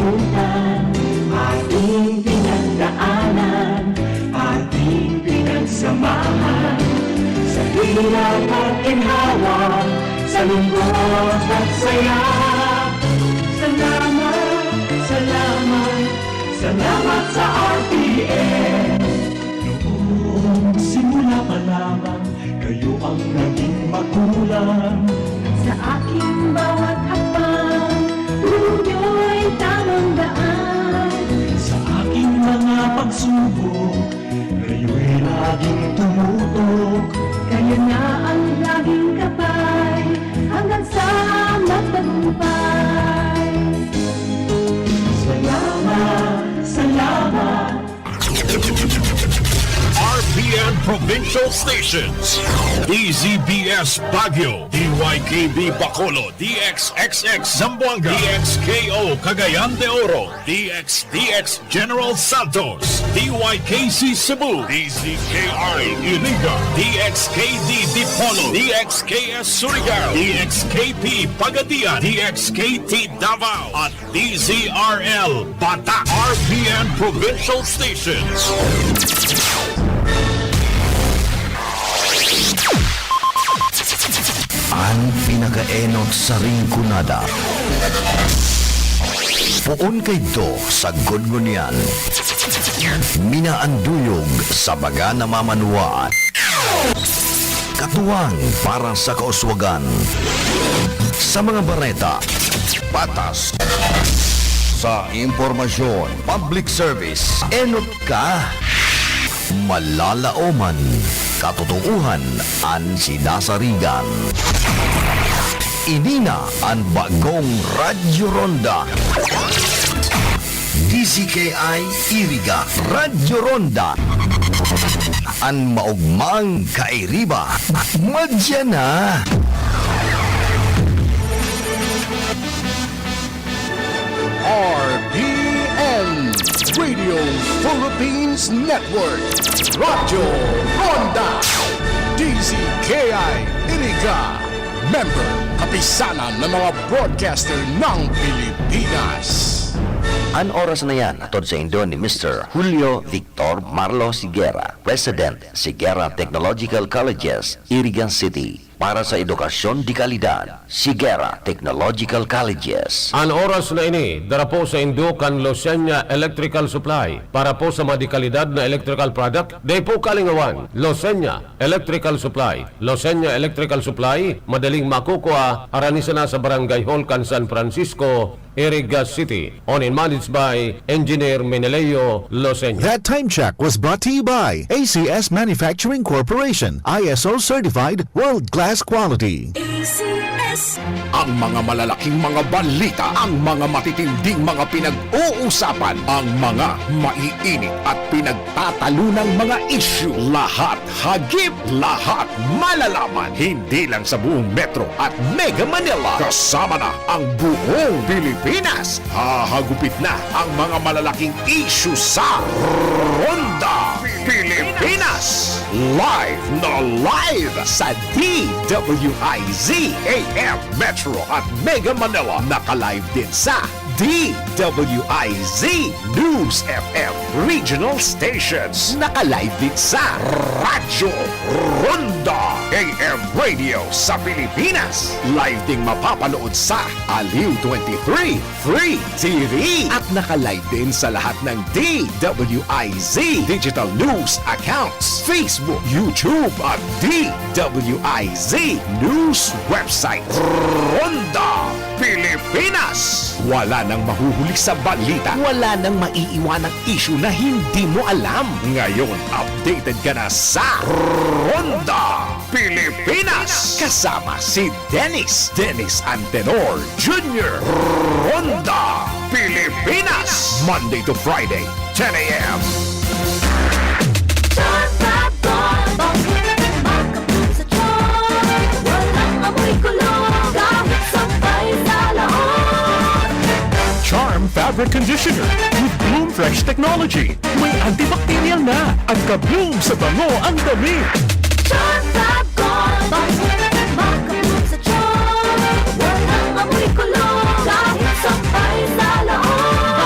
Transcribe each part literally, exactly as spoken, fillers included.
Ating pinagdaanan, ating pinagsamahan, sa hirap at ginhawa, sa lungkot at saya. Salamat, salamat, salamat sa R T N. Noong simula pa lamang, kayo ang naging magulang. Sa aking bawat hakbang, guro niyo'y tamang daan. Sa aking mga pagsubok, kayo'y laging tumutok. Kayo na ang laging gabay, hanggang sa magtagumpay. Salamat, salamat. R P N Provincial Stations, D Z B S Baguio, D Y K B Bacolod, D X X X Zamboanga, D X K O Cagayan de Oro, D X D X General Santos, D Y K C Cebu, D Z K I Iriga, D X K D Dipolog, D X K S Surigao, D X K P Pagadian, D X K T Davao, at D Z R L Bata, R P N Provincial Stations. An pinakaenot sa Rinconada. Poon kaidto sagkod ngunyan. Minaanduyog sa baga na mamanuwaan. Katuwang para sa kauswagan. Sa mga bareta, patas. Sa impormasyon, public service, enot ka. Malalaoman, katotoohan an sinasarigan. Ini na an bagong Radyo Ronda. D Z K I Iriga, Radyo Ronda. An maogmang kairiba, madya na. R P N, Radio Philippines Network, Radyo Ronda, D Z K I Iriga, member, Kapisanan ng mga Broadcaster ng Pilipinas. An oras na yan, hatod saindo ni Mister Julio Victor Marlo Sigera, President, Sigera Technological Colleges, Iriga City. Para sa edukasyon de kalidad, Sigera Technological Colleges. An oras na ini, dara po saindo kan Losenya Electrical Supply. Para po sa mga de kalidad na electrical product, dai po kalingawan. Losenya Electrical Supply. Losenya Electrical Supply, madaling makukua, harani sana sa Barangay Hall kan San Francisco, Iriga City. Owned and managed by Engineer Meneleo Losenya. That time check was brought to you by A C S Manufacturing Corporation, I S O certified, world-class quality. A C S. Ang mga malalaking mga balita, ang mga matitinding mga pinag-uusapan, ang mga maiinit at pinagtatalunang mga isyu, lahat hagip, lahat malalaman, hindi lang sa buong Metro at Mega Manila, kasama na ang buong Pilipinas. Hahagupit na ang mga malalaking isyu sa Ronda Pilipinas. Live na live sa D W I Z A M Metro at Mega Manila. Naka-live din sa D W I Z News F M Regional Stations. Naka-live din sa Radyo Ronda A M Radio sa Pilipinas. Live ding mapapanood sa Aliw twenty-three Free T V. At naka-live din sa lahat ng D W I Z digital news accounts, Facebook, YouTube, at D W I Z News website. Ronda Pilipinas. Wala nang mahuhuli sa balita. Wala nang maiiwanang isyu na hindi mo alam. Ngayon, updated ka na sa Ronda Pilipinas. Kasama si Dennis, Dennis Antenor Junior. Ronda Pilipinas. Monday to Friday, ten a.m. Charm Fab Gold, bakit makapul sa charm? Walang amoy kulog, kahit sampay sa laot. Charm Fabric Conditioner with Bloom Fresh Technology. May antibacterial na at ka-bloom sa bango ang damit. Charm Fab Gold, bakit makapul sa charm? Walang amoy kulog, kahit sampay sa laot.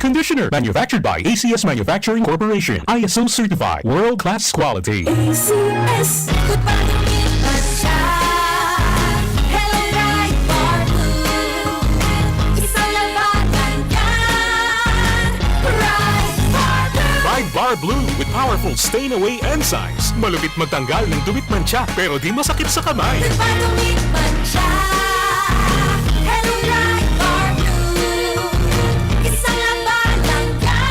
Conditioner. Manufactured by A C S Manufacturing Corporation. I S O certified. World class quality. A C S. Goodbye, Goodbye, Goodbye. Hello, Pride Bar Blue. Isang labanan yan. Pride Bar Blue. Pride Bar Blue with powerful stain away enzymes. Malupit magtanggal ng dumi at mantsa, pero di masakit sa kamay. Goodbye, Goodbye, Goodbye. Hello, Pride Bar Blue. Isang labanan yan.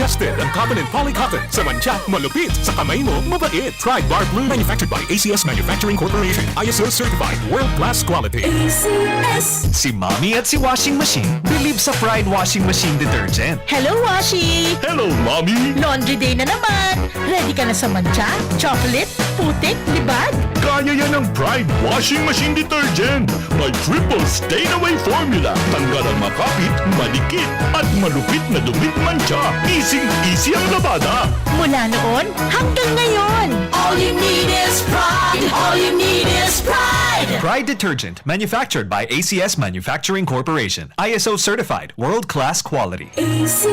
Tested ang cotton and poly cotton. Sa mantsa, malupit. Sa kamay mo, mabait. Pride Bar Blue, manufactured by A C S Manufacturing Corporation. I S O certified, world class quality. A C S. Si Mommy at si Washing Machine believe sa Pride Washing Machine Detergent. Hello, Washi! Hello, Mommy! Laundry day na naman! Ready ka na sa mantsa, chocolate, putik, libag? Kaya yan ng Pride Washing Machine Detergent! May triple stain away formula. Tanggal ang makapit, madikit, at malupit na dumi at mantsa. Easy-easy ang labada. Mula noon hanggang ngayon. All you need is Pride. All you need is Pride. Pride Detergent, manufactured by A C S Manufacturing Corporation. I S O certified, world-class quality. A C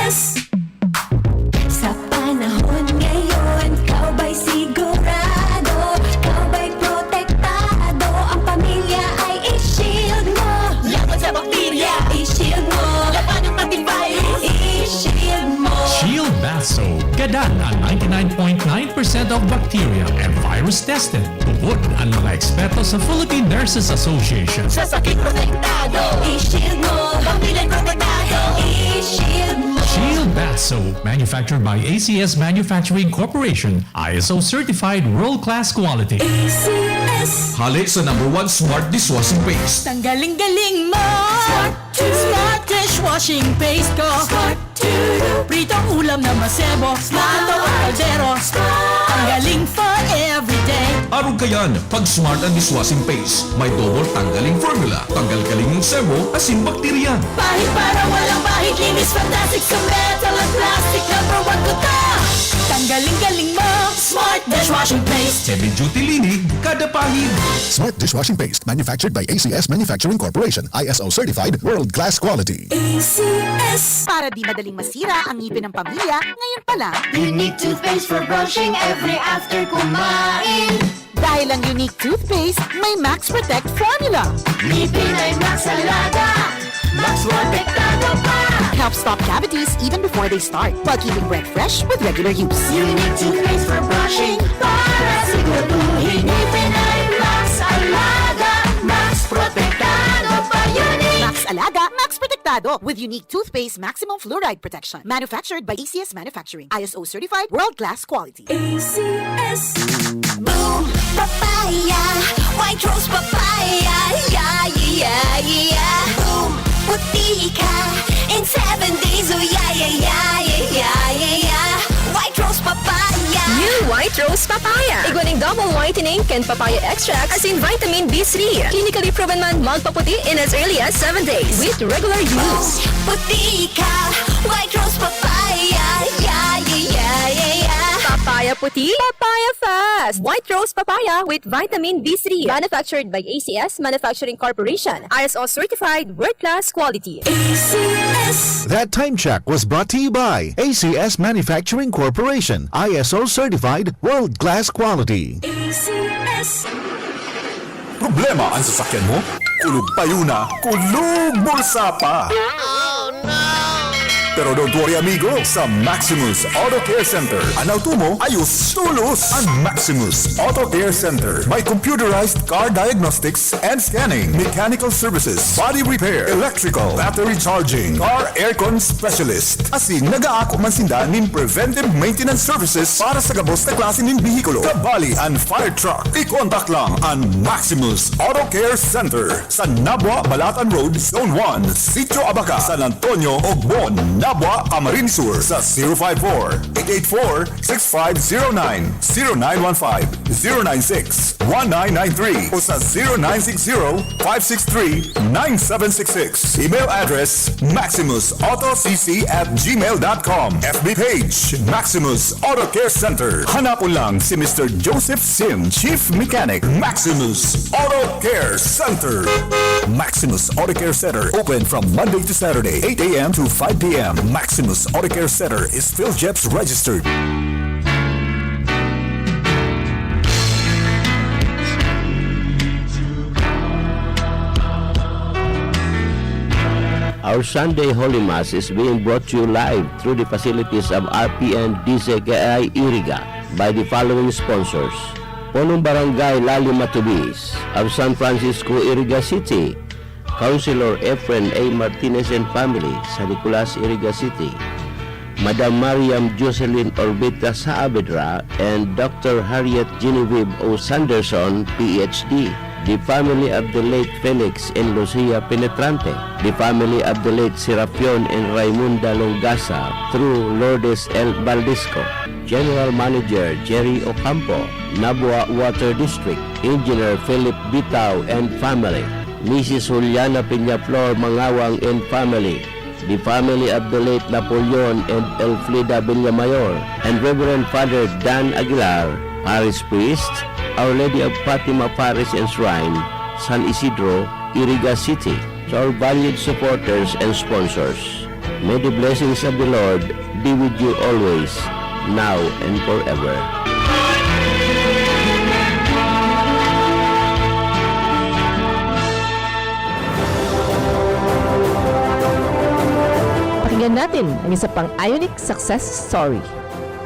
S. Sa panahon ngayon, ikaw ba'y sigurado? Ikaw ba'y protektado? Ang pamilya ay i-shield mo. Laban sa bakterya, i-shield mo. Laban ng antivirus, i-shield mo. Shield Bath Soap. Gadan ang ninety-nine point nine percent of bacteria and virus tested. Tubod ang mga eksperto sa Philippine Nurses Association. Sa sakit protektado, i-shield mo. Pamilya protektado, i-shield mo. Shield Bath Soap, manufactured by A C S Manufacturing Corporation, I S O certified world-class quality. A C S. Hale sa number one smart dishwashing paste. Tanggaling-galing mo! Smart! Smart dishwashing paste ko! Smart! Pritong ulam na masebo, plato at kaldero. Ang galing for everyday. Arog kayan, pag Smart ang dishwashing paste. May double tanggaling formula. Tanggal galing ng sebo, asin bakterya. Pahid para walang bahid, linis fantastic sa metal at plastic. Number one ko to. Tanggaling galing mo, Smart dishwashing paste. Heavy duty linig, kada pahid. Smart dishwashing paste, manufactured by A C S Manufacturing Corporation, I S O certified, world class quality. A C S. Para di madaling masira ang ngipin ng pamilya, ngayon pa lang. Unique toothpaste for brushing every after kumain. Dahil ang Unique toothpaste may Max Protect formula. Ngipin ay Max Alaga, Max Protektado pa. Helps stop cavities even before they start, while keeping breath fresh with regular use. Unique toothpaste for brushing para siguraduhin ngipin ay Max Alaga, Max Protektado pa. Unique. Max Alaga, Max Protektado with Unique Toothpaste Maximum Fluoride Protection. Manufactured by A C S Manufacturing. I S O certified, world-class quality. A C S. Boom! Papaya! White Rose Papaya! Yeah, yeah, yeah, yeah! Boom! Puti ka in seven days! Oh, yeah, yeah, yeah, yeah, yeah, yeah, yeah! White Rose Papaya! New White Rose Papaya! Igwa nin double whitening kan papaya extract asin vitamin B three. Clinically proven man magpaputi in as early as seven days with regular use. Puti ka! White Rose Papaya! Yeah, yeah, yeah, yeah, yeah! Papaya puti, papaya fast! White Rose Papaya with vitamin B three. Manufactured by A C S Manufacturing Corporation. I S O certified, world-class quality. A C S. That time check was brought to you by A C S Manufacturing Corporation, I S O certified, world-class quality. A C S. Problema ang sasakyan mo? Kulog payo na, kulog bulsa pa! Pero don't worry, amigo. Sa Maximus Auto Care Center, an auto mo, ayos, tulos. An Maximus Auto Care Center may computerized car diagnostics and scanning, mechanical services, body repair, electrical, battery charging, car aircon specialist. Asin nag-aako man sinda nin preventive maintenance services para sa gabos na klase nin behikulo. Kabali an fire truck. I-contact lang an Maximus Auto Care Center sa Nabua, Balatan Road, Zone one, Sitio Abaca, San Antonio, Ogbon, Abwa, Camarines Sur sa zero five four, eight eight four, six five zero nine, zero nine one five, zero nine six, one nine nine three o sa zero nine six zero, five six three, nine seven six six. Email address, maximus auto c c at gmail dot com. F B page, Maximus Auto Care Center. Hanapon lang si Mister Joseph Sim, Chief Mechanic, Maximus Auto Care Center. Maximus Auto Care Center, open from Monday to Saturday, eight a m to five p m. Maximus Auto Care Center is PhilGEPS registered. Our Sunday Holy Mass is being brought to you live through the facilities of R P N D Z K I Iriga by the following sponsors: Punong Barangay Lali Matubis of San Francisco, Iriga City, Councilor Efren A Martinez and family sa Nicolas, Iriga City, Madam Mariam Jocelyn Orbita Saavedra and Doctor Harriet Genevieve O Sanderson, P H D, the family of the late Felix and Lucia Penetrante, the family of the late Serapion and Raimunda Longasa through Lourdes L Baldisco, General Manager Jerry Ocampo, Nabua Water District, Engineer Philip Bitao and family, Missus Juliana Peñaflor Mangawang and family, the family of the late Napoleon and Elfrida Villamayor, and Reverend Father Dan Aguilar, Parish Priest, Our Lady of Fatima Parish and Shrine, San Isidro, Iriga City. To our valued supporters and sponsors, may the blessings of the Lord be with you always, now and forever. Pakinggan natin ang isa pang Ionic success story.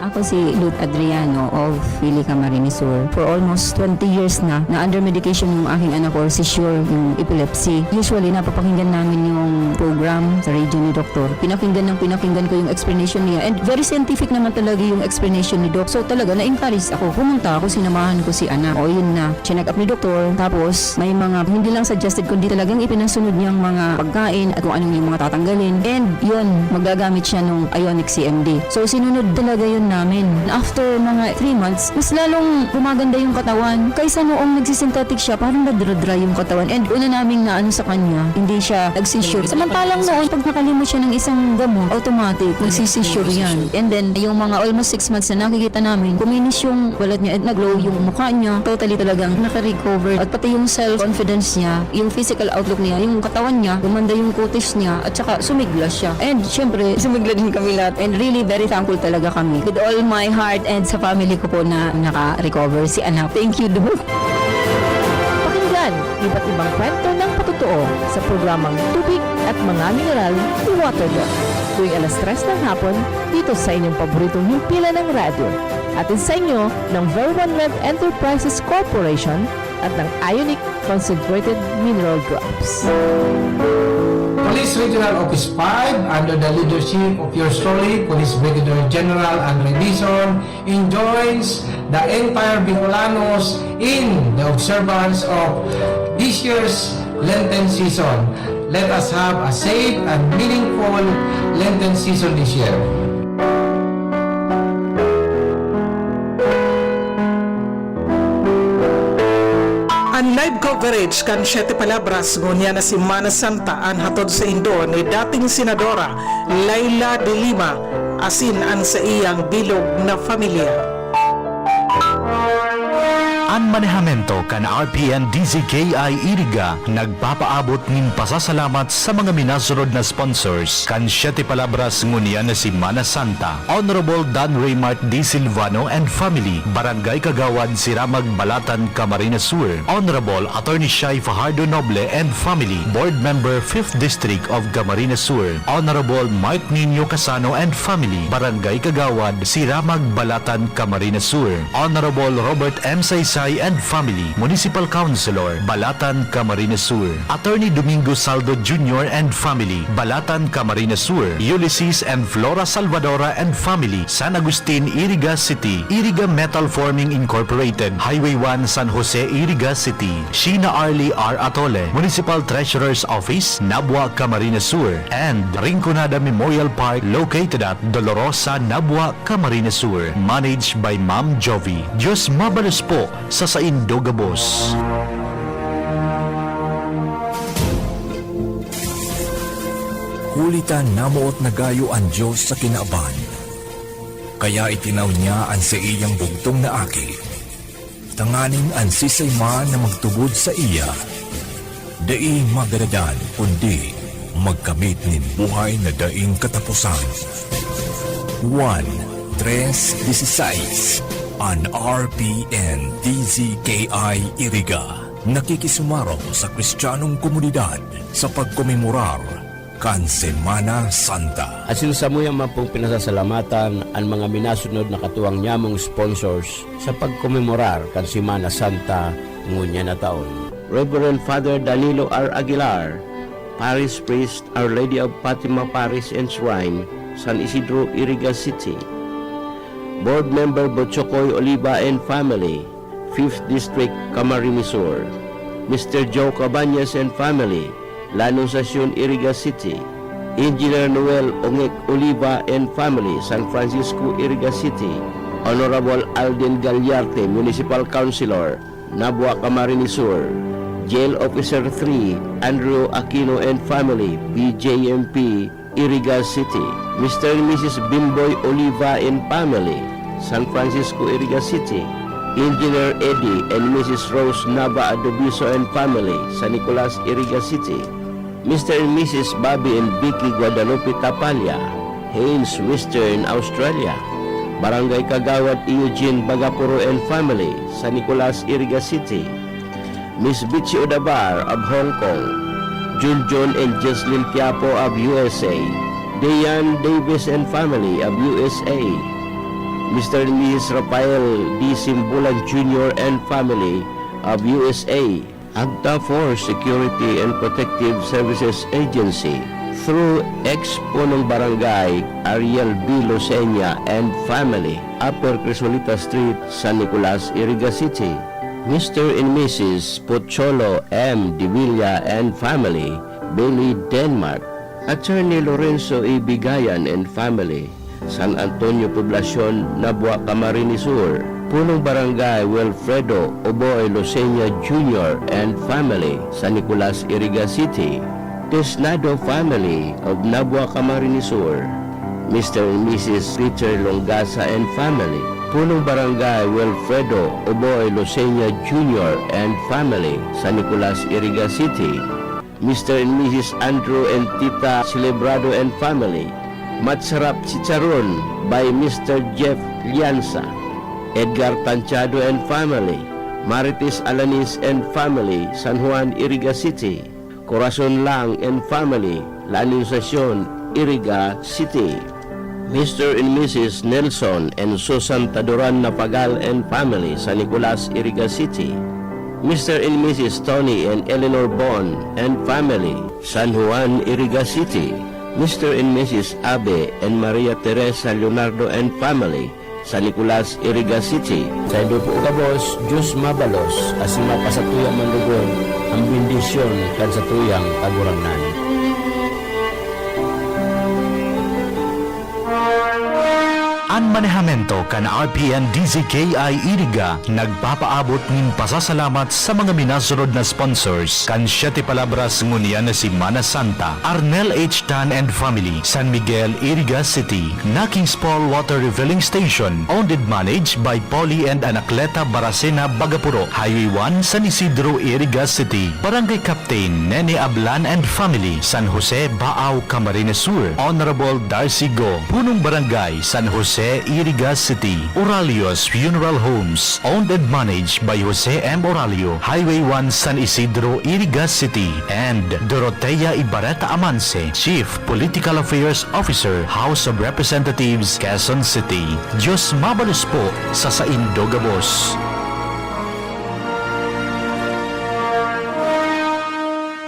Ako si Ruth Adriano of Pili, Camarines Sur. For almost twenty years na, na under medication yung aking anak or seizure, yung epilepsy. Usually, napapakinggan namin yung program sa radio ni Doktor. Pinakinggan ng pinakinggan ko yung explanation niya. And very scientific naman talaga yung explanation ni Doc. So talaga, na-encourage ako. Pumunta ako, sinamahan ko si anak. O yun na, chinek up ni Doktor. Tapos, may mga hindi lang suggested, kundi talagang ipinasunod niyang mga pagkain at kung anong yung mga tatanggalin. And yun, magagamit siya nung Ionic C M D. So, sinunod talaga yun namin. After mga three months, mas lalong gumaganda yung katawan. Kaysa noong nagsisynthetic siya, parang nadra-dry yung katawan. And una naming naano sa kanya, hindi siya nag-seizure. Samantalang noon, pag nakalimot siya ng isang gamot, automatic, nagsisizure yan. And then, yung mga almost six months na nakikita namin, kuminis yung balat niya at nag-glow yung mukha niya. Totally talagang nakarecover. At pati yung self-confidence niya, yung physical outlook niya, yung katawan niya, gumanda yung kutis niya, at saka sumigla siya. And syempre, sumigla din kami lahat. And really, very thankful talaga kami. With all my heart and sa family ko po na naka-recover si anak. Thank you, Doc. Pakinggan iba't ibang kwento ng patotoo sa programang Tubig at Mga Mineral ni Water Doc. Tuwing alas tres ng hapon, dito sa inyong paboritong himpilan ng radyo. Hatid sa inyo ng Ver One Red Enterprises Corporation at ng Ionic Concentrated Mineral Drops. Police Regional Office five, under the leadership of yours truly, Police Brigadier General Andre Dizon, enjoins the entire Bicolanos in the observance of this year's Lenten season. Let us have a safe and meaningful Lenten season this year. An live coverage kan Siete Palabras ngunyan na Semana Santa an hatod saindo ni dating Senadora Leila de Lima asin an saiyang bilog na pamilya. An manehamento kan R P N D Z K I Iriga nagpapaabot nin pasasalamat sa mga minasunod na sponsors kan Siete Palabras ngunyan na Semana Santa: Honorable Dan Raymart D. Silvano and family, Barangay Kagawad, Siramag, Balatan, Camarines Sur; Honorable Attorney Shai Fajardo Noble and family, Board Member, Fifth District of Camarines Sur; Honorable Mark Nino Casano and family, Barangay Kagawad, Siramag, Balatan, Camarines Sur; Honorable Robert M. Saisa and family, Municipal Councilor, Balatan, Camarines Sur. Attorney Domingo Saldo Junior and family, Balatan, Camarines Sur. Ulysses and Flora Salvadora and family, San Agustin, Iriga City. Iriga Metal Forming Incorporated, Highway one, San Jose, Iriga City. Sheena Arlie R. Atole, Municipal Treasurer's Office, Nabua, Camarines Sur. And Rinconada Memorial Park, located at Dolorosa, Nabua, Camarines Sur. Managed by Ma'am Jovi. Diyos mabalos po sa saindo gabos. Huli ta namoot na gayo an Dios sa kinaban, kaya itinaw niya an saiyang bugtong na Aki, tanganing an siisay man na magtubod saiya, dai magaradan, kundi magkamit nin buhay na daing kataposan. Juan tres dieciséis, an R P N D Z K I Iriga, nakikisumarong sa Kristiyanong komunidad sa pagkomemorar kan Semana Santa. Asin samuyang man pong pinasasalamatan an mga minasunod na katuwang nyamong sponsors sa pagkomemorar kan Semana Santa ngunyan na taon. Reverend Father Danilo R. Aguilar, Parish Priest, Our Lady of Fatima Parish and Shrine, San Isidro, Iriga City. Board Member Bochokoy Oliva and family, Fifth District, Camarines Sur. Mister Joe Cabañas and family, La Anunciacion, Iriga City. Engineer Noel Ongek Oliva and family, San Francisco, Iriga City. Honorable Alden Gallarte, Municipal Councilor, Nabua, Camarines Sur. Jail Officer three, Andrew Aquino and family, B J M P, Iriga City. Mister and Missus Bimboy Oliva and family, San Francisco, Iriga City. Engineer Eddie and Missus Rose Nava Adobiso and family, San Nicolas, Iriga City. Mister and Missus Bobby and Vicky Guadalupe Tapalla, Haines, Western Australia. Barangay Kagawad Eugene Bagapuro and family, San Nicolas, Iriga City. Miss Bitsy Odabar of Hong Kong, Junjun and Jocelyn Quiapo of U S A, Dayan Davis and family of U S A, Mister and Missus Rafael D. Simbulan Junior and family of U S A, Agta for Security and Protective Services Agency, through ex-punong barangay Ariel B. Losenia and family, Upper Crisolita Street, San Nicolas, Iriga City. Mister and Missus Pocholo M. Divilla and family, Beli, Denmark. Attorney Lorenzo E. Bigayan and family, San Antonio Poblacion, Nabua, Camarines Sur. Punong Barangay Wilfredo Oboy Losenia Junior and family, San Nicolas, Iriga City. Tesnado family of Nabua, Camarines Sur. Mister and Missus Peter Longasa and family, Punong Barangay Wilfredo Oboy Losenia Junior and family, San Nicolas, Iriga City. Mister and Missus Andrew and Tita Celebrado and family, Matsarap Chicharon by Mister Jeff Lianza, Edgar Tanchado and family, Marites Alanis and family, San Juan, Iriga City. Corazon Lang and family, La Anunciacion, Iriga City. Mister and Missus Nelson and Susan Taduran Napagal and family, San Nicolas, Iriga City. Mister and Missus Tony and Eleanor Bon and family, San Juan, Iriga City. Mister and Missus Abe and Maria Teresa Leonardo and family, San Nicolas, Iriga City. Saindo po gabos, Diyos mabalos, asin mapasatuya man lugod an bendisyon kan satuyang Kagurangnan. An manehamento kan R P N D Z K I Iriga nagpapaabot nin pasasalamat sa mga minasunod na sponsors kan Siete Palabras ngunyan na Semana Santa, Arnel H. Tan and family, San Miguel, Iriga City, Naking's Paul Water Refilling Station, owned and managed by Polly and Anacleta Baracena Bagapuro, Highway one, San Isidro, Iriga City, Barangay Captain Nene Ablan and family, San Jose, Baao, Camarines Sur, Honorable Darcy Go, Punong Barangay, San Jose, Iriga City, Oralio's Funeral Homes, owned and managed by Jose M. Oralio, Highway one, San Isidro, Iriga City, and Dorotea Ibarreta Amanse, Chief Political Affairs Officer, House of Representatives, Quezon City. Diyos mabalos po sa saindo gabos.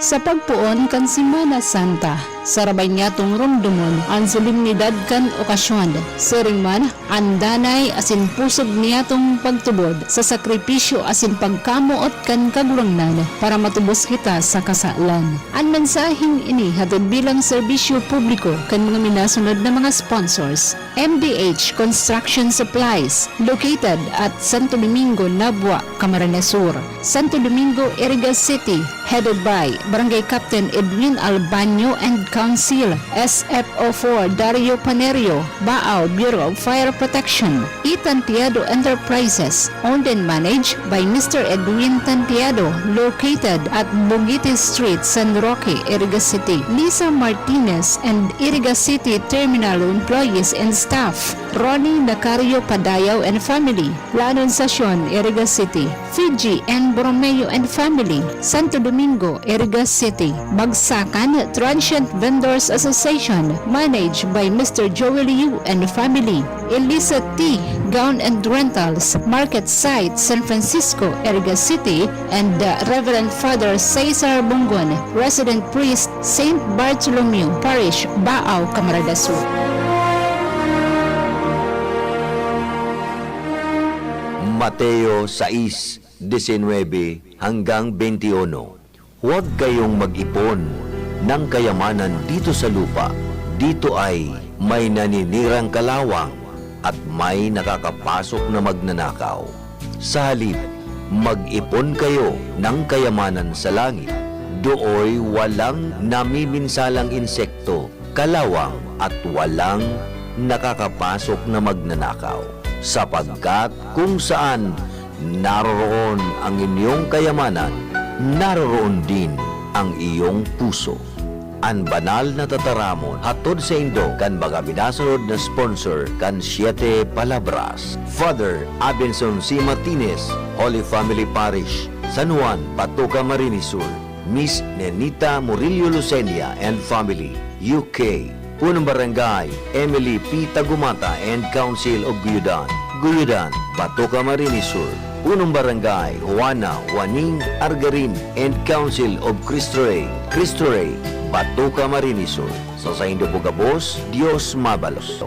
Sa pagpoon kan Semana Santa, sarabay niyatong romdomon an solemnidad kan okasyon. Siring man, an danay asin pusog niyatong pagtubod sa sakripisyo asin pagkamoot kan Kagurangnan para matubos kita sa kasalan. An mensaheng ini hatod bilang serbisyo publiko kan mga minasunod na mga sponsors. M D H Construction Supplies, located at Santo Domingo, Nabua, Camarines Sur, Santo Domingo, Iriga City, headed by Barangay Captain Edwin Albanyo and Council, S F O four Dario Panerio, Baao, Bureau of Fire Protection, Itantiado Enterprises, owned and managed by Mister Edwin Tantiado, located at Bugiti Street, San Roque, Iriga City. Lisa Martinez and Iriga City Terminal employees and staff. Ronnie Nacario Padayaw and family, La Anunciacion, Iriga City. Fiji and Borromeo and family, Santo Domingo, Iriga City. Bagsakan Transient Vendors Association, managed by Mister Joel Yu and family. Elisa T, Gown and Rentals, Market Site, San Francisco, Iriga City, and, uh, Reverend Father Cesar Bongon, Resident Priest, Saint Bartholomew Parish, Baao, Camarines Sur. Mateo sais, diecinuebe hanggang veintiuno. Huwag kayong mag-ipon ng kayamanan dito sa lupa. Dito ay may naninirang kalawang at may nakakapasok na magnanakaw. Sa halip, mag-ipon kayo ng kayamanan sa langit. Dooy walang namiminsalang insekto, kalawang at walang nakakapasok na magnanakaw. Sapagkat kung saan naroroon ang inyong kayamanan, naroroon din ang iyong puso. An banal na tataramon hatod saindo kan mga minasunod na sponsor kan Siete Palabras, Father Abenson C. Martinez, Holy Family Parish, San Juan, Batoka, Marinisur, Miss Nenita Murillo Lucenia and family, U K. Punong Barangay, Emily P. Tagumata and Council of Guyudan, Guyudan, Batoka, Marinisur. Punong Barangay, Juana Juaning Argarin and Council of Cristo Rey, Cristo Rey, Batoka, Marinisur. Sa saindo po gabos, Dios mabalos.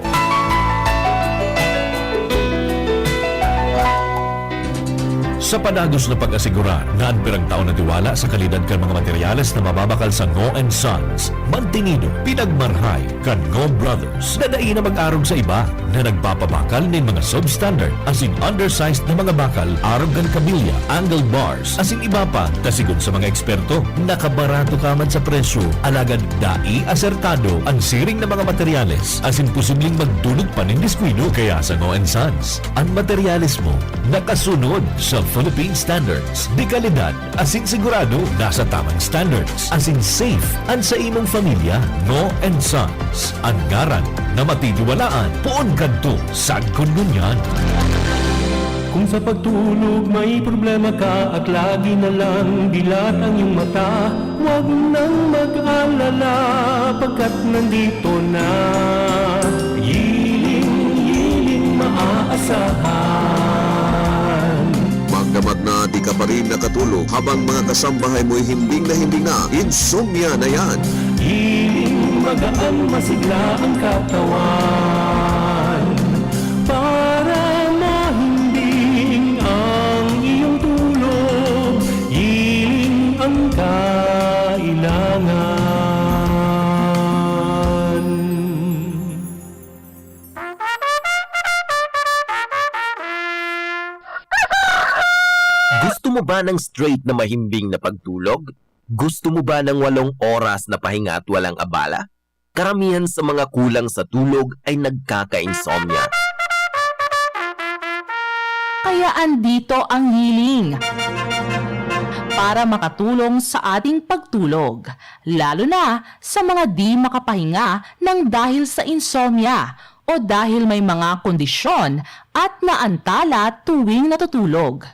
Sa padagos na pag-asigurar na an pirang taon na tiwala sa kalidad kan mga materyales na mababakal sa Ngo and Sons, mantinido, pinagmarhay kan Ngo Brothers na dai na mag-arog sa iba na nagpapabakal nin mga substandard asin undersized na mga bakal arog kan kabilya, angle bars, asin iba pa, ta sigon sa mga eksperto, nakabarato ka man sa presyo, alagad dai asertado an siring na mga materyales asin posibleng magdulot pa nin diskuido. Kaya sa Ngo and Sons, an materyales mo nakasunod sa Philippine Standards de Calidad asin sigurado nasa tamang standards asin safe an sa imong pamilya. Ngo and Sons, an ngaran na matitiwalaan poon kadto sagkod ngunyan. Kung sa pagtulog may problema ka at lagi na lang dilat ang iyong mata, huwag nang mag-alala, pagkat nandito na. Giling-giling maaasahan. Magdamag na di ka pa rin nakatulog habang mga kasambahay mo'y himbing na himbing na. Insomnia na yan. Giling magaan, masigla ang katawan. Para mahimbing ang iyong tulog, giling ang kailangan. Gusto mo ba ng straight na mahimbing na pagtulog? Gusto mo ba ng walong oras na pahinga at walang abala? Karamihan sa mga kulang sa tulog ay nagkaka-insomnia. Kaya andito ang Healing para makatulong sa ating pagtulog, lalo na sa mga di makapahinga ng dahil sa insomnia o dahil may mga kondisyon at naantala tuwing natutulog.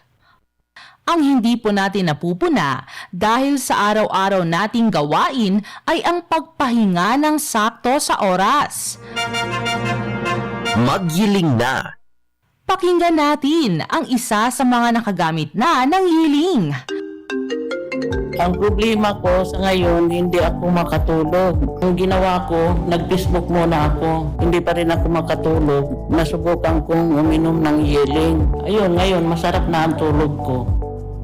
Ang hindi po natin napupuna dahil sa araw-araw nating gawain ay ang pagpahinga ng sakto sa oras. Maghiling na! Pakinggan natin ang isa sa mga nakagamit na ng Healing. Ang problema ko sa ngayon, hindi ako makatulog. Ang ginawa ko, nag-Facebook muna ako. Hindi pa rin ako makatulog. Nasubukan kong uminom ng Yeling. Ayun, ngayon, masarap na ang tulog ko.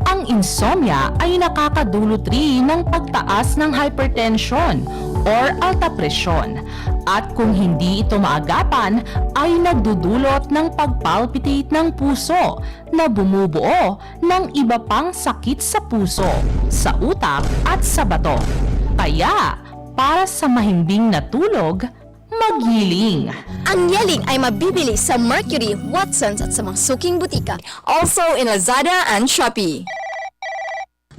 Ang insomnia ay nakakadulot rin ng pagtaas ng hypertension or alta presyon. At kung hindi ito maagapan, ay nagdudulot ng pagpalpitate ng puso na bumubuo ng iba pang sakit sa puso, sa utak at sa bato. Kaya, para sa mahimbing na tulog, mag-Yeling. Ang Yeling ay mabibili sa Mercury, Watsons at sa mga suking butika. Also in Lazada and Shopee.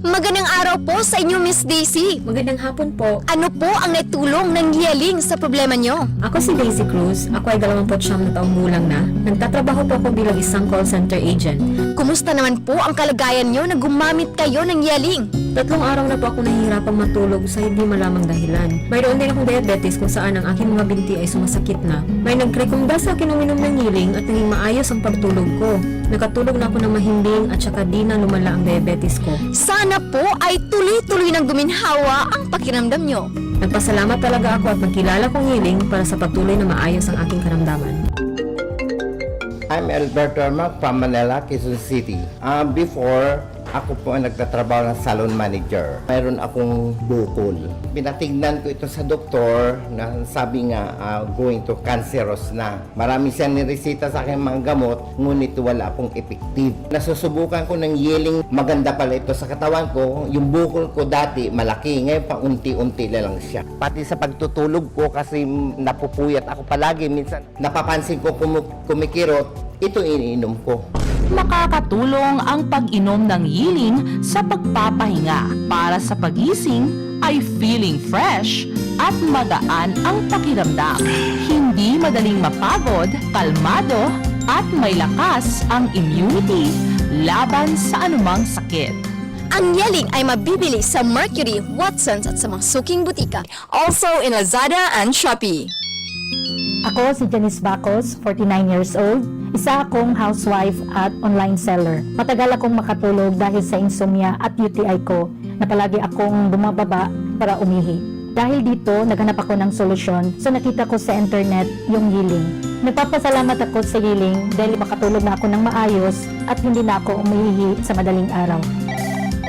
Magandang araw po sa inyo, Miss Daisy. Magandang hapon po. Ano po ang naitulong ng Yeling sa problema nyo? Ako si Daisy Cruz. Ako ay dalawampu't siyam na taong gulang na. Nagtatrabaho po ako bilang isang call center agent. Kumusta naman po ang kalagayan nyo na gumamit kayo ng Yeling? Tatlong araw na po ako nahihirapang matulog sa hindi malamang dahilan. Mayroon din akong diabetes kung saan ang aking mga binti ay sumasakit na. May nagrekomenda sa akin uminom ng Yeling at naging maayos ang pagtulog ko. Nakatulog na ako ng mahimbing at saka di na lumala ang diabetes ko. Sana po ay tuloy-tuloy nang guminhawa ang pakiramdam nyo. Nagpasalamat talaga ako at nagkilala kong Yeling para sa patuloy na maayos ang aking karamdaman. I'm Alberto Ermac from Manila, Quezon City. Ah, before, ako po ang nagtatrabaho ng salon manager. Mayroon akong bukol. Pinatignan ko ito sa doktor na sabi nga, ah, going to cancerous na. Marami siyang nireseta sa akin mga gamot, ngunit wala akong effective. Nasusubukan ko ng Yeling, maganda pala ito sa katawan ko. Yung bukol ko dati, malaki. Ngayon, paunti-unti na lang siya. Pati sa pagtutulog ko, kasi napupuyat ako palagi. Minsan, napapansin ko kumu- kumikirot, ito iniinom ko. Makakatulong ang pag-inom ng Yeling sa pagpapahinga. Para sa pagising ay feeling fresh at magaan ang pakiramdam. Hindi madaling mapagod, kalmado, at may lakas ang immunity laban sa anumang sakit. Ang Yeling ay mabibili sa Mercury, Watsons at sa mga suking butika. Also in Lazada and Shopee. Ako si Janice Bacos, forty-nine years old. Isa akong housewife at online seller. Matagal akong makatulog dahil sa insomnia at U T I ko na palagi akong bumababa para umihi. Dahil dito, naghanap ako ng solusyon, so nakita ko sa internet yung Yeling. Nagpapasalamat ako sa Yeling dahil makatulog na ako ng maayos at hindi na ako umiihi sa madaling araw.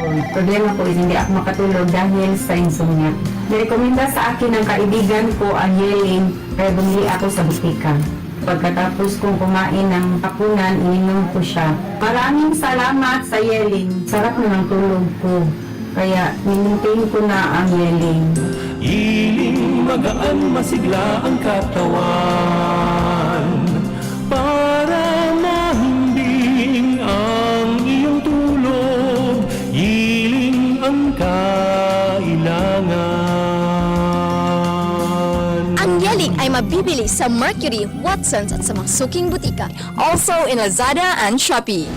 Ang problema ko is hindi ako makatulog dahil sa insomnia. Nirekomenda sa akin ng kaibigan ko ang Yeling, kaya bumili ako sa butika. Pagkatapos kong kumain ng hapunan, ininom ko siya. Maraming salamat sa Yeling. Sarap na ng tulog ko. Kaya, minintay ko na ang Yeling. Hiling magaan masigla ang katawan. Para mahimbing ang iyong tulog, hiling ang kailangan. Ang Yeling ay mabibili sa Mercury, Watsons at sa mga suking butika. Also in Lazada and Shopee.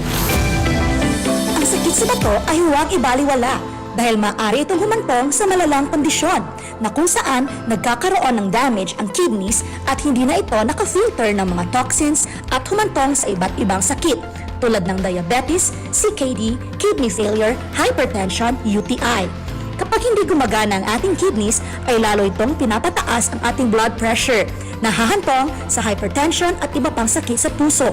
Ang sakit sa bato ay huwag ibaliwala dahil maaari itong humantong sa malalang kondisyon na kung saan nagkakaroon ng damage ang kidneys at hindi na ito nakafilter ng mga toxins at humantong sa iba't ibang sakit tulad ng diabetes, C K D, kidney failure, hypertension, U T I. Kapag hindi gumagana ang ating kidneys, ay lalo itong pinapataas ang ating blood pressure, nahahantong sa hypertension at iba pang sakit sa puso.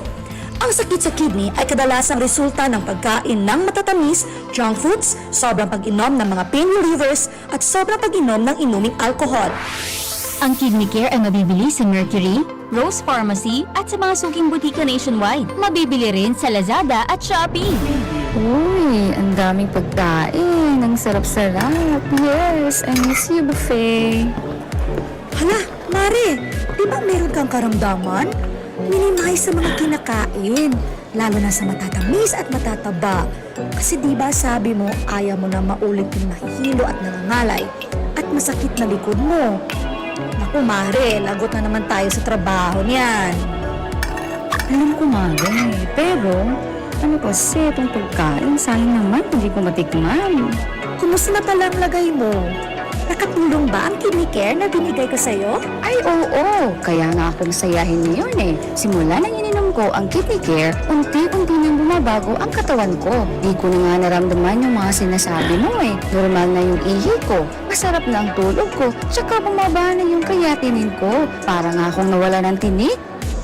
Ang sakit sa kidney ay kadalasang resulta ng pagkain ng matatamis, junk foods, sobrang pag-inom ng mga pain relievers, at sobrang pag-inom ng inuming alcohol. Ang Kidney Care ay mabibili sa Mercury, Rose Pharmacy at sa mga suking butika nationwide. Mabibili rin sa Lazada at Shopee. Uy, ang daming pagkain. Ang sarap-sarap. Yes, I miss you, buffet. Hala, Mare, di ba meron kang karamdaman? Minimize sa mga kinakain, lalo na sa matatamis at matataba. Kasi di ba sabi mo, ayaw mo na maulit yung nahihilo at nangangalay at masakit na likod mo. Naku, Mare, lagot na naman tayo sa trabaho niyan. Alam ko, Mare. Pero, ano kasi itong pagkain? Sayang naman, hindi ko matikman. Kumusta na pala ang lagay mo? Nakatulong ba ang kidney care na binigay ko sa'yo? Ay, oo. Kaya nga akong sayahin ngayon eh. Simula nang ininom ko ang Kidney Care, unti-unti nang bumabago ang katawan ko. Di ko na nga naramdaman yung mga sinasabi mo eh. Normal na yung ihi ko, masarap na ang tulog ko, tsaka bumaba na yung creatinine ko. Para nga akong nawala ng tinik.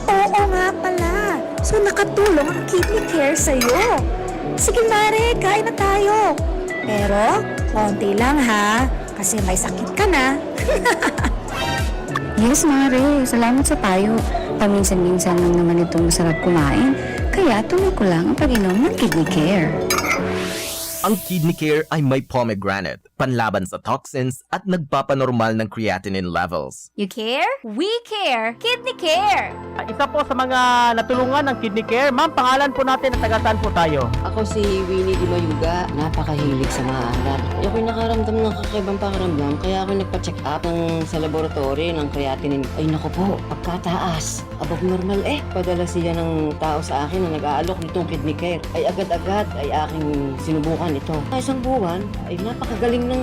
Oo nga pala. So nakatulong ang Kidney Care sa'yo. Sige Mare, kain na tayo. Pero, konti lang ha. Kasi may sakit ka na. Yes, Mare. Salamat sa payo. Paminsan-minsan lang naman itong masarap kumain. Kaya tuloy ko lang ang pag-inom ng Kidney Care. Ang Kidney Care ay may pomegranate, panlaban sa toxins at nagpapanormal ng creatinine levels. You care? We care! Kidney Care! Isa po sa mga natulungan ng Kidney Care. Ma'am, pangalan po natin at taga saan po tayo? Ako si Winnie Di Mayuga. Napakahilig sa maalat. Ako'y nakaramdam ng kakaibang pakiramdam kaya ako nagpa-check up ng, sa laboratory ng creatinine. Ay naku po, pagkataas. Abog normal eh. Padala siya ng tao sa akin na nag-aalok nitong Kidney Care. Ay agad-agad ay aking sinubukan ito. Sa isang buwan ay napakagaling ng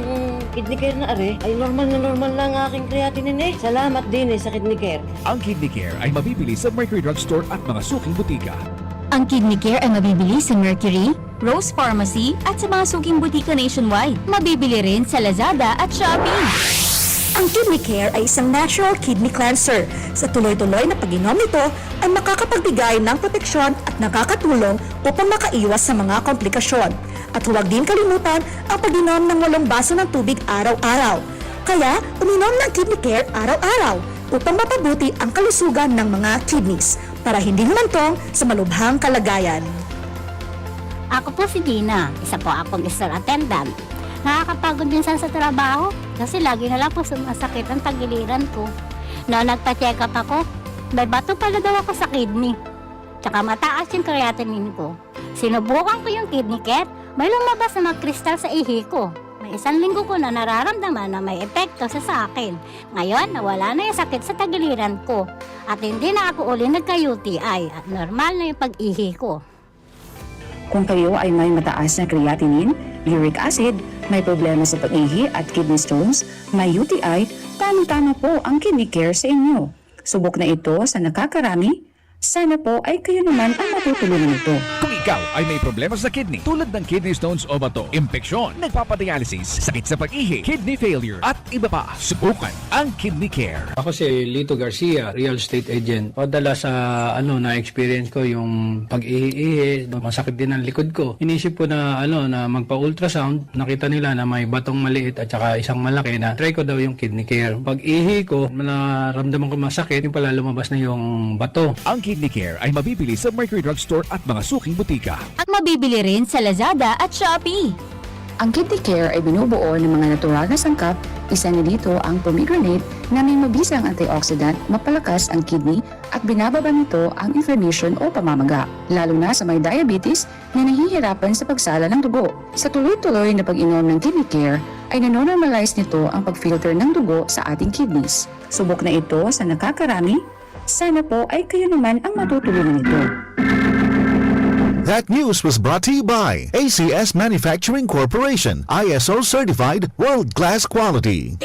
Kidney Care na are. Ay normal na normal lang ang aking creatinine eh. Salamat din eh sa Kidney Care. Ang Kidney Care ay mabibili sa Mercury Drug Store at mga suking butika. Ang Kidney Care ay mabibili sa Mercury, Rose Pharmacy at sa mga suking butika nationwide. Mabibili rin sa Lazada at Shopee. Ang Kidney Care ay isang natural kidney cleanser. Sa tuloy-tuloy na pag-inom nito ay makakapagbigay ng proteksyon at nakakatulong upang makaiwas sa mga komplikasyon. At huwag din kalimutan ang pag-inom ng walong baso ng tubig araw-araw. Kaya, uminom ng Kidney Care araw-araw upang mapabuti ang kalusugan ng mga kidneys para hindi humantong sa malubhang kalagayan. Ako po si Dina, isa po akong store attendant. Nakakapagod minsan sa trabaho kasi lagi na lang po sumasakit ang tagiliran ko. Noon nagpa-check up ako, may bato pala daw ako sa kidney. Tsaka mataas yung creatinine ko. Sinubukan ko yung Kidney Care, may lumabas na mga kristal sa ihi ko. May isang linggo ko na nararamdaman na may epekto sa sa akin. Ngayon, nawala na yung sakit sa tagiliran ko. At hindi na ako uli nagka-U T I at normal na yung pag-ihi ko. Kung kayo ay may mataas na creatinine, uric acid, may problema sa pag-ihi at kidney stones, may U T I, tamang-tama po ang Kidney Care sa inyo. Subok na ito sa nakakarami. Sana po ay kayo naman ang matutulungan nito. Kung ikaw ay may problema sa kidney tulad ng kidney stones o bato, impeksyon, nagpapadialysis, sakit sa pag-ihi, kidney failure, at iba pa, subukan ang Kidney Care. Ako si Lito Garcia, real estate agent. Padala sa ano na experience ko yung pag-ihi-ihi, masakit din ang likod ko. Inisip ko na ano na magpa-ultrasound, nakita nila na may batong maliit at saka isang malaki na try ko daw yung Kidney Care. Pag-ihi ko, naramdaman ko masakit, yung pala lumabas na yung bato. Ang Kidney Care ay mabibili sa Mercury Drug Store at mga suking butika. At mabibili rin sa Lazada at Shopee. Ang Kidney Care ay binubuo ng mga natural na sangkap, isa na dito ang pomegranate na may mabisang antioxidant, mapalakas ang kidney at binababa nito ang inflammation o pamamaga, lalo na sa may diabetes na nahihirapan sa pagsala ng dugo. Sa tuloy-tuloy na pag-inom ng Kidney Care ay nanonormalize nito ang pag-filter ng dugo sa ating kidneys. Subok na ito sa nakakarami. Sana po ay kayo naman ang matutulungan nito. That news was brought to you by A C S Manufacturing Corporation, I S O certified, world-class quality.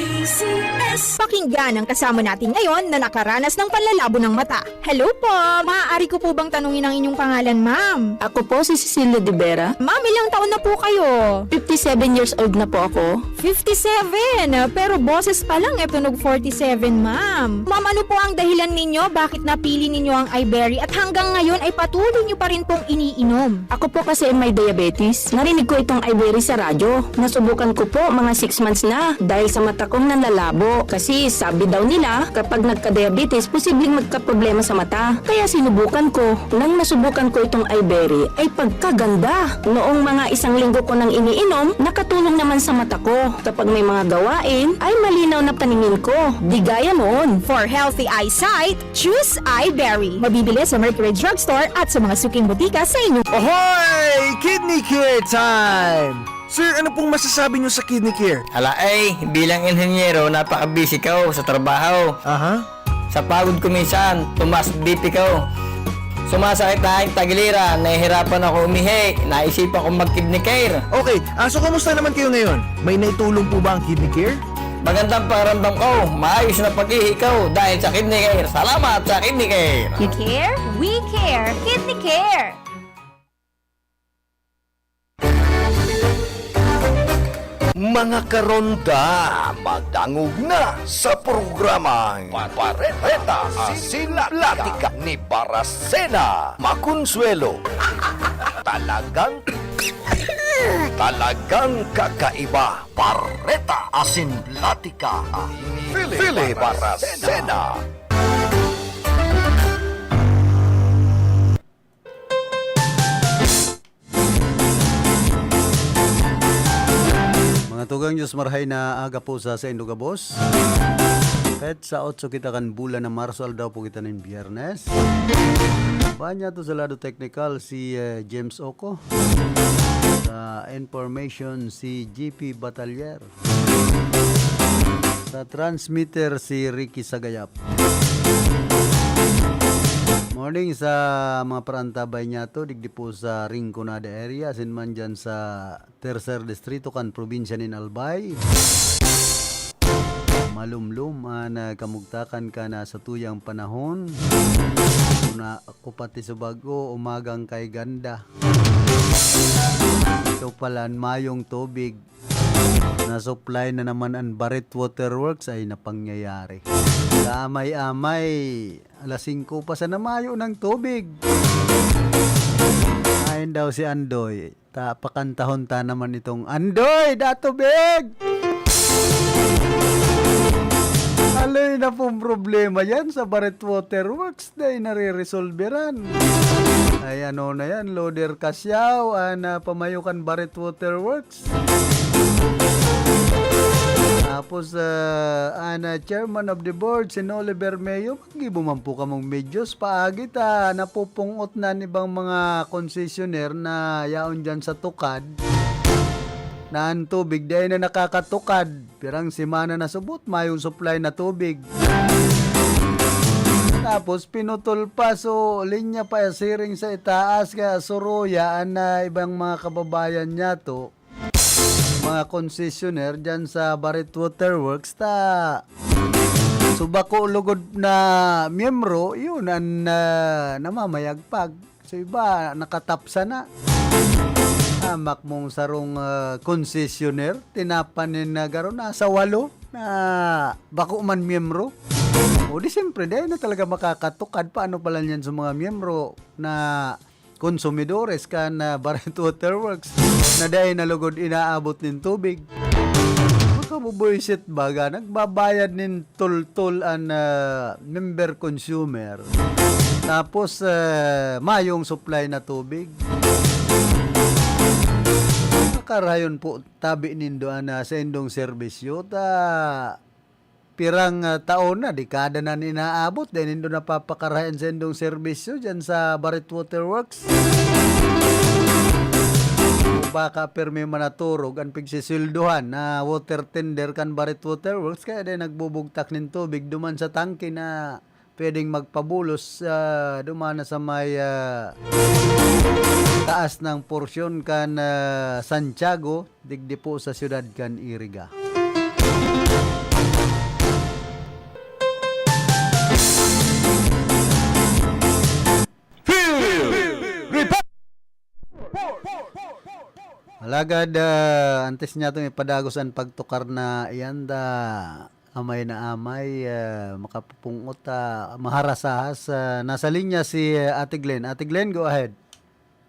Pakinggan ang kasama natin ngayon na nakaranas ng panlalabo ng mata. Hello po! Maaari ko po bang tanungin ang inyong pangalan, ma'am? Ako po si Cecilia De Vera. Ma'am, ilang taon na po kayo? Fifty-seven years old na po ako. Fifty-seven! Pero boses pa lang, e tunog forty-seven, ma'am. Ma'am, ano po ang dahilan ninyo bakit napili ninyo ang Iberry at hanggang ngayon ay patuloy nyo pa rin pong iniinom? Ako po kasi may diabetes. Narinig ko itong Iberry sa radyo. Nasubukan ko po mga six months na dahil sa mata kong nanlalabo. Kasi sabi daw nila, kapag nagka-diabetes, posibleng magkaproblema sa mata. Kaya sinubukan ko. Nang nasubukan ko itong Iberry, ay pagkaganda! Noong mga isang linggo ko nang iniinom, nakatulong naman sa mata ko. Kapag may mga gawain, ay malinaw na paningin ko. Di gaya noon. For healthy eyesight, choose Iberry. Mabibili sa Mercury Drugstore at sa mga suking butika sa inyong Ohoy! Kidney Care time! Sir, ano pong masasabi niyo sa Kidney Care? Ala ay, bilang inhenyero, napaka-busy ko sa trabaho. Aha. Sa pagod ko minsan, tumaas B P ko. Sumasakit na ang tagiliran, nahihirapan ako umihi, naisipan kong mag-Kidney Care. Okay, ah, so kamusta naman kayo ngayon? May naitulong po ba ang Kidney Care? Magandang pakiramdam ko, maayos na pag-ihi ko dahil sa Kidney Care. Salamat sa Kidney Care! You care? We care! Kidney Care! Mga karonda, magdangog na sa programang Pareta Asin Platika ni Barasena Maconsuelo. Talagang, talagang kakaiba. Pareta Asin Platika ni Philip Barasena. Mga tugang, Diyos marhay na aga po sa saindo gabos. Kahit sa otso kita kan bulan na Marso, aldaw po kita nin Biyernes. Banyato sa lado teknikal si, eh, James Oco. Sa information si G P Batalier. Sa transmitter si Ricky Sagayap. Morning sa mga parantabay niyato, digdi po sa Rinconada area, asin man dyan sa Tercer Distrito kan probinsya nin Albay. Malumlom an, ah, kamugtakan kan, ah, satuyang panahon. Kuna, kupati sa bag-o, umagang kay ganda. Ito pala an mayong tubig. Na-supply na naman an Baret Water Works ay napangyayari. Kaamay-amay, alas singko pa sana mayo ng tubig. Ayon daw si Andoy. Ta, pakantahon ta naman itong, "Andoy, datubig!" Aloy na pong problema yan sa Baret Water Works, dai nare-resolveran. Ay, ano na yan, Loader Casiao, ah, na pamayo kan Baret Water Works. Tapos, ah, an, ah, chairman of the board, si Oliver Mayo, gibo man po kamong medyos, paagi ta napupungot na an ibang mga konsesyoner na yaon diyan sa tukad, na an tubig dai na nakakatukad. Pirang semana na subot, mayong supply na tubig. Tapos pinutol pa, so linya pa siring sa itaas, kaya suruya an, ah, ibang mga kababayan niyato, mga concessionaire dyan sa Baret Water Works, ta, so, bako lugod na miyembro, yun an, ah, namamayagpag. So, iba, nakatapsa na. Hamak mong sarong, ah, concessionaire, tinapan nin, ah, garo na sa walo na bako man miyembro. O di, siyempre, dai na talaga makakatukad. Paano pala niyan sa mga miyembro na konsumidores kan, ah, Baret Water Works na dai na lugod inaabot nin tubig? Makabubuisit baga, nagbabayad nin toltol an, ah, member consumer. Tapos, ah, mayong supply na tubig. Makarayon po tabi nindo an, ah, saindong serbisyo, ta pirang, ah, taon na, dekada na an inaabot, dai nindo napapakarahay an saindong serbisyo diyan sa Baret Water Works. O baka pirmi man naturog an pigsisweldohan na water tender kan Baret Water Works, kaya dai nagbubugtak nin tubig duman sa tangke na pwedeng magpabulos, ah, duman na sa may, ah, taas ng porsyon kan, ah, Santiago, digdi po sa siyudad kan Iriga. Field Report! Alagad, ah, antes niyato ipadagos an pagtukar na iyan, ta amay na amay, ah, makapupung-ot ta maharasahas. Ah, nasa linya si, ah, Ate Glenn. Ate Glenn, go ahead.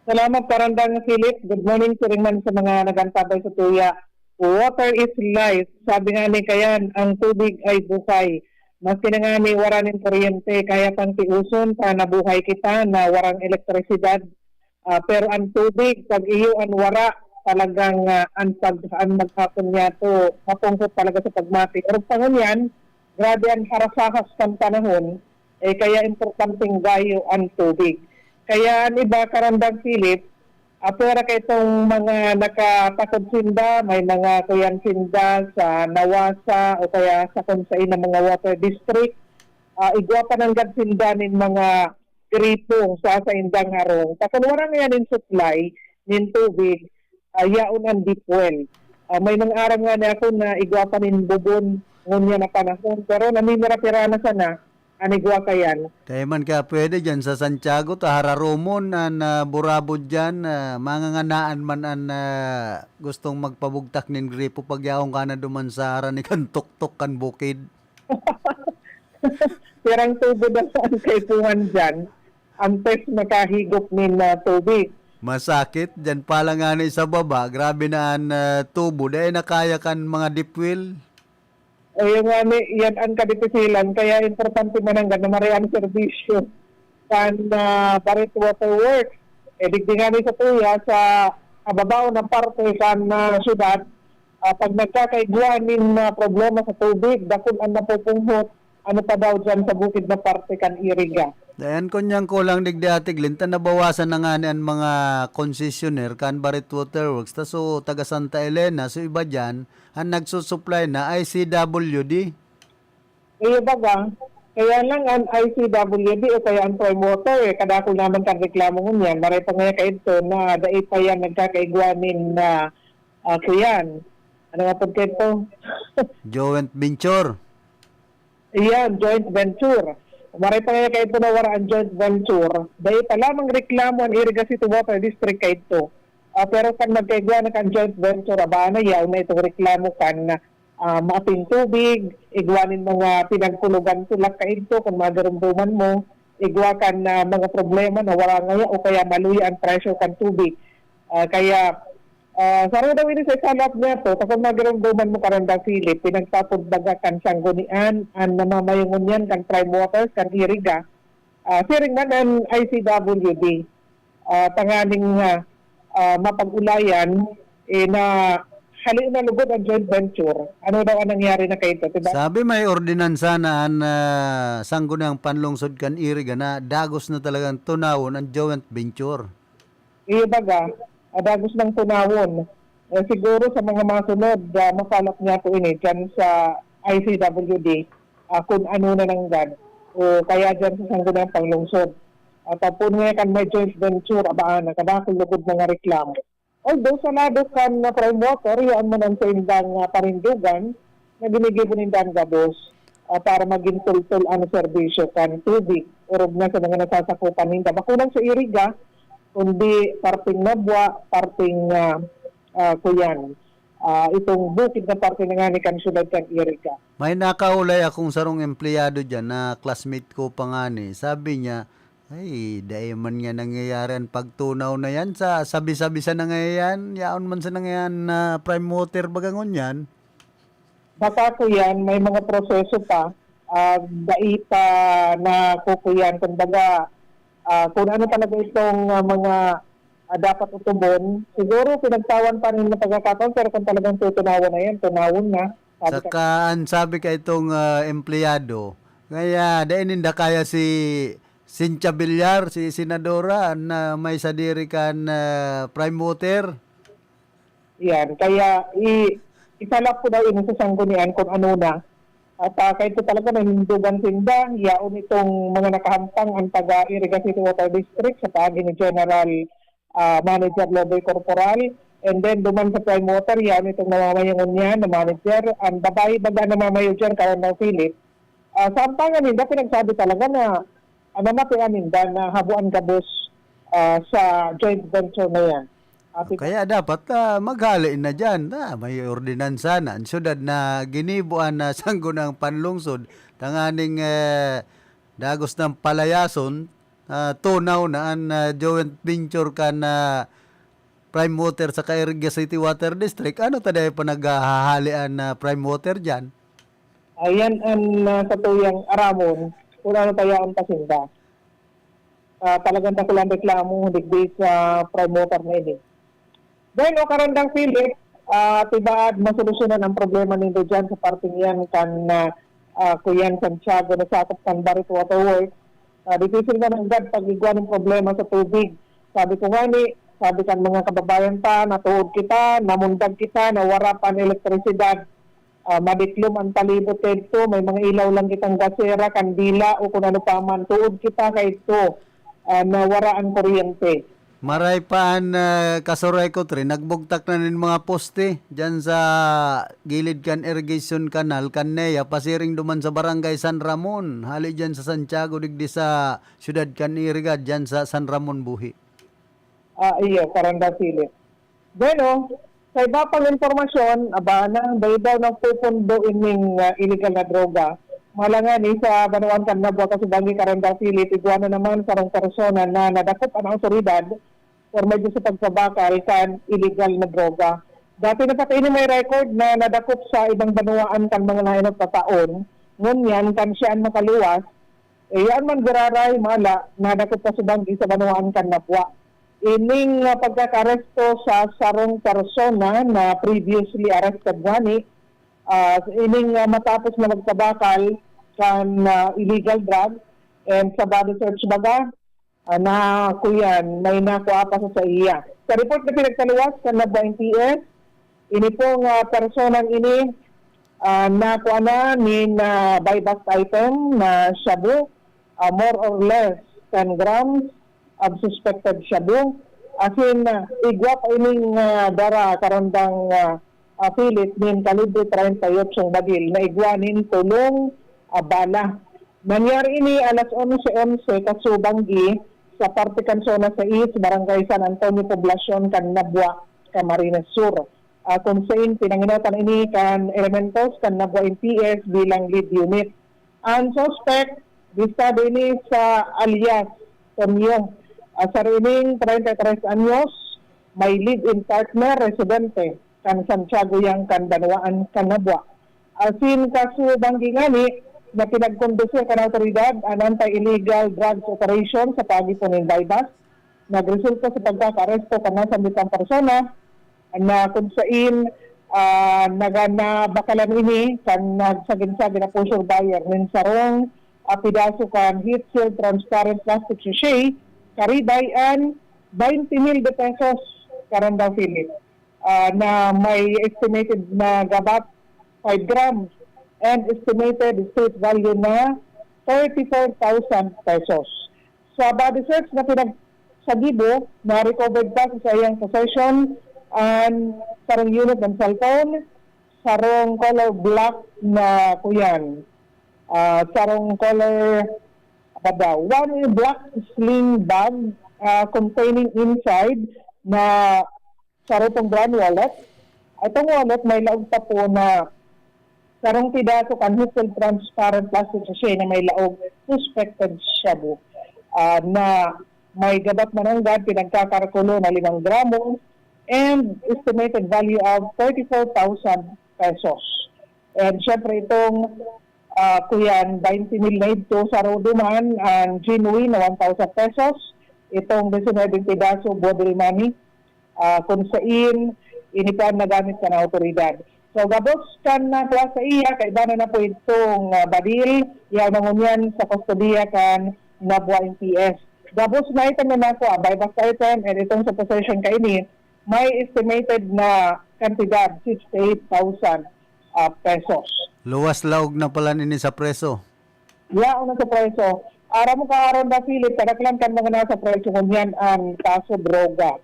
Salamat, Parandang Philip. Good morning, siring man sa mga nag-antabay sa tuya. "Water is life." Sabi nga ni Kayan, "Ang tubig ay buhay." Maski na nga ni wara nin kuryente, kaya pang tiuson ta nabuhay kita na warang elektrisidad. Ah, pero ang tubig, pag iyo an wara, talagang, ah, ang pag-, ang maghapon niya to, mapungkot talaga sa pagmati. Pero pangunyan, grabe ang harasahas kan panahon, eh, kaya importanteng gayo ang tubig. Kaya ang iba, Karandang Philip, apwera kaitong mga nakatakod sinda, may mga kuyan sinda sa Nawasa o kaya sa kung sain na mga water district, ah, igwa pa nanggad sinda nin mga gripo sa saindang harong. Ta kun wara ngayan nin supply nin tubig, ah, yaon an deep well. Ah, may mga aram nga na ako na igwa pa nin bubon ngunyan na panahon, pero namimira-pira na sana an igwa kayan. Kaya man kaya pwede dyan sa Santiago, ta hararomon an, ah, burabod dyan, ah, manganganaan man an, ah, gustong magpabugtak nin gripo pag yaon ka na duman sa harani kan tuktok kan bukid. Pirang tubo na sa ang kaipuhan dyan, antes makahigop nin, ah, tubig. Masakit, dyan pa lang ngani sa baba, grabe na an, ah, tubo. Dai na kaya kan mga deep well. O, yung ngani, yan ang kadipisilan. Kaya importante mananggad na maray an serbisyo kan, ah, Barito Water Works. Eh, digdi ngani sa tuya, sa kababaw na parte kan, ah, syudad, ah, pag nagkakaigwa nin, ah, problema sa tubig, dakul an napupunghot, ano pa daw dyan sa bukid na parte kan Iriga. Dayan, kunyang kulang digdi, Ate Glenn, ta nabawasan na ngani an mga konsesyonero kan Barito Water Works. Ta so, taga Santa Elena, so iba dyan, an nagsusupply na I C W D. Iyo baga, kaya lang an I C W D o kaya an Prime Water, eh, kadakul naman kan reklamo ngunyan. Maray pa ngaya kaidto na dai pa yan nagkakaigwa nin, ah, ah, kuyan. Ano nga pod kaidto? Joint venture. Iyan, joint venture. Maray pa ngaya kaidto na wara an joint venture. Dai pa lamang reklamo an Iriga City Water District kaidto. Ah, pero kan magkaigwa na kan joint venture, aba na, yaon na itong reklamo kan, ah, maaping tubig, igwa nin mga pinagkulugan tulak kaidto, kung magarumduman mo, igwa kan, ah, mga problema na wala ngaya o kaya maluya ang presyo kan tubig. Ah, kaya, ah, saro daw ini sa isalap niya to, ta kung magarumduman mo, Karandang Philip, pinagpapudbaga kan sanggunian an namamayo ngunyan kan Prime Waters, kan Iriga, ah, siring man an I C W D, ah, tanganing, ah, ah, mapag-ulayan, eh, na hali na lugod ang joint venture. Ano daw ang nangyari na kaito, diba? Sabi may ordinansa na an, ah, sangguniang panlungsod kan Iriga na dagos na talagang tunawon ang joint venture. Iyo baga, ah, dagos ng tunawon. Eh, siguro sa mga masunod, ah, masalap niya po ini dyan sa I C W D, ah, kung ano na nanggad. O kaya dyan sa sangguniang panlungsod. At, ah, po niya kan may joint venture, abaan, nakadakol lugod mga reklamo. Although sa lado kan, ah, Prime Water, yaon man ang saindang, ah, panindugan na ginigibo ninda an gabos, ah, para magin tultol an serbisyo kan tubig, orog na sa mga nasasakupan ninda. Bako lang sa Iriga, kundi parting Nabua, parting, ah, ah, kuyan, ah, itong bukid na parte na ngani kan siyudad kan Iriga. May nakaulay akong sarong empleyado diyan na classmate ko pa ngani. Sabi niya, "Ay, dai man nga nangyayari an pagtunaw na yan sa sabi-sabi sa nangayan, yaon man sa nangayan na Prime Water baga ngunyan." Baka, kuyan, may mga proseso pa, ah, dai pa nakukuyan. Kumbaga, ah, kung ano talaga itong, ah, mga, ah, dapat utubon, siguro pinagtawan pa rin ng pagkakataon, pero kung talagang tutunawan na yan, tunawon na. Sabi ka Saka an sabi ka itong, ah, empleyado, kaya dai ninda kaya si Cynthia Villar, si senadora na may sadiri kan, ah, Prime Water. Yan, kaya i isalap ko daw ini sa sanggunian kung ano na. At, ah, kaidto talaga nanindugan sinda, yaon itong mga nakahampang ang taga Iriga City Water District sa paagi ni General, ah, Manager Lodoy Corporal. And then, duman sa Prime Water, yaon itong namamayo ngunyan na manager. Ang babae baga namamayo diyan, Colonel Philip. Ah, sampangan ninda, pinagsabi talaga na, ah, namatian ninda na habuan gabos, ah, sa joint venture na yan. Ah, pin- Kaya dapat, ah, maghali na diyan. Ah, may ordinansa na an syudad na ginibo an, ah, sangguniang panlungsod tanganing, eh, dagos nang palayason, ah, tunaw na an, ah, joint venture kan, ah, Prime Water saka Iriga City Water District. Ano ta dai pa naghahahali an, ah, Prime Water diyan? Ayan an, ah, satuyang aramon kung ano pa yaon pa sinda. Ah, talagang dakulang reklamo digdi sa Prime Water na ini. Then, o Karandang Philip, ah, tibaad masolusyonan ang problema nindo diyan sa parteng iyan kan, ah, ah, Kuyan Santiago na sakop kan Barito Water Works. Ah, dipisil na nanggad pag-igwa nin problema sa tubig. Sabi ko ngani, sabi kan mga kababayan ta, natuod kita, namundag kita, nawara pa an elektrisidad. Ah, madiklom an palibot kaidto, may mga ilaw lang kitang gasera, kandila, o kun ano pa man. Tuod kita kaidto, ah, na wara an kuryente. Maray pa an, ah, Kasuray ko, Tre, nagbugtak na nin mga poste diyan sa gilid kan irrigation canal kan NEA, pasiring duman sa Barangay San Ramon, hali diyan sa Santiago, digdi sa siyudad kan Iriga, diyan sa San Ramon buhi. Ah, iyo, Karandang Philip. Bueno, sa iba pang impormasyon, aba, nang daydaw nagpupundo ining, ah, iligal na droga. Malangani sa banwaan kan Nabua, Kasubangi, Karandang Philip, igwa na naman sarong persona na nadakop an awtoridad por medio sa pagsabakal kan iligal na droga. Dati na pati ini may record na nadakop sa ibang banwaan kan mga nainot na taon. Ngunyan, kan siya an makaluwas, eh, yan man giraray, mala, nadakop Kasubangi sa banwaan kan Nabua. Ining, ah, pagkakaaresto sa sarong persona na previously arrested ngani, ah, ining, ah, matapos na magtabakal kan, ah, illegal drug and sa body search baga, ah, na kuyan, may nakua pa sa saiya. Sa report na pinagpaluwas kan Nabua M P S, ini pong, ah, personang ini, ah, nakua na nin, ah, buy-bust item na shabu, ah, more or less ten grams of suspected shabu. Asin, ah, igwa pa ining, ah, dara, Karandang, ah, ah, Philip, nin kalibre treinta y ocho badil na igwa nin tolong, ah, bala. Nangyari ini alas onse onse Kasubangi sa parte kan Zona sais, Barangay San Antonio, Poblacion kan Nabua, Camarines Sur. Ah, kun sain pinangenotan ini kan elementos kan Nabua M P S bilang lead unit. An suspect, bistado ini sa alias Tonyo, ah, saro ining treinta y tres anyos, may live-in partner, residente kan Santiago yang kan banwaan kan Nabua. Asin Kasubangi ngani na pinagkondusir kan awtoridad an anti-illegal drugs operation sa paagi po nin buy-bust. Nagresulta sa pagkakaaresto kan nasambitang persona na kun sain, ah, naga-, nabakalan ini kan nagsagin-sagin na pusher buyer nin sarong, ah, pidaso kan heat-sealed transparent plastic sachet, karibay an twenty mil de pesos, Karandang Philip, ah, na may estimated na gabat five grams and estimated street value na thirty-four thousand pesos. Sa body search na pinagsagibo, na-recovered pa sa saiyang possession an sarong unit ng cellphone, sarong color black na kuyan, ah, sarong color, ano ba daw, one black sling bag, ah, containing inside na saro pong brown wallet. Itong wallet may laog pa po na sarong pidaso kan heat-sealed transparent plastic sachet na may laog suspected shabu, ah, na may gabat mananggad pinagkakalkulo na limang gramo and estimated value of thirty-four thousand pesos. And syempre itong, ah, kuyan, twenty mil na idto, saro duman an genuine na one thousand pesos, itong disinebeng pidaso, bodil money, ah, kun sain ini pa an nagamit kan awtoridad. So, gabos kan nakua saiya, kaiba na na po itong, ah, badil, yaon na ngunyan sa kustodiya kan Nabua M P S. Gabos na item na nakua, buy-bust item, and itong sa possession kaini, may estimated na kantidad, sixty-eight thousand, ah, pesos. Luwas laog na pala nini sa preso. Yaon na sa preso. Aram mo, Karandang Philip, kadaklan kan mga nasa preso ngunyan an kaso droga.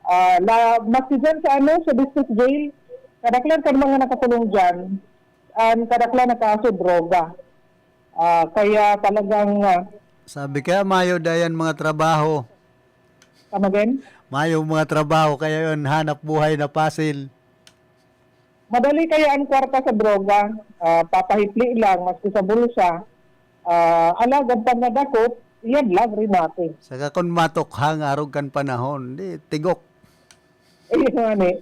Ah, la, maski dyan sa, ano, sa district jail, kadaklan kan mga nakakulong dyan, an kadaklan na kaso droga. Ah, kaya talagang, ah, Sabi kaya mayo dayan mga trabaho. Come again? Mayo mga trabaho, kaya yun, hanap buhay na pasil. Madali kaya an kwarta sa droga, ah, papahipli lang, maski sa bulsa. Ah, alagad pag nadakop, iyan lang rin natin. Saka kun matukhang arog kan panahon, di tigok. Iyo ngani.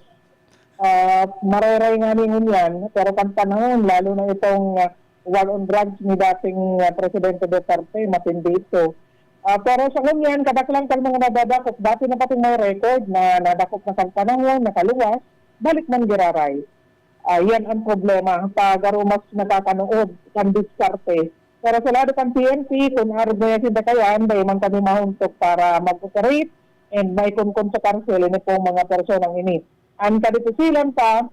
Ah, marayray ngani ngunyan, pero kan panahon, lalo na itong, ah, war on drugs ni dating, ah, Presidente Duterte, matindi ito. Ah, pero sa ngunyan, kadaklan kan mga nadadakop, dati na pating may record na nadakop na kan panahon, nakaluwas, balik man giraray. Ah, yan ang problema. Pag arumas nakakanood, kan diskarte. Pero sa lado kan P N P, kun arog na yan sinda kayan, dai man kami mahuntog para mag-operate and maikunkon sa karsel ini pong mga personang ini. An kadipisilan pa,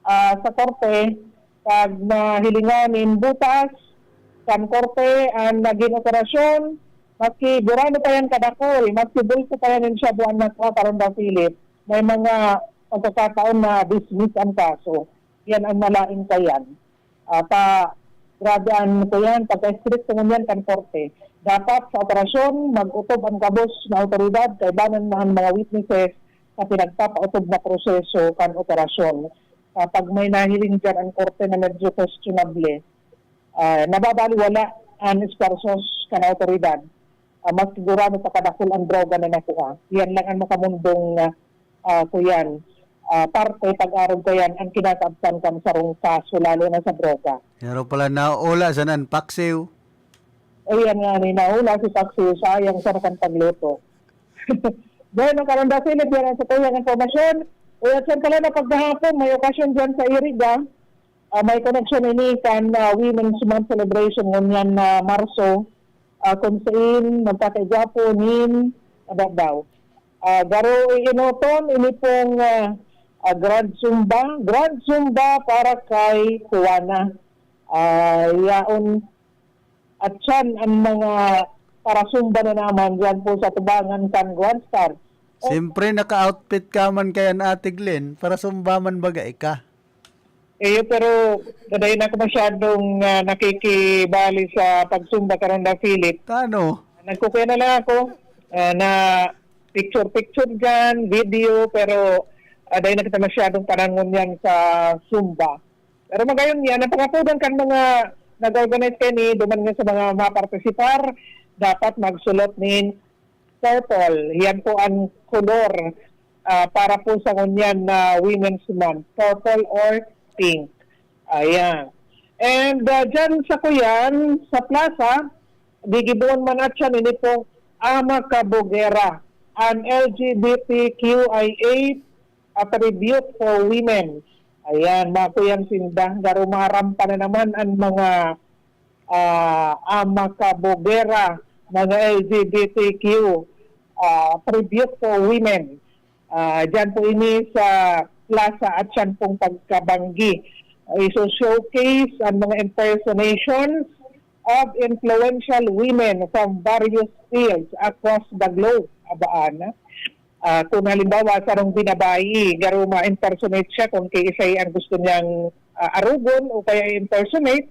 ah, sa korte, pag nahilingan nin butas kan korte an nagin operasyon, Maski gurano pa yan kadakul, maski bulso pa yan yung shabu an nakuha, Karonda Philip, may mga pagkakataon na dismiss ang kaso. Yan ang malain kayan. Ah, pa, grabe an kuyan, pagka-estrikto ngunyan kan korte. Dapat sa operasyon, mag-utob ang gabos na awtoridad, kaibanan na ang mga witnesses sa pinagpapaotob na proseso kan operasyon. Ah, pag may nahiling dyan ang korte na medyo questionable, ah, nababaliwala an esfuerzos kan awtoridad. Ah, mas sigurado pa kadakul ang droga na nakuha. Yan lang ang makamundong, ah, ah, kuyan, ah, parte pag-arog kayan ang kinakaabtan kan sarong kaso, lalo na sa droga. Pero pala naula sa nan paksiw. Ayan nga, ni naula si paksiw, sayang sa kan pagluto. Bueno, Karonda Philip, yan ang sa tuyang impormasyon. Uya, siya pala na pagkahapon, may okasyon dyan sa Iriga. Ah, may connection ini kan, ah, Women's Month celebration ngunyan na Marso, ah, kung sain magkakaigwapo nin, ano daw, ah, garo iinoton ini pong, ah, ah, Grand Zumba, Grand Zumba para kay Juana. Ah, yaon at siyan ang mga parasumba na naman dyan po sa tubangan kan Grand Star. Siyempre, naka-outfit ka man kaya, Ate Glenn, parasumba man baga ika. Eh, pero dadayon ako masyadong, ah, nakikibali sa pagsumba, Karonda Philip. Tano? Nagkukuya na lang ako, ah, na picture-picture dyan, video, pero, ah, dahil na kita masyadong panangon yan sa Zumba. Pero magayon yan, ang pangapudan kan mga nag-organize kaini, duman nga sa mga mapartisipar, dapat magsulot nin purple. Yan po ang kolor, ah, para po sa ngunyan na Women's Month. Purple or pink. Ayan. And, ah, dyan sa kuyan, sa plaza, gigibohon man at siya nini po, Ama Kabugera, an L G B T Q I A, a tribute for women. Ayan, mga kuyang sinda, garo marampa na naman ang mga, ah, Ama Kabugera, mga L G B T Q, ah, tribute for women. Ah, dyan po ini sa plaza at siyan pong pagkabanggi. Iso-showcase ang mga impersonations of influential women from various fields across the globe. Abaan, ah, kung halimbawa, sarong binabayi, garo ma-impersonate siya kung kiisay ang gusto niyang, ah, arugon o kaya impersonate.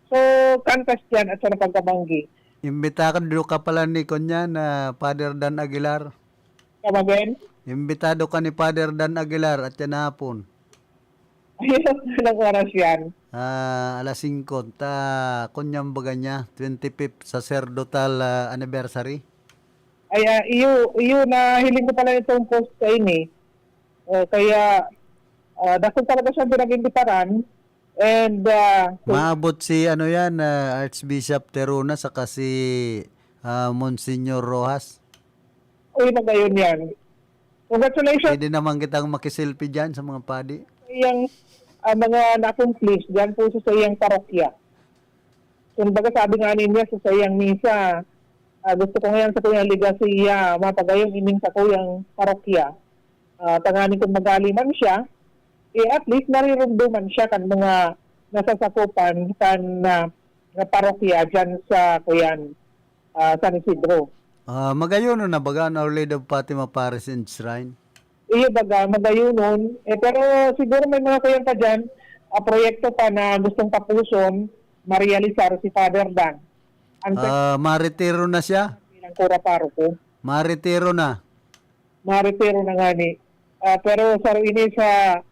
So, kantas diyan at sa pagkabanggi. Imbitado ka pala ni, kunya, na Father Dan Aguilar. Come again? Imbitado ka ni Father Dan Aguilar at yan hapon. Ayun, anong oras yan? Ah, alas singko. Ta, kunyang baga niya, twenty-fifth sacerdotal, ah, anniversary. Ay, ah, iyo, iyo, nahiling ko pala itong post sa ini. Oh, kaya, ah, dako talaga siyang pinag-imbitaran. And, ah, Maabot si, ano yan, ah, Archbishop Teruna saka si, ah, Monsignor Rojas. Uy, magayon yan. Congratulations. Pwede naman kitang makiselfie dyan sa mga padi. Iyang, ah, mga na-accomplish dyan po sa iyang parokya. Kumbaga, sabi nga niya sa iyang misa, ah, "Gusto ko ngayon sa kuyang legacy, ah, mapagayong ining sa kuyang parokya." Ah, tanganing kung magali man siya, eh, at least narirumduman siya kan mga nasasakupan kan, ah, nga parokya dyan sa, kuyan, ah, San Isidro. Ah, magayon na baga an Our Lady of Fatima Parish and Shrine? Iyo baga, magayonon. Eh, pero siguro may mga kuyan pa dyan, ah, proyekto pa na gustong tapuson, marealisar si Father Dan. Ang Ah, maretiro na siya? Bilang kura paroko. Maretiro na. Maretiro na ngani. Ah, pero saro ini sa,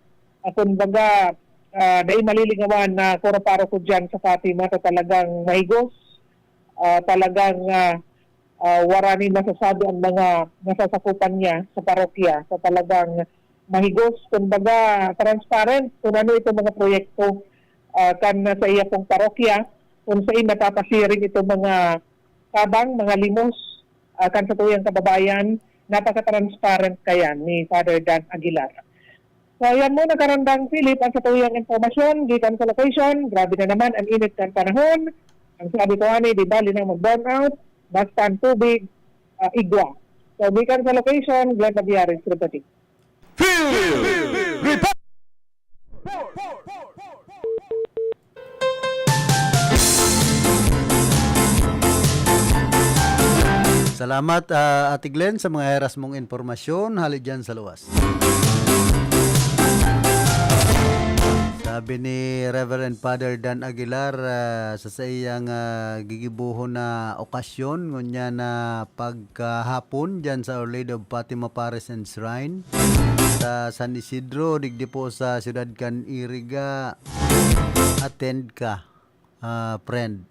ah, kumbaga, ah, dai malilingawan na kura paroko diyan sa Fatima, sa talagang mahigos, ah, talagang, ah, ah, wara nin masasabi ang mga nasasakupan niya sa parokya. Sa talagang mahigos, kumbaga, transparent kung ano itong mga proyekto, ah, kan sa iya pong parokya, kung saan napapasiring itong mga tabang, mga limos, ah, kan satuyang kababayan, napaka-transparent kayan ni Father Dan Aguilar. So, ayan muna, Karandang Philip, ang satuyang impormasyon gikan sa location. Grabe na naman ang init kan panahon. Ang sabi ko, ani, di ba, linang mag-burn out, basta ang tubig, ah, igwa. So, gikan sa location, Glenda Viares reporting. Field Report! Salamat, ah, Ate Glenn, sa mga heras mong impormasyon hali dyan sa luwas. Sabi ni Reverend Father Dan Aguilar, ah, sa saiyang, ah, gigibohon na okasyon, ngunyan na pagkahapon dyan sa Our Lady of Fatima Parish and Shrine sa San Isidro, digdi po sa siyudad kan Iriga, attend ka, ah, friend.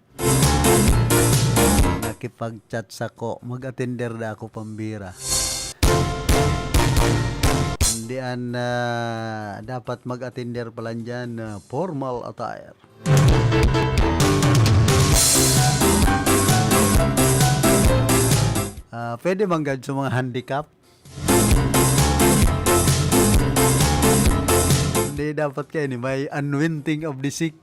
Nakipag-chat sako, mag-attender na ako pambira. Hindi an, ah, dapat mag-attender pa lang dyan, ah, formal attire. Ah, pwede man gad sa mga handicap? Hindi, dapat kayo ni may anointing of the sick.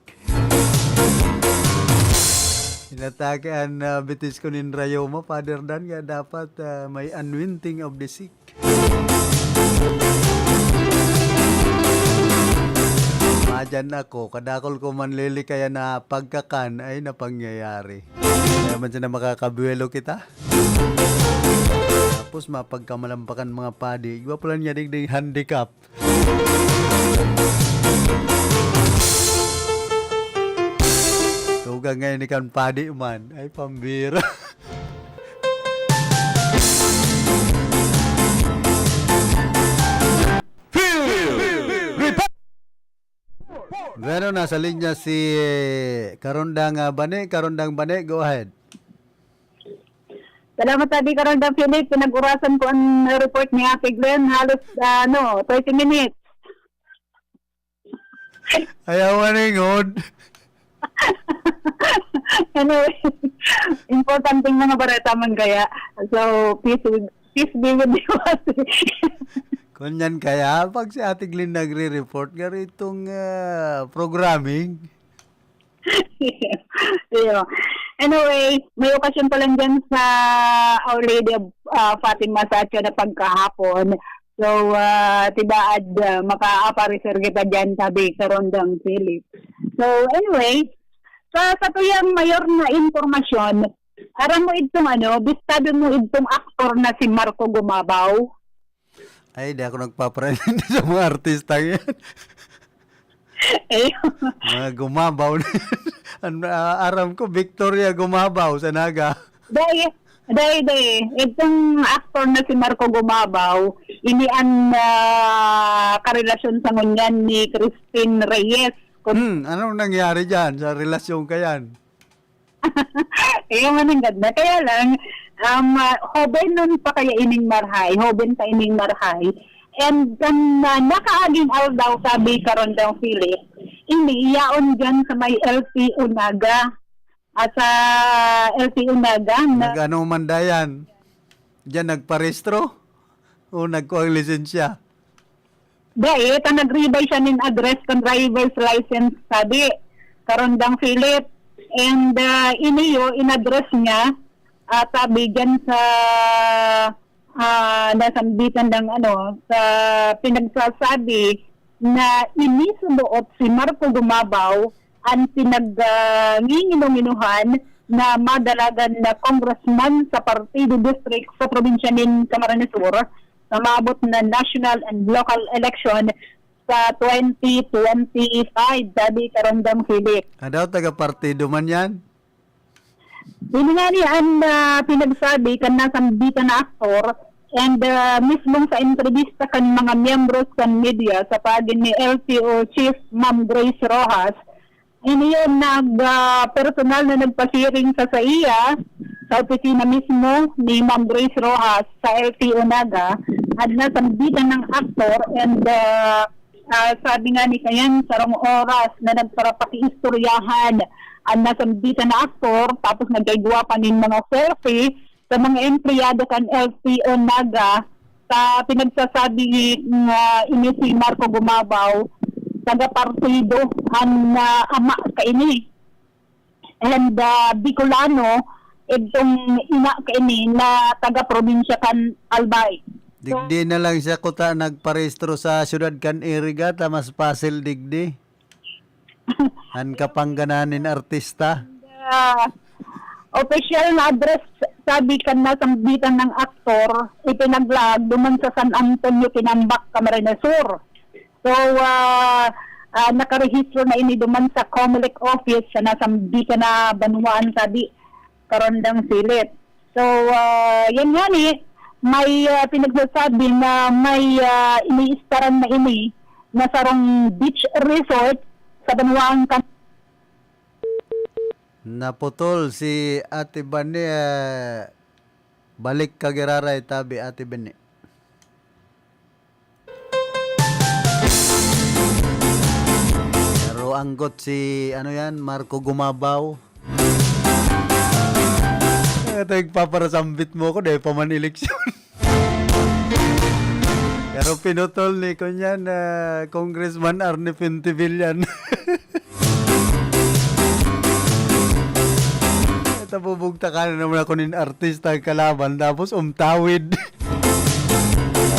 Inatake an, ah, bitis ko nin rayoma, Father Dan, kaya dapat, ah, may anointing of the sick. Madyan ako, kadakol ko manlilikaya na pagkakan ay napangyayari. Kaya man siya na makakabuelo kita. Tapos mapagkamalampakan mga padi. Igwa pala niya digding handicap. Tugang ngayon ni kan padi man. Ay, pambira. Field Report! Bueno, nasa linya si Karondang, ah, Bane. Karondang Bane, go ahead. Salamat, Adi Karondang Philip. Pinag-orasan ko ang report ni Ate Glenn. Halos, ah, ano, thirty minutes. Ayaw maningod. Anyway, importanteng mga bareta man kaya. So, peace with, peace be with you, Ate. Kunyan kaya, pag si Ate Glenn nagre-report, garo itong, ah, programming. Iyo. Anyway, may okasyon pa lang dyan sa Our Lady of, ah, Fatima sa Atsya na pagkahapon. So, ah, tibaad, ah, makaaparecer kita dyan, sabi Karondang Philip. So, anyway, sa, sa tuyang mayor na impormasyon, aram mo itong ano, bistado mo itong aktor na si Marco Gumabaw? Ay, di ako nagpaparalin sa mga artista yan. Ayun. Mga gumabaw na yan. Ang, ah, aram ko, Victoria Gumabaw sa Naga. Dai, dai, dai. Itong aktor na si Marco Gumabaw, ini an, ah, karelasyon sa ngunyan ni Christine Reyes. Kung Hmm, anong nangyari dyan sa relasyon ka yan? Iyo man ang ganda. Kaya lang, um, ah, hoben nun pa kaya ining marhay. Hoben pa ining marhay. And kan, ah, nakaaging aldaw, sabi Karondang Philip, ini yaon dyan sa may L T O Naga. Ah, sa L T O Naga na Nag-ano man dayan? Diyan nagparehistro? O nagkuha ng lisensya? Dai, ta nag-revise siya nin address kan driver's license, sabi, Karondang Philip. And, ah, iniyo, in-address niya, ah, sabi dyan sa, ah, nasambitan ng ano, sa pinagsasabi na ini suboot si Marco Gumabaw an pinag, ah, nginginuhan na madalagan na congressman sa Partido District sa probinsya nin Camarines Sur sa maabot na national and local election sa twenty twenty-five, sabi Karondang Philip. Ah, daw taga-partido man yan? Ini nga ni an, ah, pinagsabi kan nasambitan na aktor and, ah, mismong sa entrebista kan mga miyembros kan media sa paagi ni L T O Chief Ma'am Grace Rojas, ini yun nag, ah, personal na nagpasiring sa saiya sa opisina mismo ni Ma'am Grace Rojas sa L T O Naga, at nasambitan ng aktor and, ah, ah, sabi nga ni Kayan, sarong oras na nagparapakiistoryahan ang nasambitan na aktor, tapos nagkaigwa pa nin mga selfie sa mga empleyado kan L T O Naga, sa pinagsasabi nga ini si Marco Gumabaw, taga-partido ang, ah, ama kaini. And, ah, Bicolano, itong ina kaini na taga-probinsya kan Albay. So, Digdi na lang siya kuta nagparehistro sa siyudad kan Iriga, ta mas pasil digdi. An kapangganan nin artista. Ah, opisyal na address Sabi kan nasambitan ng aktor, ipinaglaag duman sa San Antonio, Tinambac, Camarines Sur. So, ah, ah, nakarehistro na ini duman sa Comelec office sa nasambitan na banwaan, sabi, karandang silit. So, ah, yan nga ni, may, ah, pinagsasabi na may, ah, iniistaran na ini na sarong beach resort sa banwaan kan- Naputol si Ate Bani, ah, balik ka giraray, tabi Ate Bani. Pero anggot si, ano yan, Marco Gumabaw. Ito, nagpaparasambit mo ako, dahil pa man eleksyon. Pero pinutol ni, kunyan, ah, Congressman Arnie Pintivillan. Ito, bubugtakan na naman ako nin artista ang kalaban, tapos umtawid.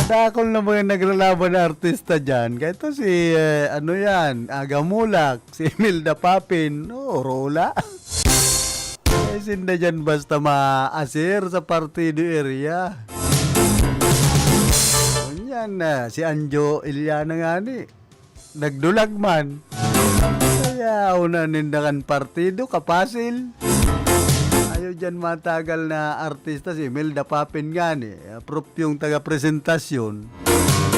Dakul na mga naglalaban na artista dyan. Kaya ito si, eh, ano yan, Aga Mulak, si Imelda Papin, no, Rola. Eh, sinda dyan basta maasir sa partido area. Kunyan na, si Anjo Iliana nga ni. Nagdulag man. Kaya una ninda kan partido, kapasil. Ayaw dyan matagal na artista si Imelda Papin ngani. Propyong taga-presentasyon.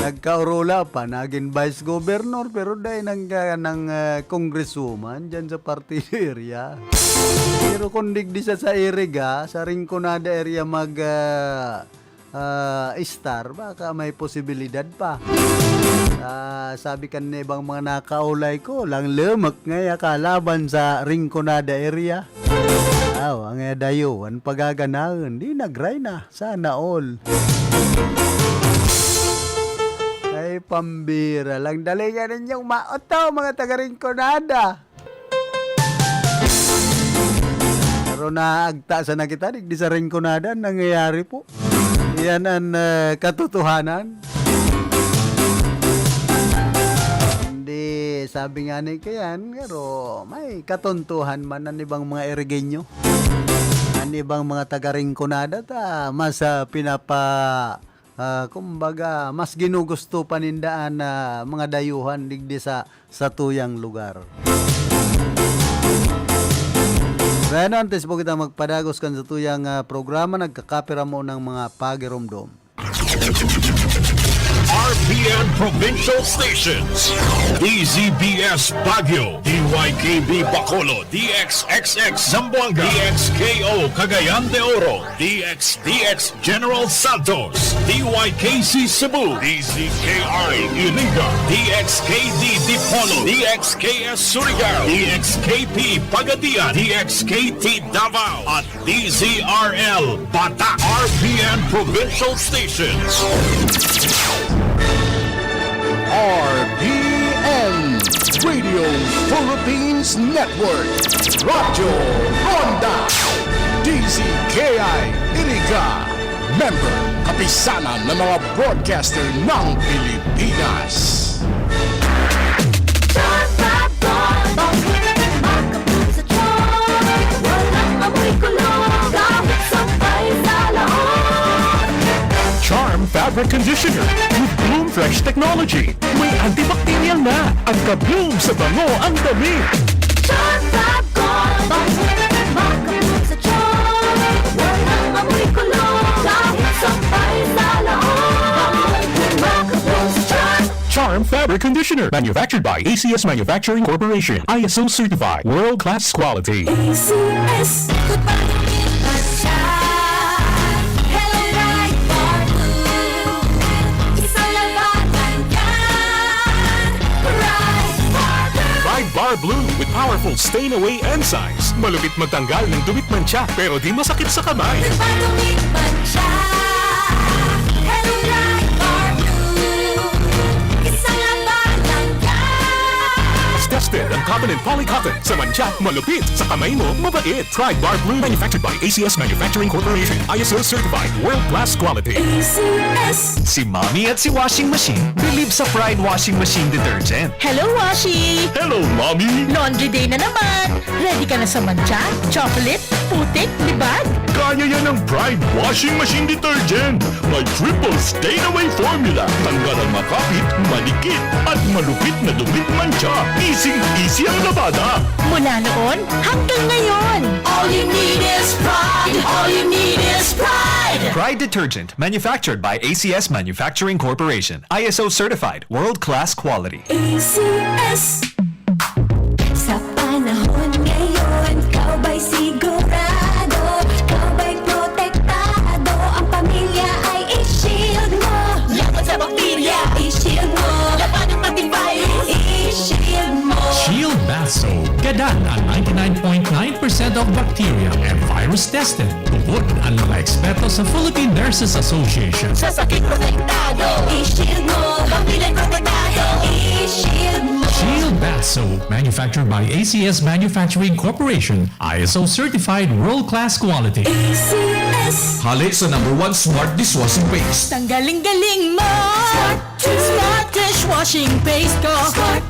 Nagkaorola pa, nagin vice governor, pero dai nang, nang, ah, congresswoman dyan sa partido area. Pero kung digdi sa, sa Iriga, sa Rinconada area mag, ah, ah, star, baka may posibilidad pa. Ah, sabi kan ibang mga nakaulay ko, lang lemek ngaya kalaban sa Rinconada area. Aw, ang dayo, an pagaganaon, di nagray na. Sana all. Ay, pambira lang. Dali nga ninyong maoto, mga taga Rinconada. Pero naagta sana kita, digdi sa Rinconada, nangyayari po. Iyan an, ah, katotohanan. Hindi, sabi nga ni Kian, pero may katontohan man an ibang mga Irigenyo. An ibang mga taga Rinconada ta mas, ah, pinapa-, ah, kumbaga, mas ginugusto pa ninda an, ah, mga dayuhan digdi sa, sa tuyang lugar. Kaya ano, antes po kita magpadagos kan sa tuyang, ah, programa, nagkakapira mo ng mga pagiromdom. R P N Provincial Stations, D Z B S Baguio, D Y K B Bacolod, D X X X Zamboanga, D X K O Cagayan de Oro, D X D X General Santos, D Y K C Cebu, D Z K I Iriga, D X K D Dipolog, D X K S Surigao, D X K P Pagadian, D X K T Davao, at D Z R L Bata, R P N Provincial Stations. R P N Radio Philippines Network, Radyo Ronda, D Z K I Iriga, member, Kapisanan ng mga Broadcaster ng Pilipinas. Charm Fabric Conditioner with Bloom Fresh Technology. May antibacterial na. Ang ka-Bloom sa bango ang dami. Charm Fab Gold. Bango na makabloom sa charm. Walang amoy kulog. Kahit sampay sa loob. Makabloom sa charm. Charm Fabric Conditioner. Manufactured by A C S Manufacturing Corporation. I S O certified. World class quality. A C S. Goodbye, Hello, Pride Bar Blue. Isang labanan yan. Pride Bar Blue. Pride Bar Blue with powerful stain away enzymes. Malupit magtanggal ng dumi at mantsa, pero di masakit sa kamay. Nagpadumi mantsa. Hello, Pride Bar Blue. Isang labanan yan. Tested ang cotton and polycotton. Sa mantsa, malupit. Sa kamay mo, mabait. Pride Bar Blue, manufactured by A C S Manufacturing Corporation. I S O certified, world class quality. A C S. Si Mommy at si Washing Machine believe sa Pride Washing Machine Detergent. Hello, Washi! Hello, Mommy! Laundry day na naman! Ready ka na sa mantsa, chocolate, putik, libag? Kaya yan ang Pride Washing Machine Detergent. May triple stain away formula. Tanggal ang makapit, madikit, at malupit na dumi, mantsa. Easy-easy ang labada. Mula noon hanggang ngayon. All you need is Pride. All you need is Pride. Pride Detergent, manufactured by A C S Manufacturing Corporation. I S O certified, world-class quality. A C S. Sa panahon ngayon, ikaw ba'y sigurado? Ikaw ba'y protektado? Ang pamilya ay i-shield mo. Laban sa bakterya, i-shield mo. Labanan pati virus, i-shield mo. Shield Bath Soap. Gadan ang ninety-nine point nine percent of bacteria and virus tested. Tubod ang mga eksperto sa Philippine Nurses Association. Sa sakit protektado, i-shield mo. Pamilya protektado, i-shield mo. Shield Bath Soap, manufactured by A C S Manufacturing Corporation, I S O certified world-class quality. A C S. Hale sa number one smart dishwashing paste. Tanggaling-galing mo! Smart Smart dishwashing paste ko. Smart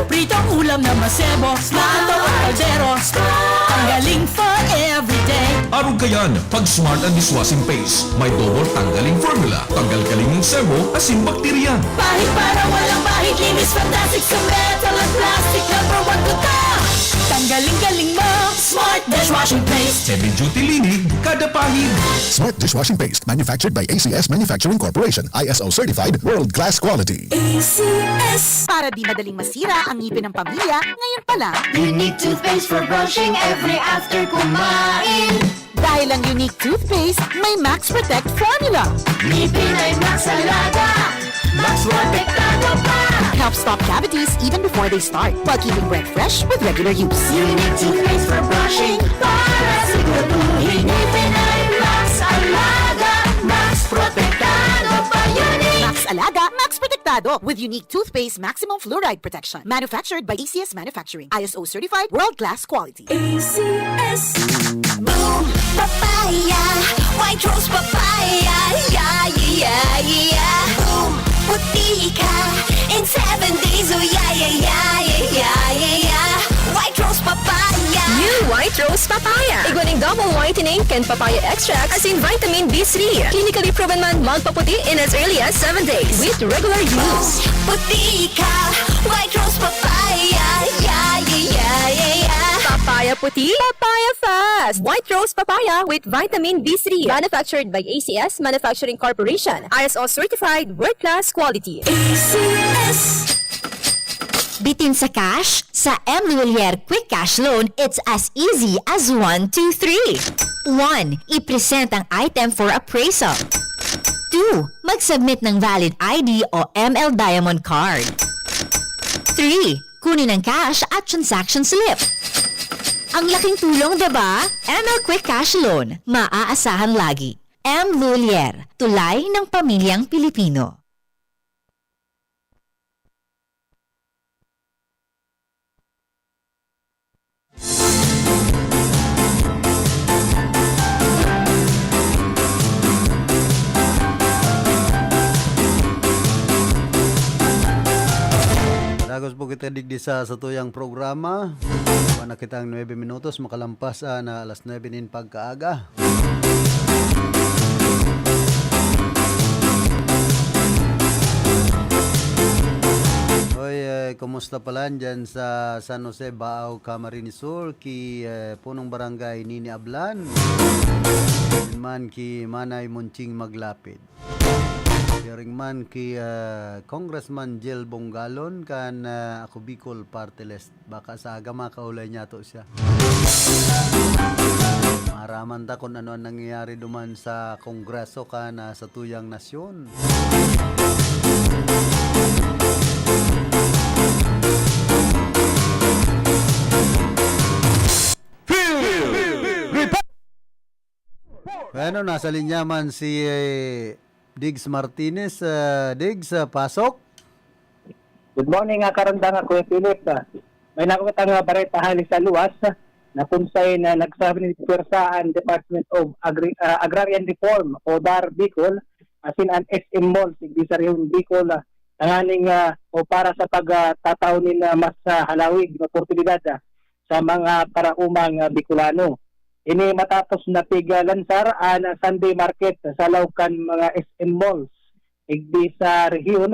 Pritong ulam na masebo. Smart ang kaldero. Tanggaling for everyday. Arog kayan, pag Smart ang dishwashing paste, may double tanggaling formula. Tanggal kaling ng sebo, asin bakterya. Pahid para walang bahid. Linis fantastic sa metal at plastic. Number one ko to. Tanggaling-galing mo. Smart dishwashing paste. Heavy duty linig, kada pahid. Smart dishwashing paste, manufactured by A C S Manufacturing Corporation, I S O certified, world class quality. A C S. Para di madaling masira ang ngipin ng pamilya, ngayon pa lang. Unique toothpaste for brushing every after kumain. Dahil ang Unique Toothpaste may Max Protect Formula. Ngipin ay Max Alaga, Max Protektado pa. Helps stop cavities even before they start, while keeping breath fresh with regular use. Unique Toothpaste for brushing, para siguraduhin ngipin ay Max Alaga, Max Protektado pa. Unique! Max Alaga, Max Protektado, with Unique Toothpaste Maximum Fluoride Protection. Manufactured by A C S Manufacturing. I S O certified, world-class quality. A C S. Boom! Papaya! White Rose Papaya! Yeah, yeah, yeah, yeah! Boom! Puti ka in seven days! Oh, yeah, yeah, yeah, yeah, yeah, yeah! White Rose Papaya! New White Rose Papaya. Igwa nin double whitening kan papaya extract asin vitamin B three. Clinically proven man magpaputi in as early as seven days with regular use. Puti ka, White Rose Papaya. Yeah, yeah, yeah, yeah, yeah. Papaya puti, papaya fast. White Rose Papaya with vitamin B three. Manufactured by A C S Manufacturing Corporation. I S O certified, world class quality. A C S. Bitin sa cash? Sa M Lhuillier Quick Cash Loan, it's as easy as one, two, three. One, i-present ang item for appraisal. Two, mag-submit ng valid I D o M L Diamond Card. Three, kunin ang cash at transaction slip. Ang laking tulong, di ba? M L Quick Cash Loan, maaasahan lagi. M Lhuillier, tulay ng pamilyang Pilipino. Dagos po kita digdi sa satuyang programa. Wala na kitang nuebe minutos, makalampas, ah, na alas nuebe nin pagkaaga. Hoy, eh, kumusta pala dyan sa San Jose, Baao, Camarines Sur, ki, eh, punong barangay Nini Ablan? Yun man ki Manay Monching Maglapid. Siring man ki, ah, Congressman Jel Bongalon kan, ah, Ako Bicol Party List. Baka sa aga makaulay niya to siya. Maaraman ta kung ano ang nangyayari duman sa Kongreso kan, ah, satuyang nasyon. Bueno, nasa linya man si, eh, Diggs Martinez. Ah, Diggs, ah, pasok. Good morning, ah, Karandang, ah, Kuya Philip. Ah, may nakita nga bareta hali sa luwas, ah, na kung saan na nagsabi ni pwersa ang Department of Agri-, ah, Agrarian Reform o DAR Bicol, asin ang S M Mall, sigdi sa rehiyong Bicol, ah, tanganing, ah, o para sa pagtatao nin, ah, mas, ah, halawig na oportunidad, ah, sa mga paraumang, ah, Bicolano. Ini matapos na pig-, ah, lansar an Sunday market sa laog kan mga S M malls igdi sa rehiyon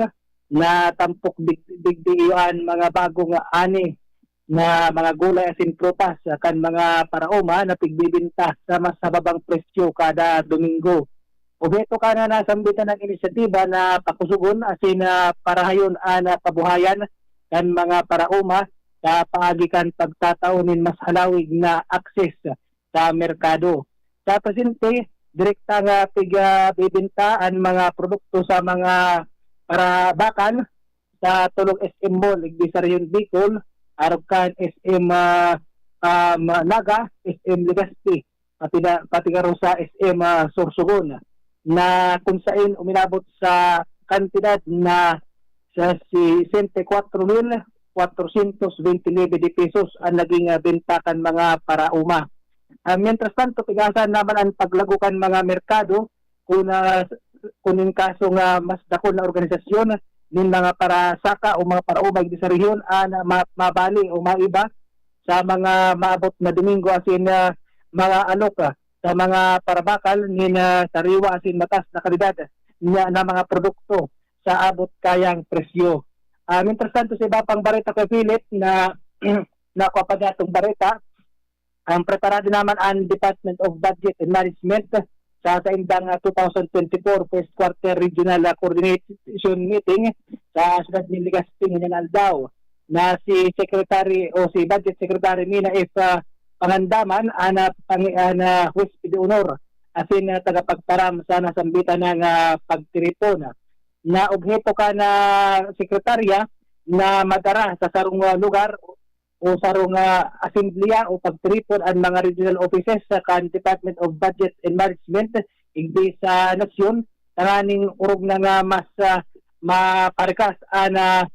na tampok dig-, digdi iyo an mga bagong ani na mga gulay asin prutas kan mga paraoma na pigbibinta sa mas hababang presyo kada Domingo. Obheto kan nasambitan na inisyatiba na pakusogon asin, ah, parahayon an, ah, kabuhayan kan mga paraoma sa paagi kan pagtatao nin mas halawig na akses sa merkado. Sa presente, direkta nga pigbibinta an mga produkto sa mga parabakan sa tulong S M Mall igdi sa Rehiyon Bicol, arog kan S M, ah, um, Naga, S M Legazpi, pati na, pati garo sa S M, ah, Sorsogon, na kun saen uminabot sa kantidad na sa sesenta y cuatro mil cuatrocientos veintinuebe de pesos an naging, ah, benta kan mga paraoma. Ah, mientras tanto, pigasan naman an paglago kan mga merkado kun, ah, kun in kaso nga mas dakul na organisasyon nin mga parasaka o mga paraoma igdi sa rehiyon an ma-, mabali o maiba sa mga maabot na Domingo asin, ah, mga alok, ah, sa mga parabakal nin, ah, sariwa asin mataas na kalidad na, na mga produkto sa abot kayang presyo. Ah, mientras tanto, sa iba pang bareta, Kuya Philip, na nakuha pa niya itong bareta, ang preparado naman ang Department of Budget and Management sa saindang, ah, two thousand twenty-four first quarter regional, ah, coordination meeting sa siyudad ni Legazpi ngayong aldaw, na si Secretary o si Budget Secretary Mina F, ah, Pangandaman, an, ah, pang-, an, ah, huwes de honor asin, ah, tagapagtaram sa nasambitan na, ah, pagtiripon, na obheto kan sekretarya na madara sa sarong, ah, lugar o sarong, ah, asembleya o pagtiripon an mga regional offices sa kan Department of Budget and Management igdi sa nasyon, tanganing orog na nga mas, ah, maparikas an, ah,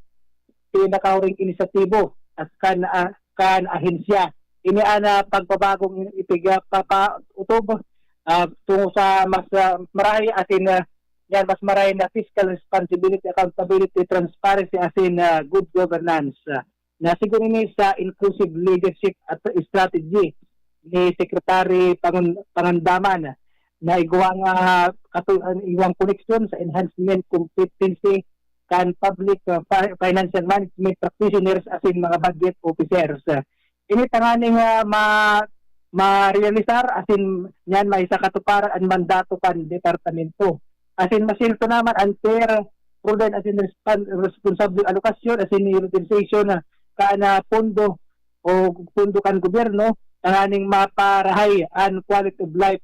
pinakahuring inisyatibo at kan, ah, kan ahensya. Ini an, ah, pagbabagong ipigpapautob, ah, tungo sa mas, ah, marahay asin, ah, yan, mas marahay na fiscal responsibility, accountability, transparency, asin, ah, good governance. Ah, na siguro ini sa inclusive leadership at strategy ni Secretary Pangun-, Pangandaman na igwa nga katu-, an igwang koneksyon sa enhancement competency kan public, ah, fi-, financial management practitioners asin mga budget officers. Ini tanganing, ah, ma-, marealisar asin nyan maisakatuparan an mandato kan departamento. Asin masyento naman an fair, prudent asin respon-, responsable alokasyon asin utilization kan, ah, pondo o pondo kan gobyerno tanganing maparahay an quality of life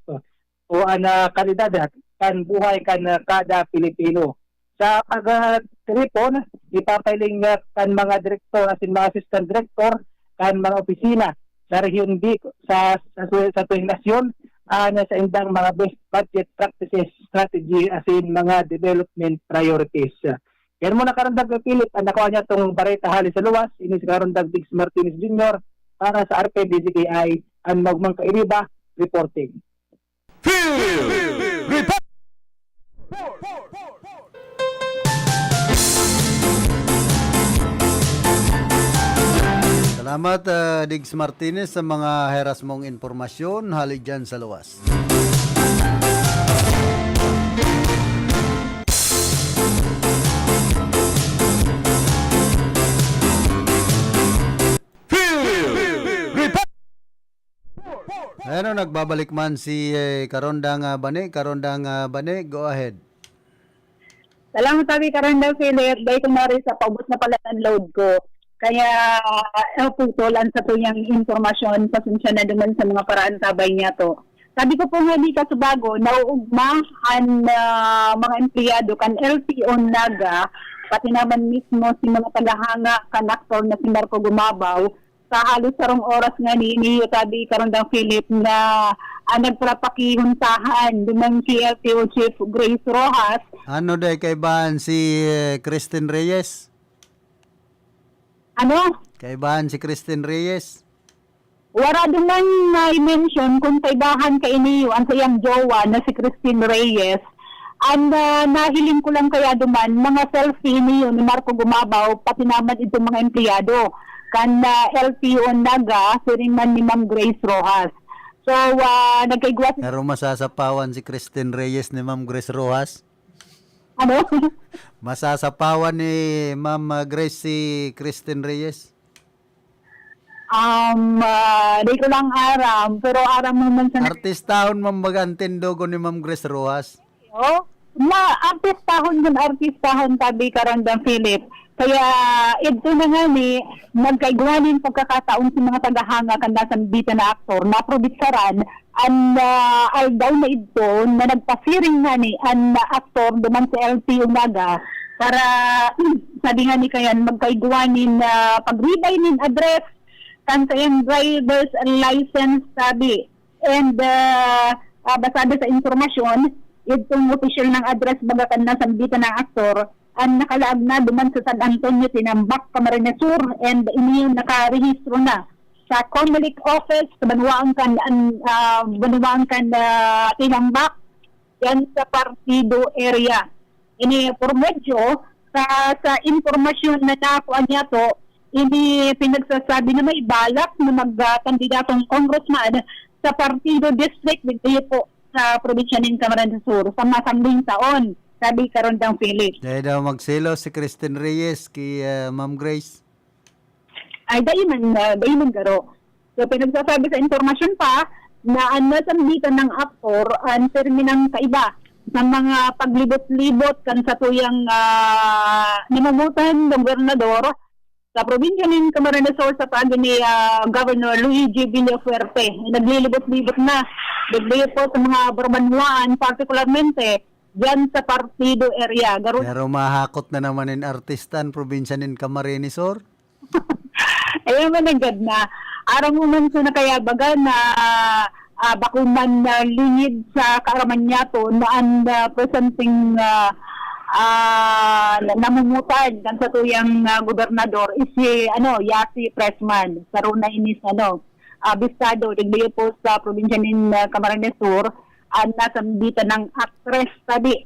o an, ah, kalidad kan buhay kan, ah, kada Pilipino. Sa pag, ah, tiripon, ipapahiling, ah, kan mga direktor asin mga assistant director kan mga opisina sa Rehiyon Bicol sa, sa, sa tuwing nasyon, ah, na saindang mga best budget practices, strategy asin mga development priorities. Yan muna, Karondag Philip, ang nakuha niya tong bareta hali sa luwas. Ini si Karondag Diggs Martinez Junior para sa R P D Z K I, ang Magmang Kairiba, reporting. Field Report! Salamat, ah, Diggs Martinez, sa mga heras mong impormasyon hali dyan sa luwas. Field Report! Ayan o, nagbabalik man si, eh, Karondang, ah, Bani. Karondang, ah, Bani, go ahead. Salamat, Abi Karondang Philip. Dahil ko na rin sa paubos na pala ang load ko. Kaya, ah, putol ang sa tuyang impormasyon. Pasensya na duman sa mga paraan tabay niya to. Sabi ko po nga, di kasubago, nauugma an, ah, mga empleyado kan L T O Naga, pati naman mismo si mga tagahanga kan aktor na si Marco Gumabaw, sa halos sarong oras nga ni, ni Tabi Karondang Philip na, ah, nagpapakihuntahan duman si L T O Chief Grace Rojas. Ano day, kaibahan si, eh, Christine Reyes? Ano? Kaibahan si Christine Reyes? Wara duman na-mention kung kaibahan kaini an saiyang jowa na si Christine Reyes. An, ah, nahiling ko lang kaya duman, mga selfie niyo ni Marco Gumabaw, pati naman itong mga empleyado kan, ah, L T O Naga, siring man ni Ma'am Grace Rojas. So, ah, nagkaigwa si Pero masasapawan si Christine Reyes ni Ma'am Grace Rojas? Ano? Masasapawan ni Ma'am, ah, Grace si Christine Reyes? Um, ah, di ko lang aram, pero aram mo man sa Artistahon man baga an tindogon ni Ma'am Grace Rojas? Oh, na artistahon yun, artistahon, sabi ka, Randang Philip. Kaya, ito na nga ni, nagkaigwa nin pagkakataon sa mga tagahanga kan nasambitan na aktor, naprobitsaran an, ah, aldaw na idto na nagpasiring nga ni an aktor duman sa L T Umaga para, sabi nga ni kayan, magkaigwa nin, ah, pagribay nin address kan saiyang driver's license, sabi. And, ah, ah, basado sa impormasyon, itong opisyal ng address baga kan nasambitan na aktor, ang nakalaag na duman sa San Antonio, Tinambac, Camarines Sur, and ini yung nakarehistro na sa Comelec office sa banwaan kan, an-, ah, banwaan kan, ah, Tinambac, yan sa Partido area. Ini por medyo sa, sa impormasyon na nakuha niya to, ini pinagsasabi na may balak na magkandidatong congressman sa Partido District dito po sa probinsya ng Camarines Sur sa masambing taon, sabi ka, Randang Philip. Dai daw magselos si Christine Reyes ki, ah, Ma'am Grace? Ay, dai man, ah, dai man garo. So, pinagsasabi sa impormasyon pa na an nasambitan na aktor an pirmi nang kaiba sa mga paglibot-libot kan satuyang, ah, namumutan, gobernador sa probinsya nin Camarines Sur sa paagi ni, ah, Governor Luigi Villafuerte. Naglilibot-libot na digdi po sa mga barbanwaan, partikularmente diyan sa Partido area. Garo- Pero mahakot na naman in artista an probinsya nin Camarines Sur? Ayan, mananggad na. Aram mo man sa nakayabagan na, ah, bako man na lingid sa kaaraman niya to na an, ah, presenteng, ah, ah, na-, namumutan kan satuyang, ah, gobernador is si, ano, Yasi Pressman. Saro na ini sa, ano, ah, bistado, digdi po sa probinsya nin, ah, Camarines Sur, an nasambitan na aktres, sabi.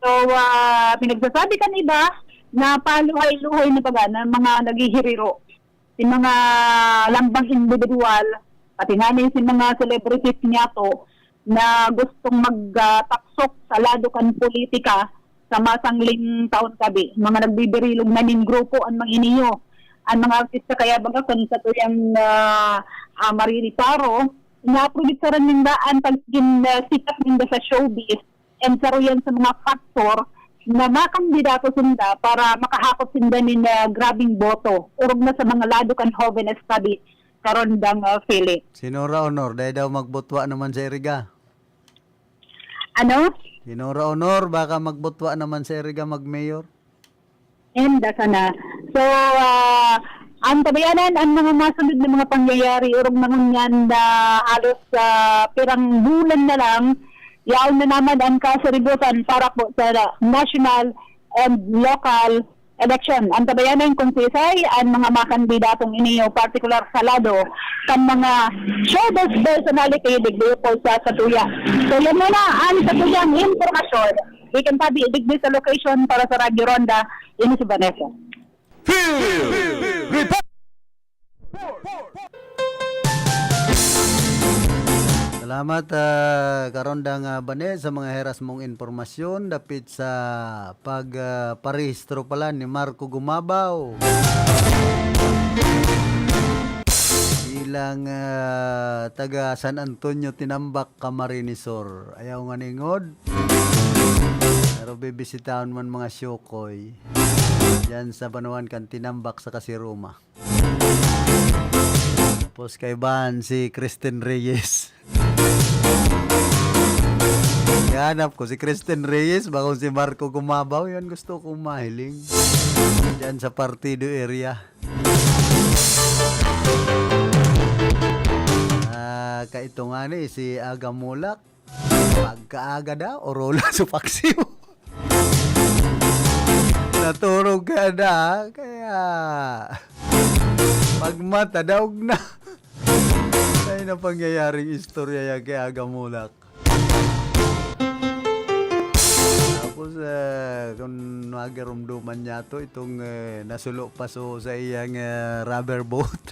So, ah, pinagsasabi kan iba na paluhay-luhay na baga na mga naghihiriro. Si mga lambang individual, pati nga ni si mga celebrities niya to na gustong mag, ah, taksok sa lado kan politika sa masangling taon kabi. Mga nagbibirilog na nin grupo an mga iniyo. An mga artista kaya baga kun sa tuyang, ah, ah, Marie Paro, naaprodutsaran ninda an pagigin, ah, sikat ninda sa showbiz. And saro yan sa mga factor na makandidato sinda para makahakot sinda nin, ah, grabing boto. Orog na sa mga lado kan Joven Estabi, Karondang, ah, Philip. Sinora Honor, dai daw magbutwa naman sa Iriga? Ano? Sinora Honor, baka magbutwa naman sa Iriga mag-mayor? Enda sana. So, ah, ang tabayanan, ang mga masunod na mga pangyayari, orog na ngunyan na halos, ah, pirang bulan na lang, yaon na naman ang kasaributan para po sa national and local election. Ang tabayanan kung sisay ang mga makandidatong iniyo, partikular sa lado kan mga showbiz personality, digdi po sa satuya. So, yan muna ang satuyang impormasyon. Gikan tabi, digdi sa location para sa Radyo Ronda, ini si Vanessa. Field Report. Salamat, ah, Karondang, ah, Bane, sa mga heras mong impormasyon dapit sa pag, ah, parehistro pala ni Marco Gumabaw bilang, ah, taga San Antonio, Tinambac, Camarines Sur. Ayaw nga ningod. Pero bibisitahon man mga syokoy diyan sa banwaan kan Tinambac saka si Roma. Tapos kaibahan si Christine Reyes. Ihanap ko si Christine Reyes, bako si Marco Gumabaw, yan gusto kong mahiling. Diyan sa Partido area. Ah, kaito nga ni si Aga Mulak. Pagkaaga daw, orola sa paksiw. Naturog ka na, kaya pagmata, daog na. Ay, na pangyayaring istorya yan kay Aga Mulak. Tapos, eh, kung magarumduman niya to, itong, eh, nasulo pa so sa iyang, eh, rubber boat.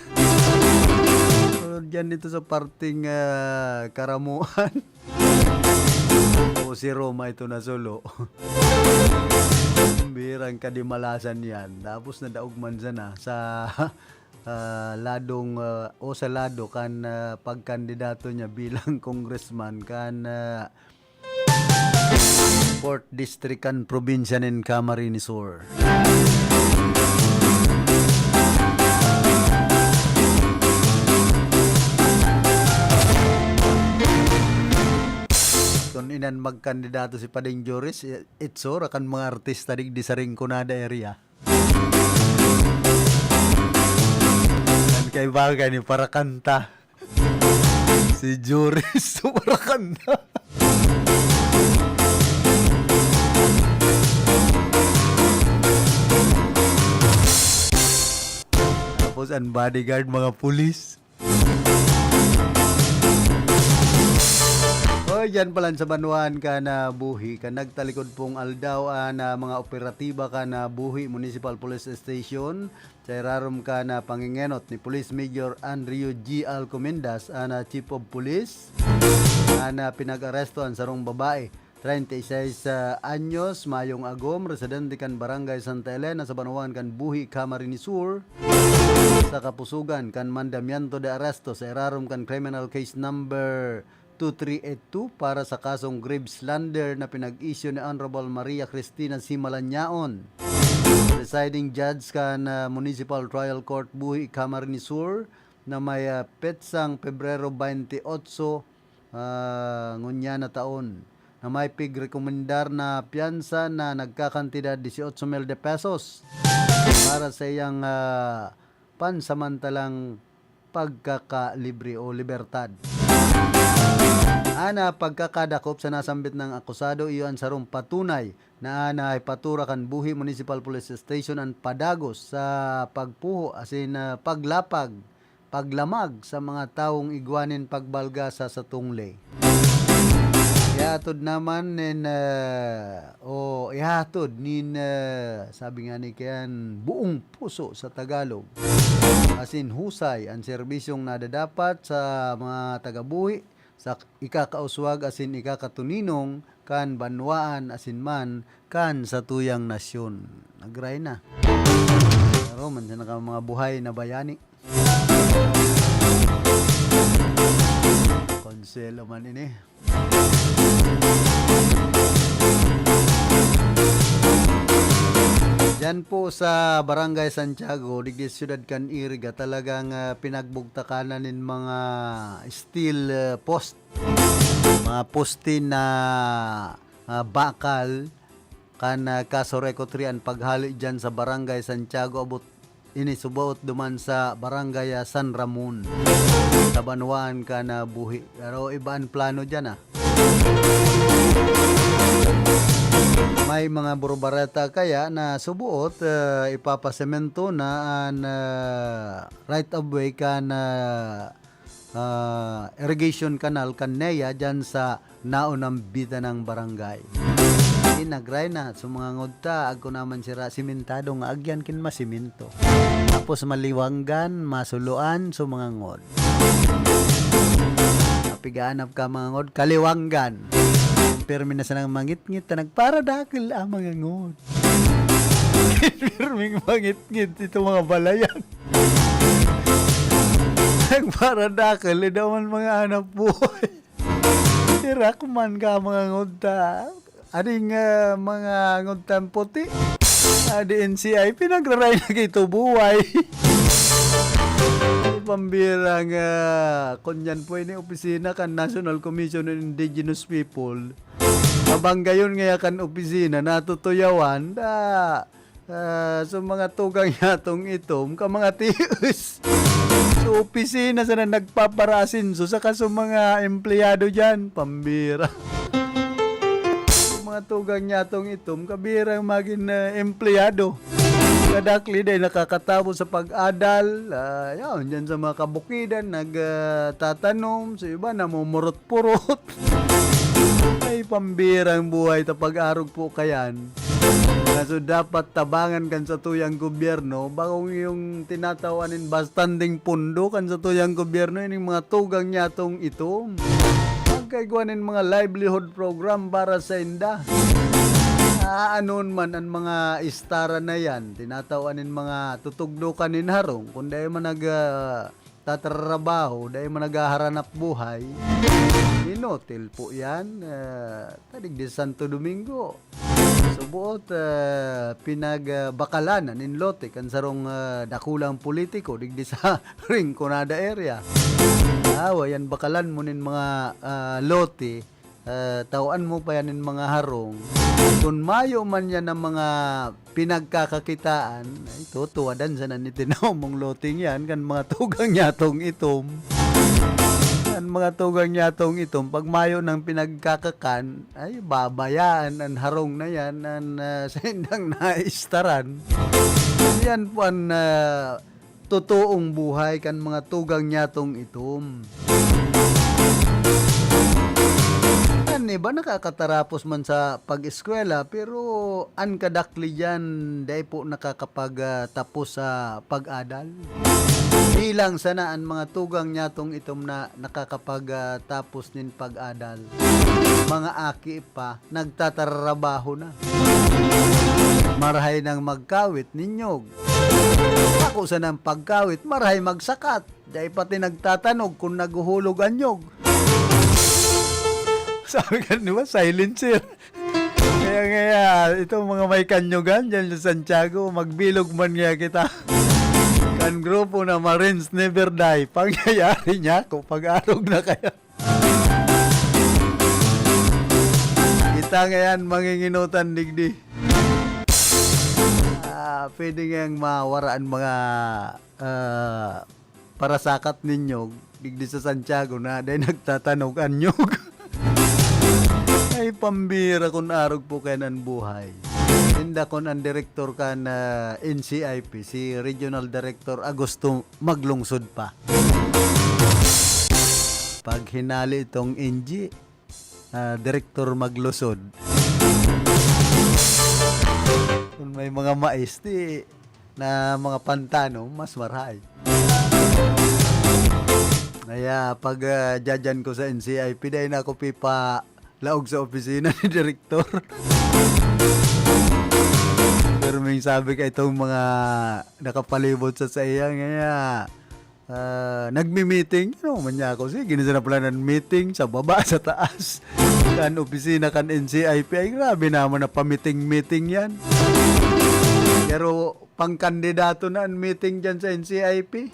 Diyan ito sa parting, ah, Karamuan. O si Roma ito na sulo. Birang kadimalasan yan. Tapos nadaog man sana sa, ah, ladong, ah, o sa lado kan, ah, pagkandidato niya bilang congressman kan, ah, Fourth District kan probinsya nin Camarines Sur. Kun inan magkandidato si Pading Joris, i-, itsura kan mga artista digdi sa Rinconada area. Kan kaibagan ni parakanta. Si Joris, parakanta. Tapos ang bodyguard, mga pulis. O, yan pala sa banwaan kan, ah, Buhi. Kan nagtalikod pong aldaw, ah, na mga operatiba kan, ah, Buhi Municipal Police Station. Sa irarom kan, ah, pangengenot ni Police Major Andrew G. Alcomendas, an, ah, Chief of Police, an, ah, pinag-aresto an sarong babae, treinta y seis, ah, anyos, mayong agom, residente kan Barangay Santa Elena sa banwaan kan Buhi, Camarines Sur, sa kapusugan kan mandamiento de arresto sa irarom kan criminal case number two three eight two para sa kasong grave slander na pinag-isyu ni Honorable Maria Cristina C. Malanyaon, presiding judge kan, ah, Municipal Trial Court Buhi, Camarines Sur, na may, ah, petsang Pebrero twenty-eight, ah, ngunyan na taon, na may pigrekomendar na piyansa na nagkakantidad dieciocho mil de pesos para sa iyang, ah, pansamantalang pagkakalibre o libertad. Ana, pagkakadakop sa nasambit ng akusado, iyo an sarong patunay na ana ay patura kan Buhi Municipal Police Station an padagos sa pagpuho asin, ah, paglapag, paglamag sa mga tawong igwa nin pagbalga sa satong ley. Ihatod naman nin, ah, o ihatod nin, ah, sabi nga ni kayan, buong puso sa Tagalog. Asin husay an serbisyong nadadapat sa mga taga-Buhi sa ikakauswag asin ikakatuninong kan banwaan asin man kan satuyang nasyon. Nagray na. Pero man siya naka mga buhay na bayani. Konselo man ini. Diyan po sa Barangay Santiago, digdi sa siyudad kan Iriga, talagang, ah, pinagbugtakan na nin mga steel, ah, post. Mga poste na, ah, bakal kan, ah, Caso Recotre an paghale diyan sa Barangay Santiago, abot ini subaot duman sa Barangay, ah, San Ramon, sa banwaan kan, ah, Buhi. Pero iba an plano diyan, ah. May mga burubareta kaya na subaot, ah, ipapasemento na an, ah, right of way kan, ah, ah, irrigation canal kan NEA diyan sa naunambitan ng barangay. Inagray na, so mga ngodta, agko naman sira, simentado nga agyan kin masimento. Tapos maliwanggan, masuloan, so mga ngod. Mapigaanap ka mga ngod, kaliwanggan. Pirmi na sanang mangitngit, ta nagparadakil ang mga ngod. Pirming mangitngit, ito mga balayan. Nagparadakil, eh, daw man mga hanap buhay. Tirakman ka, mga ngunta. Ading, ah, mga nguntang puti. Adi N C I, pinagraray na kay tubuway. Pambira nga, kunyan po ini opisina kan National Commission on Indigenous People. Abang gayon ngaya kan opisina, natutuyawan, da, ah, so mga tugang yatong itom, ka mga tiis. So, opisina sana nagpaparasinso, saka so mga empleyado dyan, pambira. So, mga tugang yatong itom, kabirang magin, ah, empleyado. Kadakli day nakakatapos sa pag-adal, ah, yun, dyan sa mga kabukidan, nag, ah, tatanom, so iba namumurot-purot. Ay, pambirang buhay ta pag-arog po kayan. So, dapat tabangan kan satuyang gobyerno, bakong yung tinatawan nin bastanteng pondo kan satuyang gobyerno, ining mga tugang nyatong itom. Magkaigwa nin mga livelihood program para sa inda. Aanon man an mga istara na yan, tinatawan nin mga tutugdokan nin harong, kung dai man nag, ah, tatrabaho, dai man naghaharanap buhay, inutil po yan. Ah, ta digdi sa Santo Domingo, suboot, ah, pinagbakalan na nin lote kan sarong, ah, dakulang politiko digdi sa Rinconada area. Ah, wayan bakalan mo nin mga, ah, lote, ah, tawan mo pa yan nin mga harong. Kun mayo man yan ang mga pinagkakakitaan, ay, tutuwadan sana ni tinaw mong loting yan, kan mga tugang nyatong itom. Kan mga tugang nyatong itom, pag mayo nang pinagkakakan, ay, babayaan an harong na yan, an, ah, saindang naistaran. Yan po an, ah, totoong buhay kan mga tugang nyatong itom. An iba nakakatarapos man sa pag-eskwela, pero an kadakli diyan dai po nakakapag, ah, tapos sa pag-adal. Bilang sana an mga tugang nyatong itom na nakakapag, ah, tapos nin pag-adal. Mga aki pa, nagtatrabaho na. Marahay nang magkawit nin nyog. Ako sanang pagkawit, marahay magsakat. Dai pati nagtatanog kun naghuhulog an nyog. Sabi ka, di ba, silencer. Kaya, kaya, itong mga may kanyogan dyan sa Santiago, magbilog man nga kita. Kan grupo na Marines Never Die, pangyayari niya kung pag-arog na kaya. Kita ngayan, manginginutan digdi. Ah, pwede ngayang mawaraan mga, ah, parasakat nin nyog, digdi sa Santiago na dai nagtatanog an nyog. Ay, pambira kun arog po kayan an buhay. Inda kun an direktor kan, ah, N C I P, si Regional Director Augusto Maglungsod pa. Pag hinali itong N G, ah, direktor maglusod. Kung may mga mais, di na mga pantano, mas marahay. Kaya pag, ah, jajan ko sa N C I P, dai na ako pipalaog sa opisina ni direktor. Pero may sabi ka itong mga nakapalibot sa saiya, kaya ah, nagmi-meeting. Ano man niya ako, sige, ginisa na pala ng meeting sa baba, sa taas. Kan opisina kan N C I P, ay grabe naman na pamiting-meeting yan. Pero pangkandidato na ang meeting dyan sa N C I P.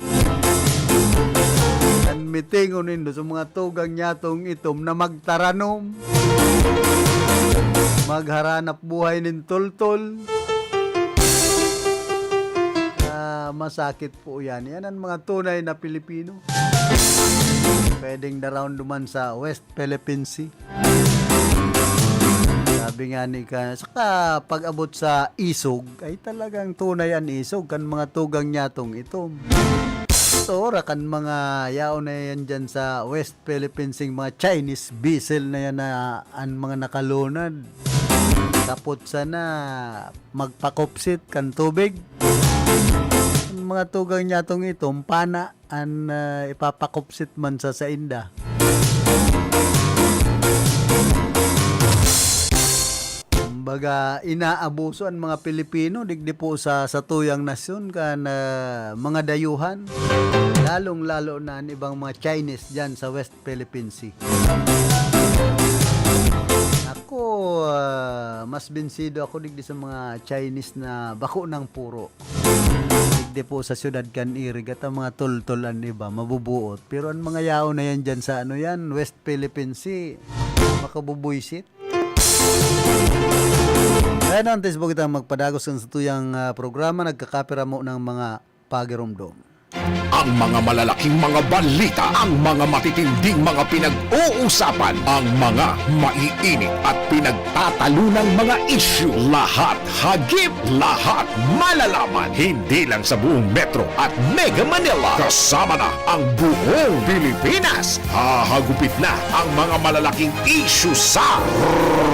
Ang meeting, unindo sa mga tugang nyatong itom na magtaranom. Magharanap buhay nin tultol. Ah, masakit po yan. Yan ang mga tunay na Pilipino. Pwedeng daraon duman sa West Philippine Sea. Sabi nga ni ka, saka pag-abot sa isog, ay talagang tunay ang isog kan mga tugang nyatong itom. Tora kan mga yaon na yan dyan sa West Philippine Sea, mga Chinese vessel na yan na an mga nakalunad. Kapot sana magpakupsit kan tubig. Ang mga tugang nyatong itom, pana an, ah, ipapakupsit man sa sainda. Kumbaga, inaabuso ang mga Pilipino, digdi po sa satuyang nasyon kan, ah, mga dayuhan, lalong-lalo na an ibang mga Chinese diyan sa West Philippine Sea. Ako, ah, mas binsido ako digdi sa mga Chinese na bako ng puro. Digdi po sa siyudad kan Iriga, ta mga tultol an iba, mabubuot. Pero an mga yaon na yan dyan sa ano yan, West Philippine Sea, makabubuisit. Kaya na, antes po kitang magpadagos kan satuyang, ah, programa, nagkakapira mo ng mga pagiromdom. Ang mga malalaking mga balita, ang mga matitinding mga pinag-uusapan, ang mga maiinit at pinagtatalunang mga isyu, lahat hagip, lahat malalaman, hindi lang sa buong Metro at Mega Manila, kasama na ang buong Pilipinas. Hahagupit na ang mga malalaking isyu sa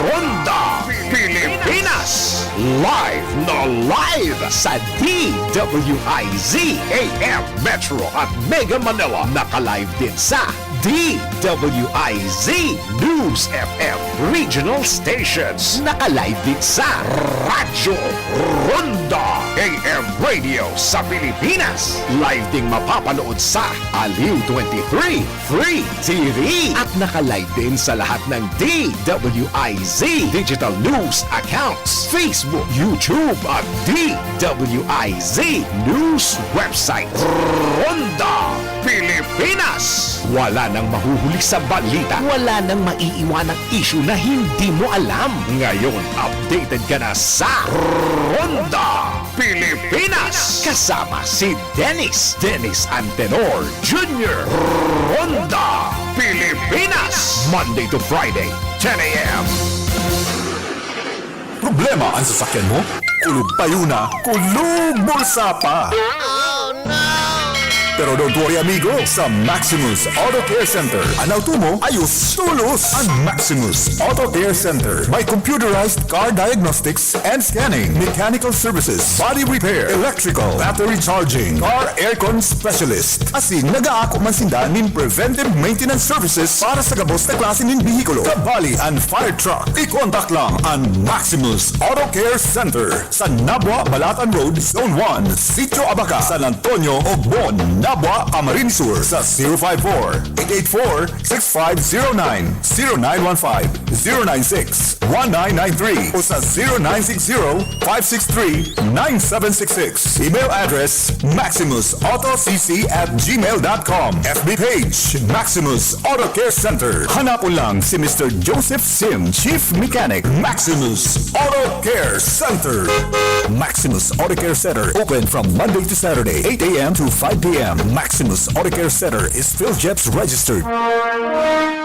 Ronda. Pilipinas! Live na live sa D W I Z A M Metro at Mega Manila. Naka-live din sa D W I Z News F M Regional Stations. Naka-live din sa Radyo Ronda A M Radio sa Pilipinas. Live ding mapapanood sa Aliw twenty-three Free T V. At naka-live din sa lahat ng D W I Z Digital News accounts, Facebook, YouTube at D W I Z News website. Ronda Pilipinas! Wala nang mahuhuli sa balita. Wala nang maiiwanang issue na hindi mo alam. Ngayon, updated ka na sa Ronda Pilipinas. Kasama si Dennis, Dennis Antenor Junior. Ronda Pilipinas. Monday to Friday, ten a m. Problema an sasakyan mo? Kulog payo na, kulog bulsa pa! Pero don't worry, amigo! Sa Maximus Auto Care Center, an auto mo, ayos tolos! An Maximus Auto Care Center may computerized car diagnostics and scanning, mechanical services, body repair, electrical, battery charging, car aircon specialist. Asin nag-aako man sinda nin preventive maintenance services para sa gabos na klase nin behikulo, kabali an fire truck. I-contact lang an Maximus Auto Care Center sa Nabua, Balatan Road, Zone one, Sitio Abaca, San Antonio, Ogbon, Nabua, Camarines Sur sa zero five four, eight eight four, six five zero nine, zero nine one five, zero nine six, one nine nine three o sa zero nine six zero, five six three, nine seven six six. Email address, maximus auto c c at gmail dot com. F B page, Maximus Auto Care Center. Hanapon lang si Mister Joseph Sim, Chief Mechanic, Maximus Auto Care Center. Maximus Auto Care Center, open from Monday to Saturday, eight a m to five p m. Maximus Auto Care Center is PhilGEPS registered.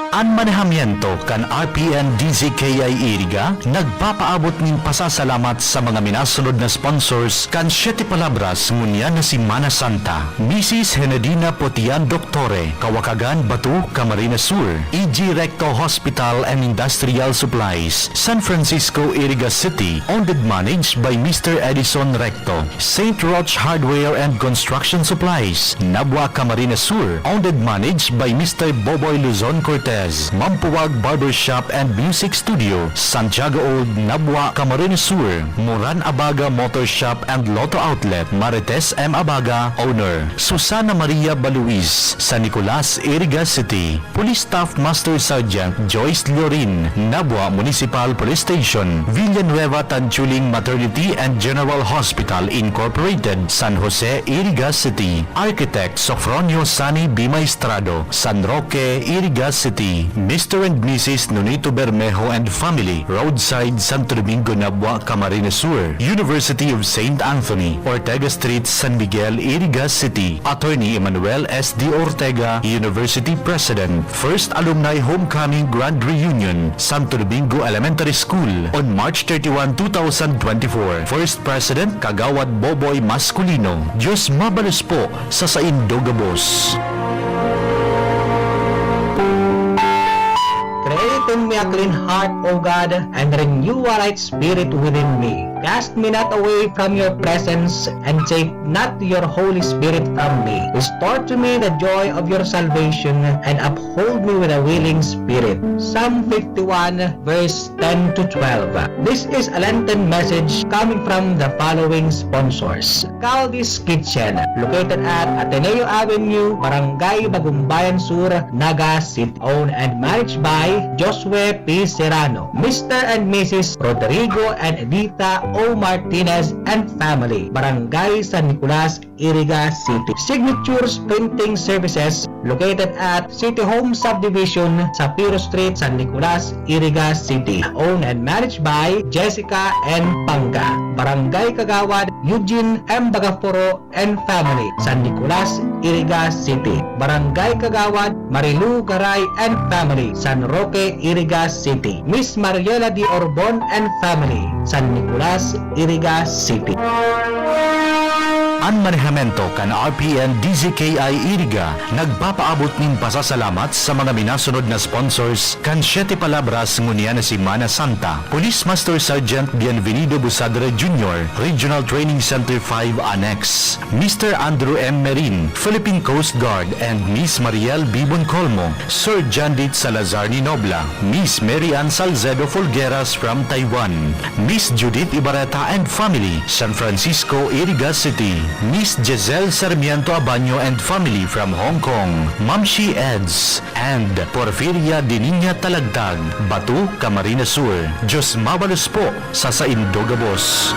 An manehamiento kan R P N D Z K I Iriga nagpapaabot nin pasasalamat sa mga minasunod na sponsors kan Siete Palabras ngunyan na Semana Santa. Misis Henedina Potian Doctore, Kawakagan, Bato, Camarines Sur. E G Recto Hospital and Industrial Supplies, San Francisco, Iriga City, owned and managed by Mister Edison Recto. Saint Roch Hardware and Construction Supplies, Nabua, Camarines Sur, owned and managed by Mister Boboy Luzon Cortez. Mampuwag Barbershop and Music Studio, Santiago Old, Nabua, Camarines Sur. Moran Abaga Motor Shop and Lotto Outlet, Marites M Abaga, owner. Susana Maria Baluis, San Nicolas, Iriga City. Police Staff Master Sergeant Joyce Lorin, Nabua Municipal Police Station. Villanueva Tanchuling Maternity and General Hospital Incorporated, San Jose, Iriga City. Architect Sofronio Sani B. Maestrado, San Roque, Iriga City. Mister and Missus Nonito Bermejo and family, Roadside, Santo Domingo, Nabua, Camarines Sur. University of Saint Anthony, Ortega Street, San Miguel, Iriga City. Attorney Emmanuel S. D. Ortega, University President. First Alumni Homecoming Grand Reunion, Santo Domingo Elementary School, on March thirty-one, two thousand twenty-four. First President, Kagawad Boboy Masculino. Diyos mabalos po sa saindo gabos. Create in me a clean heart, O God, and renew a right spirit within me. Cast me not away from your presence, and take not your Holy Spirit from me. Restore to me the joy of your salvation, and uphold me with a willing spirit. Psalm fifty-one, verse ten to twelve. This is a Lenten message coming from the following sponsors. Caldi's Kitchen, located at Ateneo Avenue, Barangay Bagumbayan Sur, Naga City. Owned and managed by Josue P. Serrano, Mister and Missus Rodrigo and Edita O. Martinez and family, Barangay San Nicolas, Iriga City. Signatures Printing Services, located at City Home Subdivision, Sapiro Street, San Nicolas, Iriga City. Owned and managed by Jessica N. Panga, Barangay Kagawad Eugene M. Bagaforo and family, San Nicolas, Iriga City. Barangay Kagawad Marilu Garay and family, San Roque, Iriga City. Miss Mariela D. Orbon and family, San Nicolas, Iriga City. An manehamento kan R P N D Z K I Iriga nagpapaabot nin pasasalamat sa mga minasunod na sponsors kan Siete Palabras ngunyan na Semana Santa, Police Master Sergeant Bienvenido Busadre Junior, Regional Training Center five Annex, Mister Andrew M. Merin, Philippine Coast Guard, and Miss Mariel Bibon Colmo, Sir Jandit Salazar Ninobla, Miss Mary Ann Salcedo Folgueras from Taiwan, Miss Judith Ibareta and family, San Francisco, Iriga City, Miss Giselle Sarmiento Abaño and family from Hong Kong, Mamshi Eds, and Porfiria Diniña Talagtag, Batu, Camarines Sur. Diyos mabalos po sa saindo gabos.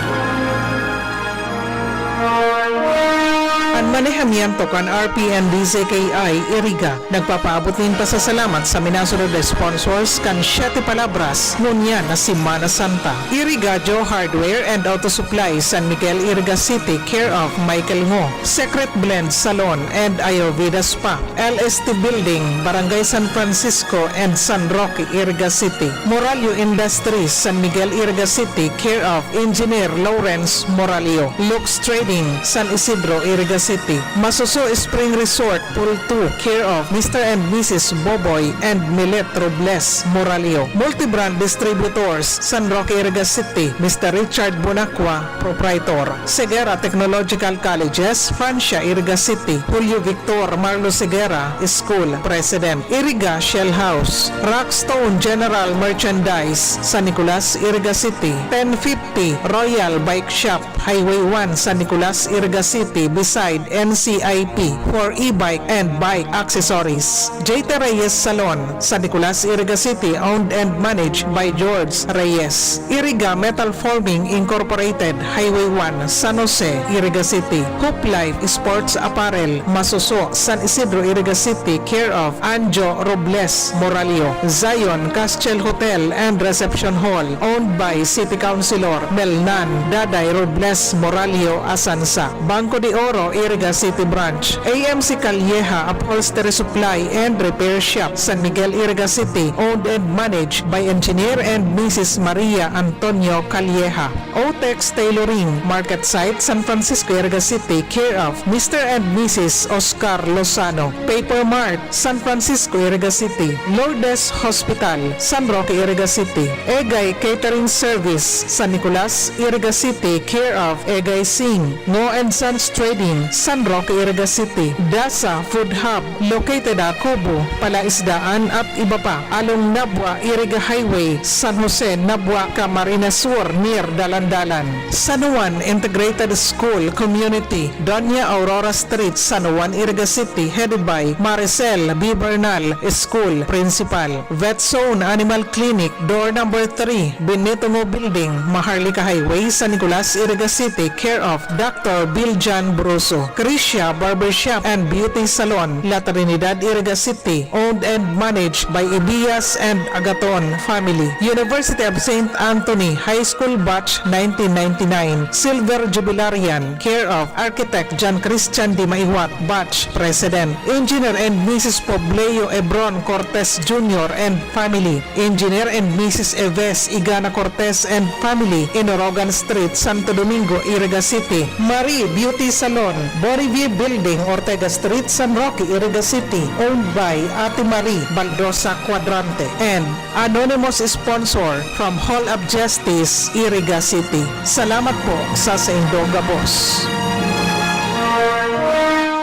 An manehamiento kan R P N D Z K I Iriga nagpapaabot nin pasasalamat sa minasunod na sponsors kan Siete Palabras ngunyan na Semana Santa. Iriga Joe Hardware and Auto Supply, San Miguel, Iriga City, care of Michael Ngo, Secret Blend Salon and Ayurveda Spa, L S T Building, Barangay San Francisco and San Roque, Iriga City, Moralio Industries, San Miguel, Iriga City, care of Engineer Lawrence Moralio, Lux Trading, San Isidro, Iriga City, Masuso Spring Resort, Pool two, care of Mister and Missus Boboy and Milet Robles Moralio, Multibrand Distributors, San Roque, Iriga City, Mister Richard Bonacqua, Proprietor, Segura Technological Colleges, Francia, Iriga City, Julio Victor Marlo Segura, School President, Iriga Shell House, Rockstone General Merchandise, San Nicolas, Iriga City, ten fifty Royal Bike Shop, Highway one, San Nicolas, Iriga City, beside N C I P for e-bike and bike accessories. J T Reyes Salon, San Nicolas, Iriga City, owned and managed by George Reyes. Iriga Metal Forming Incorporated, Highway one, San Jose, Iriga City. Hoop Life Sports Apparel, Masuso, San Isidro, Iriga City, care of Anjo Robles Moralio. Zion Castel Hotel and Reception Hall, owned by City Councilor Melnan Daday Robles Moralio Asansa. Banco de Oro, Iriga City Branch. A M C Calleja Upholstery Supply and Repair Shop, San Miguel, Iriga City, owned and managed by Engineer and Missus Maria Antonio Calleja. Otex Tailoring, Market Site, San Francisco, Iriga City, care of Mister and Missus Oscar Lozano. Paper Mart, San Francisco, Iriga City. Lourdes Hospital, San Roque, Iriga City. Egay Catering Service, San Nicolas, Iriga City, care of Egay Singh. Ngo and Sons Trading, San Roque, Iriga City. Dasa Food Hub, located at Cobo, Palaisdaan at iba pa. Along Nabua, Iriga Highway, San Jose, Nabua, Camarines Sur, near Dalandalan. San Juan Integrated School Community, Doña Aurora Street, San Juan, Iriga City, headed by Maricel B. Bernal, School Principal. Vet Zone Animal Clinic, Door number three, Benito Ngo Building, Maharlika Highway, San Nicolas, Iriga City, care of Doctor Biljan Broso. Krisha Barbershop and Beauty Salon, La Trinidad, Iriga City, owned and managed by Ibias and Agaton family. University of Saint Anthony High School Batch nineteen ninety-nine, Silver Jubilarian, care of Architect John Christian Di Maiwat, Batch President. Engineer and Missus Pobleo Ebron Cortez Junior and family. Engineer and Missus Eves Igana Cortez and family, Inorogan Street, Santo Domingo, Iriga City. Marie Beauty Salon, Bonnevie Building, Ortega Street, San Roque, Iriga City, owned by Ate Marie Baldosa Cuadrante, and anonymous sponsor from Hall of Justice, Iriga City. Salamat po sa saindong gabos.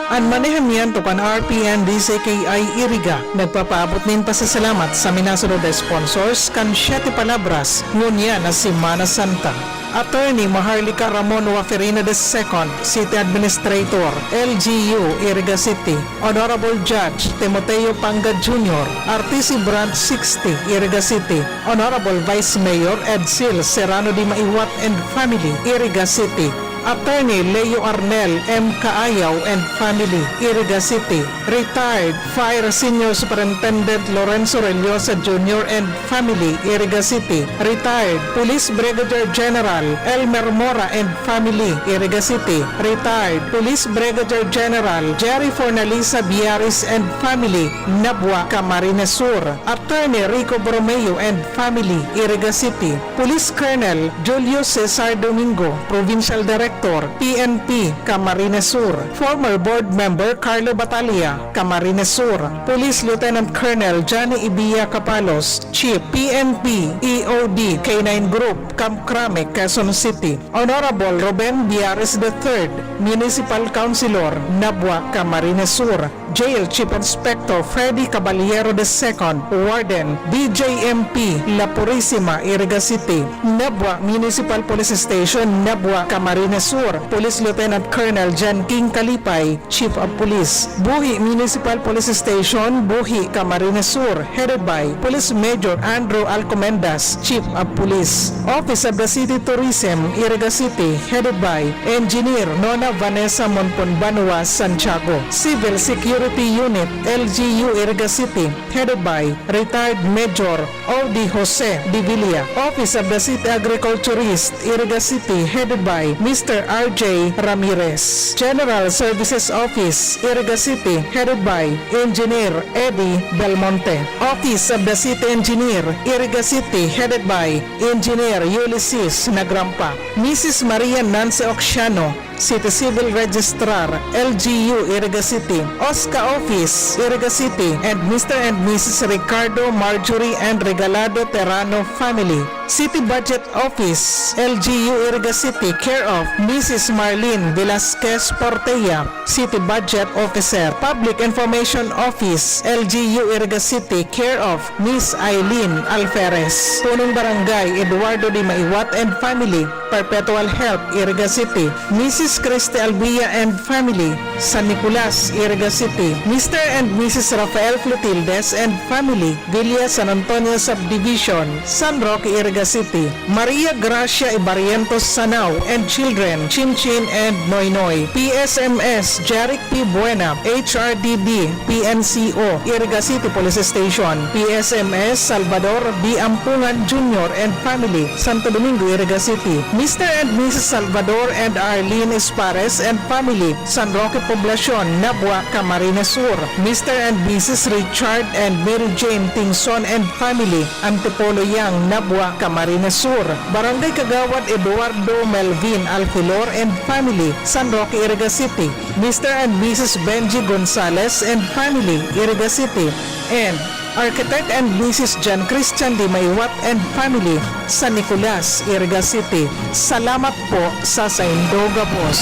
An manehamiento kan R P N D Z K I Iriga nagpapaabot nin pasasalamat sa minasunod na sponsors kan Siete Palabras ngunyan na Semana Santa. Attorney Maharlika Ramon Waferina the second, City Administrator, L G U, Iriga City. Honorable Judge Timoteo Panga Junior, R T C Branch sixty, Iriga City. Honorable Vice Mayor Edsel Serrano de Maiwat and family, Iriga City. Attorney Leo Arnel M. Caayaw and family, Iriga City. Retired Fire Senior Superintendent Lorenzo Rellosa Junior and family, Iriga City. Retired Police Brigadier General Elmer Mora and family, Iriga City. Retired Police Brigadier General Jerry Fornalisa Biaris and family, Nabua, Camarines Sur. Attorney Rico Borromeo and family, Iriga City. Police Colonel Julio Cesar Domingo, Provincial Director, Director, P N P, Camarines Sur, former Board Member Carlo Batalla, Camarines Sur, Police Lieutenant Colonel Johnny Ibia Capalos, Chief, P N P, E O D, K nine Group, Camp Crame, Quezon City, Honorable Ruben Biares the third, Municipal Councilor, Nabua, Camarines Sur, Jail Chief Inspector Freddy Caballero the second, Warden, D J M P, La Purisima, Iriga City, Nabua Municipal Police Station, Nabua, Camarines Sur, Police Lieutenant Colonel John King Kalipay, Chief of Police, Buhi Municipal Police Station, Buhi, Camarines Sur, headed by Police Major Andrew Alcomendas, Chief of Police, Office of the City Tourism, Iriga City, headed by Engineer Nona Vanessa Monpon Banua Santiago, Civil Security Unit, L G U, Iriga City, headed by Retired Major Odi Jose de Villa, Office of the City Agriculturist, Iriga City, headed by Mister R J Ramirez, General Services Office, Iriga City, headed by Engineer Eddie Belmonte, Office of the City Engineer, Iriga City, headed by Engineer Ulysses Nagrampa, Missus Maria Nancy Oxiano, City Civil Registrar, L G U, Iriga City, OSCA Office, Iriga City, and Mister and Missus Ricardo, Marjorie, and Regalado Terrano family. City Budget Office, L G U, Iriga City, care of Missus Marlene Velasquez Portella, City Budget Officer. Public Information Office, L G U, Iriga City, care of Miss Eileen Alferez. Punong Barangay, Eduardo de Maiwat and family, Perpetual Health, Iriga City, Missus Christy Albia and family, San Nicolas, Iriga City, Mister and Missus Rafael Clotildes and family, Villa San Antonio Subdivision, San Roque, Iriga City, Maria Gracia Ibarrientos Sanao and children, Chinchin and Noynoy, P S M S, Jeric P. Buena, H R D B, P N C O, Iriga City Police Station, P S M S, Salvador B. Ampungan Junior and family, Santo Domingo, Iriga City, Mister and Missus Salvador and Arlene Espares and family, San Roque Poblacion, Nabua, Camarines Sur, Mister and Missus Richard and Mary Jane Tingson and family, Antipolo Yang, Nabua, Camarines Sur, Barangay Kagawad Eduardo Melvin Alfilor and family, San Roque, Iriga City, Mister and Missus Benji Gonzalez and family, Iriga City, and Architect and Missus John Christian Di Maiwat and family, San Nicolas, Iriga City. Salamat po sa saindo gabos.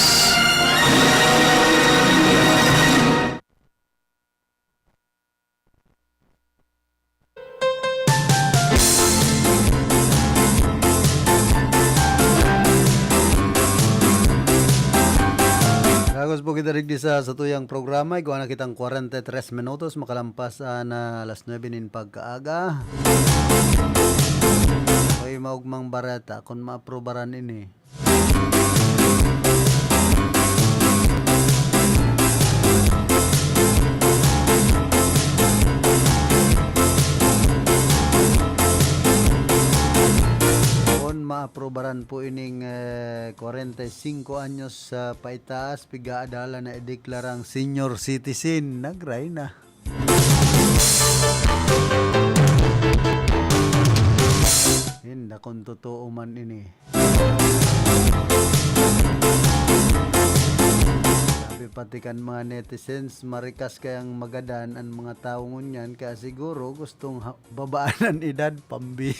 Dagos po kita digdi sa satuyang programa. Igwa na kitang kwarenta y tres minutos makalampas an alas nuebe nin pagkaaga. Hoy, maogmang bareta, kun maaprobaran ini. Kun maaprobaran po ining, eh, kwarenta y singko anyos sa paitaas, pigaadalan na ideklarang senior citizen, nagray na. Hinda kun totoo man ini. Sabi pati kan mga netizens, marikas kayang magadan an mga tawo ngunyan, kaya siguro gustong ha-, babaan an edad, pambira.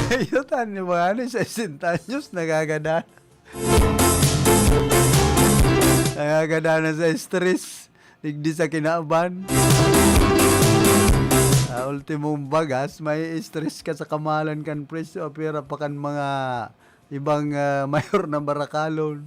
Ayutan niyo ba, ano, sesenta anyos, nagagadan. Nagagadan na sa stress. Digdi sa kinaban. Sa ultimong bagas, may stress ka sa kamahalan kan presyo, apira pa kan mga ibang, ah, mayor na barakalon.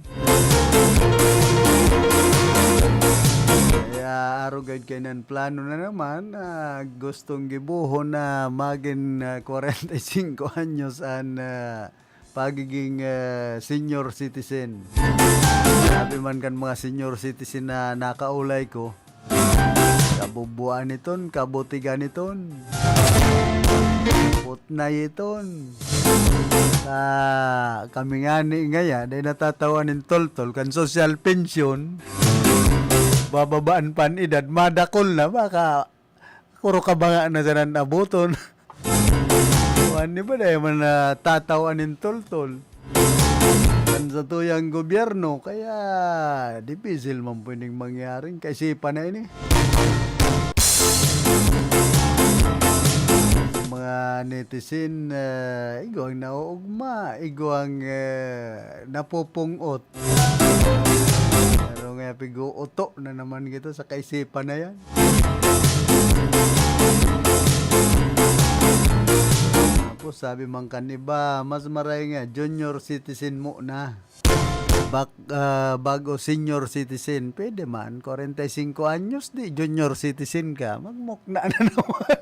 Kaya arog gad kainan plano na naman, ah, gustong gibohon na magin, ah, kwarenta y singko anyos an, ah, pagiging, ah, senior citizen. Sabi man kan mga senior citizen na nakaulay ko, kabubuan iton, kabutigan iton, putnay iton. Sa kami ngani ngaya, dai natatawan nin toltol kan social pension, bababaan pa an edad, madakol na, baka kuro kabanga na sana an aboton. Kuwan, di ba, dai man natatawan nin toltol. Sa tuyang gobyerno, kaya dipisil man pwedeng mangyaring kaisipan na ini. Mga netizen, eh, igwang nauugma, igwang, eh, napupung-ot. Pero nga, pig-uuto na naman kita sa kaisipan na yan. Tapos sabi man kan iba, mas maray nga, junior citizen mo na. Bak-, ah, bago senior citizen, pwede man, kwarenta y singko anyos, di junior citizen ka, magmukna na naman.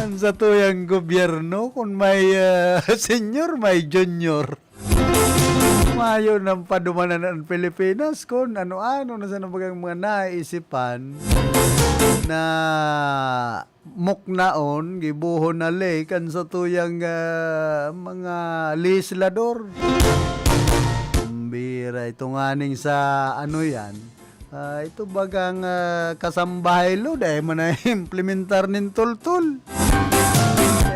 Ang sa tuyang gobyerno, kung may, ah, senior, may junior. Mayo nang padumanan ang Pilipinas kung ano-ano na sa nabagang mga naisipan na muknaon, gibohon na ley kan sa tuyang, ah, mga legislador. Bira ito nganing sa ano yan, ah, ito bagang, ah, kasambahay lo, dai man na implementar nin tultol.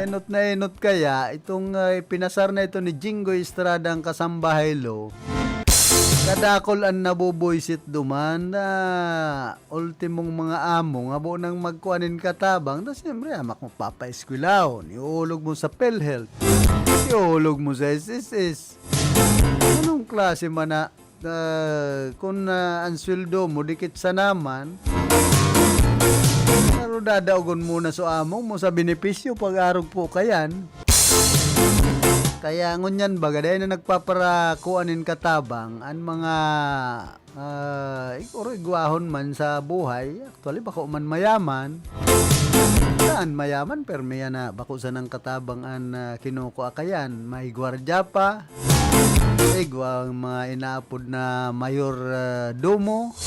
Enot na enot kaya, itong, ah, ipinasar na ito ni Jinggoy Estrada ang kasambahay lo. Kadakol an nabubuisit duman na ultimong mga amo nga bo nang magkuha nin katabang, tas siyempre, amak mo papaeskwelahon, iuulog mo sa PhilHealth, iuulog mo sa S S S. Anong klase man na, ah, kung, ah, ang sweldo mo dikit sa naman, pero dadaogon mo na so amo mo sa benepisyo pag-arog po kayan. Kaya ngunyan baga, dai na nagpaparakuan nin katabang an mga, ah, siguro igwahon man sa buhay. Actually, bako man mayaman. Saan mayaman, permi yan na bako sanang katabang an, ah, kinukua kayan. May gwardya pa. Igwa ang mga inaapod na mayor, ah, domo.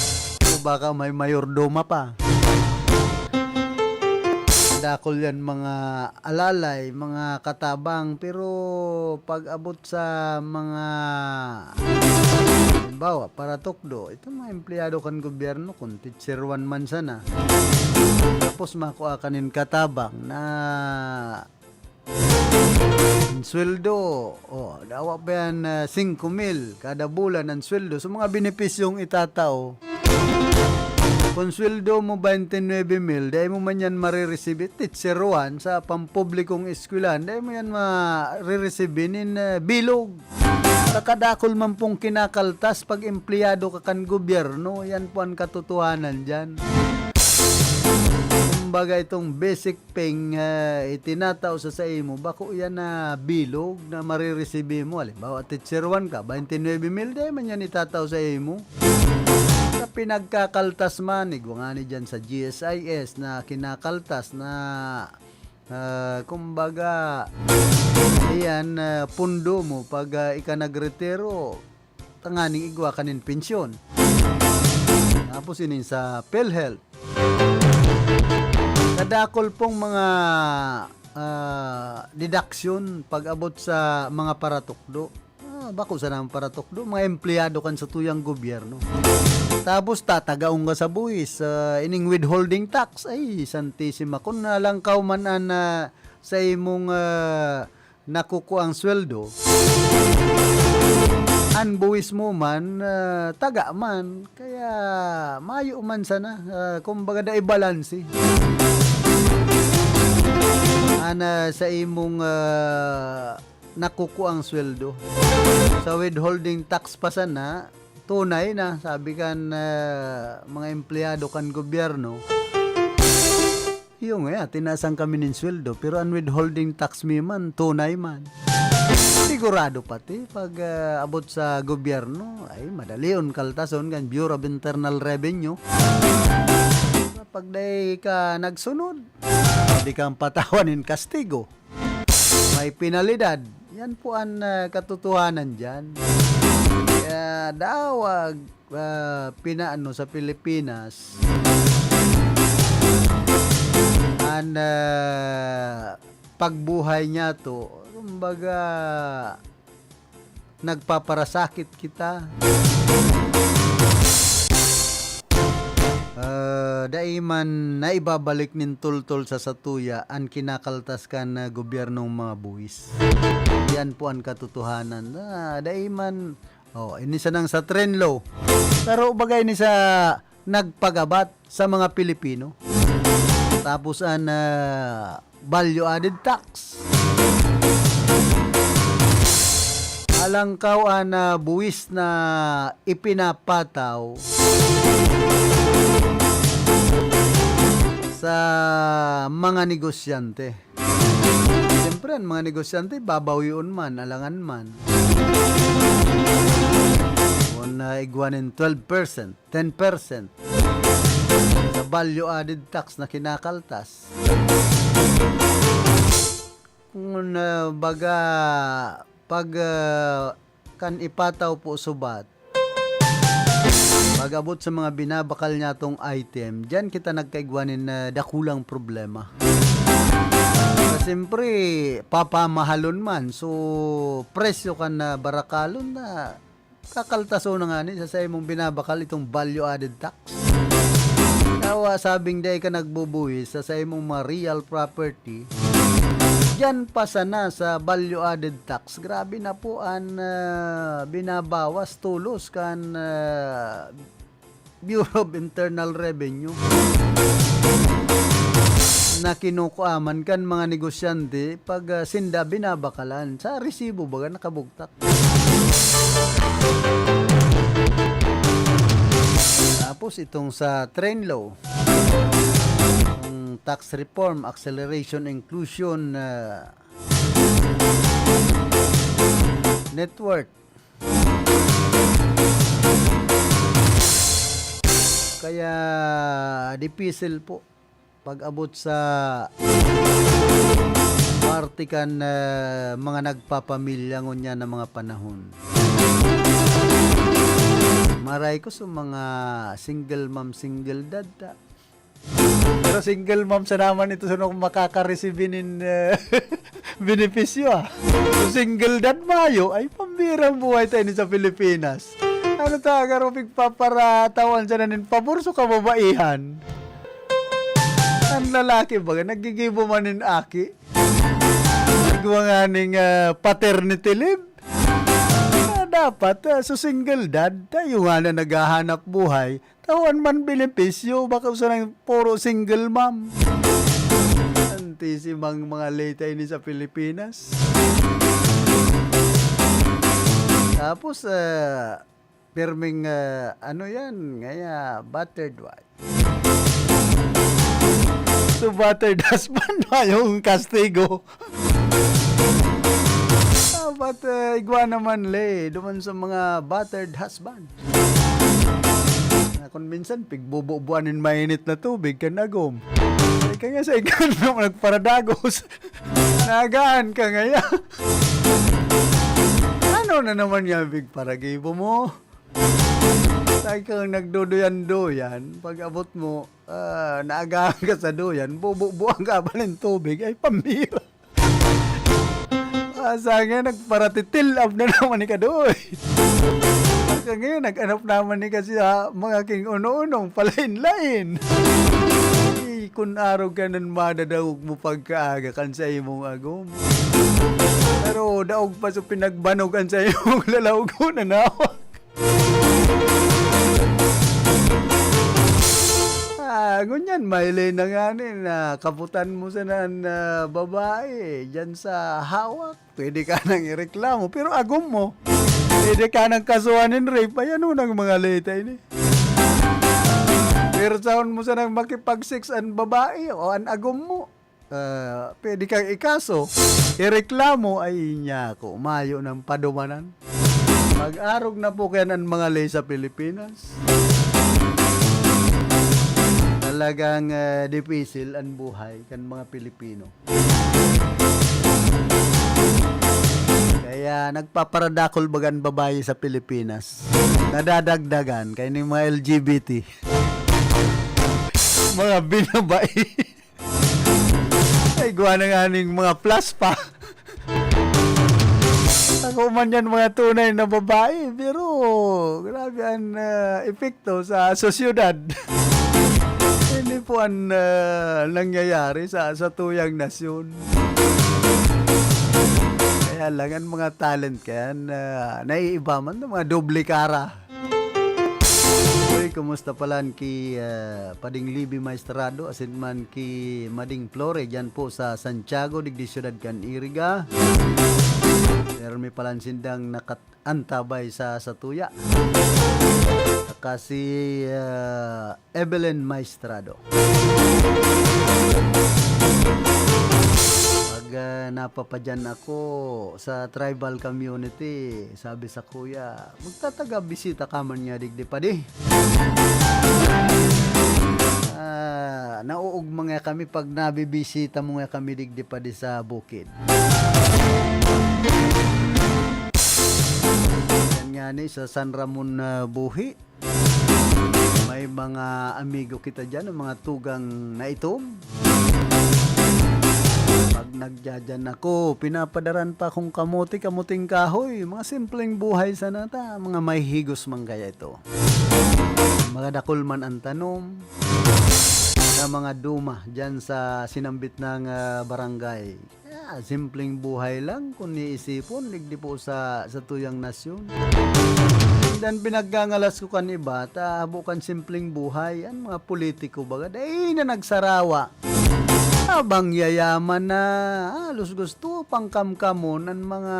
O baka may mayor doma pa. Dakol yan mga alalay, mga katabang, pero pag abot sa mga, halimbawa, paratukdo, itong mga empleyado kan gobyerno, kung teacher one man sana, tapos makua ka nin katabang na sweldo, oh, dawa pa yan, ah, singko mil kada bulan ang sweldo. So, mga benepisyong itatao, kung sweldo mo twenty-nine mil, dai mo man yan marireceive, teacher one, sa pampublikong eskwelahan, dai mo yan ma-receive nin, eh, bilog. Kakadakol man pong kinakaltas pag empleyado ka kan gobyerno, yan po ang katotohanan dyan. Kumbaga, itong basic peng, ah, itinatao sa saimo, bako yan na bilog na mariresibi mo. Halimbawa, teacher one ka, twenty-nine mil, dai man yan itatao sa imo. Sa pinagkakaltas man, igwa ngani dyan sa G S I S na kinakaltas na, ah, kumbaga, iyan, ah, pundo mo pag, ah, ika nagretiro, tanganing igwa ka nin pensyon. Tapos ining sa PhilHealth. Kadakol pong mga, ah, deduction pag-abot sa mga paratukdo. Ah, bako sana ang paratukdo, mga empleyado kan satuyang gobyerno. Tapos tatagaon ka sa buhis, ah, ining withholding tax. Ay, santisima, kun nalangkaw man an, ah, sa imong, ah, nakukuang sweldo, an buwis mo man, ah, taga man. Kaya mayo man sana, ah, kumbaga, dai balanse an, ah, sa imong, ah, nakukuang sweldo. Sa withholding tax pa sana, tunay na, sabi kan, ah, mga empleyado kan gobyerno, iyo nga, tinasan kami nin sweldo, pero an withholding tax mi man, tunay man. Sigurado pati, pag, ah, abot sa gobyerno, ay, madalion kaltason kan Bureau of Internal Revenue. Pag dai ka nagsunod, pwede kang patawan nin kastigo. May penalidad. Yan po an, ah, katotohanan diyan. Kaya daw, ah, ah, pinaano sa Pilipinas, an, ah, pagbuhay niyato, kumbaga, nagpaparasakit kita. Ah, Dai man naibabalik nin tultol sa satuya an kinakaltas kan, ah, gobyernong mga buwis. Yan po an katotohanan. Ah, dai man, oh, ini sanang sa Trenlo. Pero bagay ni sa nagpagabat sa mga Pilipino. Tapos an, ah, value added tax. Alangkaw an, ah, buwis na ipinapataw sa mga negosyante. Siyempre, an mga negosyante, babawion man, alangan man. Kung, ah, igwa nin twelve percent, ten percent sa value added tax na kinakaltas. Kung, ah, baga, pag, ah, kan ipataw po subat, pag-abot sa mga binabakal niyatong item, diyan kita nagkaigwa nin, ah, dakulang problema. Sa siyempre, papamahalon man. So, presyo kan, ah, barakalon na kakaltaso na ngani sa saimong binabakal itong value added tax. Kaya sabing dai ka nagbubuhis sa saimong mga real property, diyan pa sana sa value added tax. Grabe na po an, ah, binabawas tolos kan, ah, Bureau of Internal Revenue na kinukuaman kan mga negosyante pag, ah, sinda binabakalan. Sa resibo baga nakabugtak. Tapos itong sa Trenlo, ang tax reform, acceleration, inclusion, ah, network. Kaya dipisil po pag-abot sa parte kan, ah, mga nagpapamilya ngunyan na mga panahon. Maray ko sa mga single mom, single dad, ah. Pero single mom sa naman ito, sino kung makaka-receive nin, ah, benepisyo, ah. Kung single dad mayo, ay pambirang buhay tayo ni sa Pilipinas. Ano ta, garo pigpaparatawan siya na nin pabor sa kababaihan? Ang lalaki baga, nagigibo man nin aki. Nagwa nga ning, ah, paternity leave. Ah, dapat, ah, sa single dad, tayo nga na naghahanap buhay, tawan man benepisyo, bako sanang puro single mom. Santisimang mga leta ini sa Pilipinas. Tapos, ah, pirming, ah, ano yan, ngaya battered wife. So, battered husband, mayong kastigo. Ah, but, ah, igwa naman, le, duman sa mga battered husband. Na kung minsan, pigbububuan nin mainit na tubig, kan agom. Ay, kaya sa ikan mo nagparadagos. Nagaan ka ngaya. Ano na naman yan, pigparagibo mo? Sa ikang nagduduyan-duyan, pag abot mo, ah, naagahan ka sa duyan, bububuan ka pa nin tubig, ay pambira. Asa nga, nagparatitil-ab na naman ni ka doy. Asa nga, nag-anap naman ni ka sa mga king-uno-unong palain-lain. Ay, kun arog ka nan madadangog mo pagkaaga kan sa imong agom. Pero daog pa sa pinagbanog an sa imong lalaog na nawak. Ah, ngunyan, mahiling na ngani na kabutan mo sana an, ah, babae diyan sa hawak. Pwede ka nang ireklamo, pero agom mo. Pwede ka nang kasuhan nin rape. Ay, ano nang mga leta ini? Pero saon mo sanang makipag-sex an babae o an agom mo? Ah, pwede kang ikaso, ireklamo, ay, nyako, mayo nang padumanan. Mag-arog na po kayan an mga ley sa Pilipinas. Talagang, ah, dipisil an buhay kan mga Pilipino. Kaya nagpaparadakol baga an babayi sa Pilipinas. Nadadagdagan kaya ning mga L G B T. Mga binabai. Ay, gawa na nga ning mga plus pa. Ako man yan, mga tunay na babae, pero grabe ang, ah, epekto sa sosyedad. Ay, po an, ah, nangyayari sa, sa tuyang nasyon. Kaya lang, ang mga talent kayan, ah, naiiba man, mga doble kara. Uy, kumusta palan ki, ah, Pading Libby Maestrado, asin man ki Mading Flore, dyan po sa Santiago, digdi siyudad kan Iriga. Pero may palan sindang nakat-, antabay sa satuya. Saka si, ah, Evelyn Maestrado. Pag, ah, napapadyan ako sa tribal community, sabi sa kuya, "Magtataga bisita ka man nga digdi pa di." Ah, nauugma nga kami pag nabibisita mo nga kami digdi pa di sa bukid. Yan nga ni sa San Ramon, ah, Buhi. May mga amigo kita dyan, ang mga tugang na itom. Pag nagdadyan ako, pinapadaran pa akong kamote, kamuting kahoy. Mga simpleng buhay sana ta, mga may higos man kaya ito. Mga dakul man ang tanom na mga duma dyan sa sinambit ng, ah, barangay. Ah, simpleng buhay lang kung iisipon, digdi po sa, sa tuyang nasyon. Dan pinagngangalas ko kan iba, ta habo kan simpleng buhay, an mga politiko baga, dai na nagsarawa. Abang yayaman na, halos gusto pang kamkamon an mga,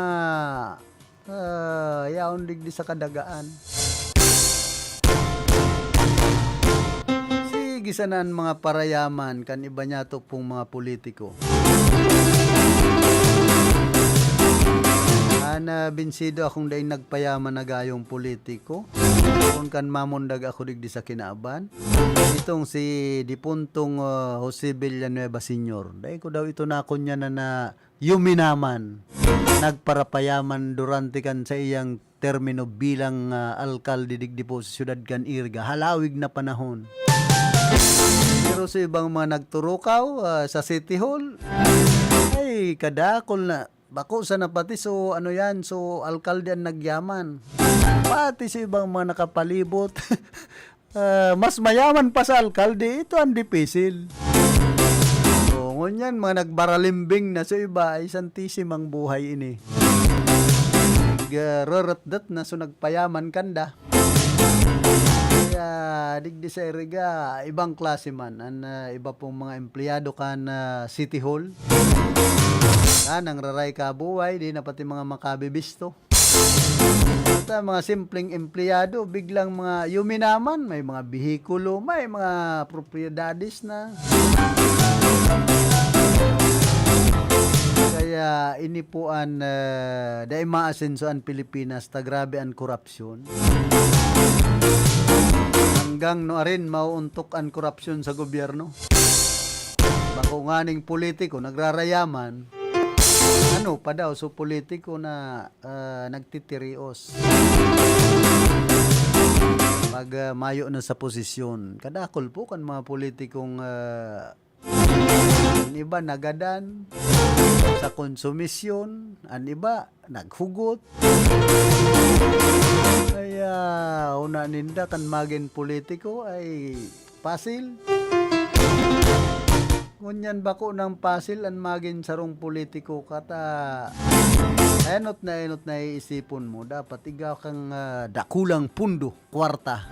ah, yaon digdi sa kadagaan. Sige sana an mga parayaman kan iba niyato pong mga politiko. An, ah, binsido akong daing nagpayaman na gayong politiko. Kun kan mamundag ako digdi sa kinaban. Itong si dipuntong, ah, Jose Villanueva Senior. Dai ko daw ito nakunyanan na yuminaman. Nagparapayaman durante kan saiyang termino bilang, ah, alkalde digdi po sa siyudad kan Iriga, halawig na panahon. Pero sa ibang mga nagturukaw, ah, sa City Hall, ay, kadakol na. Bako sana pati so, ano yan, so alkalde an nagyaman. Pati sa ibang mga nakapalibot, ah, mas mayaman pa sa alkalde, ito ang dipisil. O, ngunyan, mga nagbaralimbing na so iba, ay santisimang buhay ini. Nag-, ah, rarutdut na so nagpayaman kanda. Kaya digdi sa Iriga, ibang klase man an, ah, iba pong mga empleyado kan, ah, City Hall. Ah, nangraray ka buhay, di na pati mga makabibisto. At, ah, mga simpleng empleyado, biglang mga yuminaman, may mga behikulo, may mga propiedades na. Kaya ini po an, ah, dai maasenso an Pilipinas, ta grabe an korapsyon. Hanggang no arin mauuntok an korapsyon sa gobyerno? Bako nganing politiko nagrarayaman, ano pa daw, so politiko na, ah, nagtitirios. Pag, ah, mayo na sa posisyon, kadakol po kan mga politikong, ah, an iba nagadan sa konsumisyon, an iba naghugot. Kaya, una ninda kan magin politiko ay pasil. Ngunyan bako nang pasil an magin sarong politiko kata enot na enot na iisipon mo, dapat igwa kang, ah, dakulang pundo, kwarta,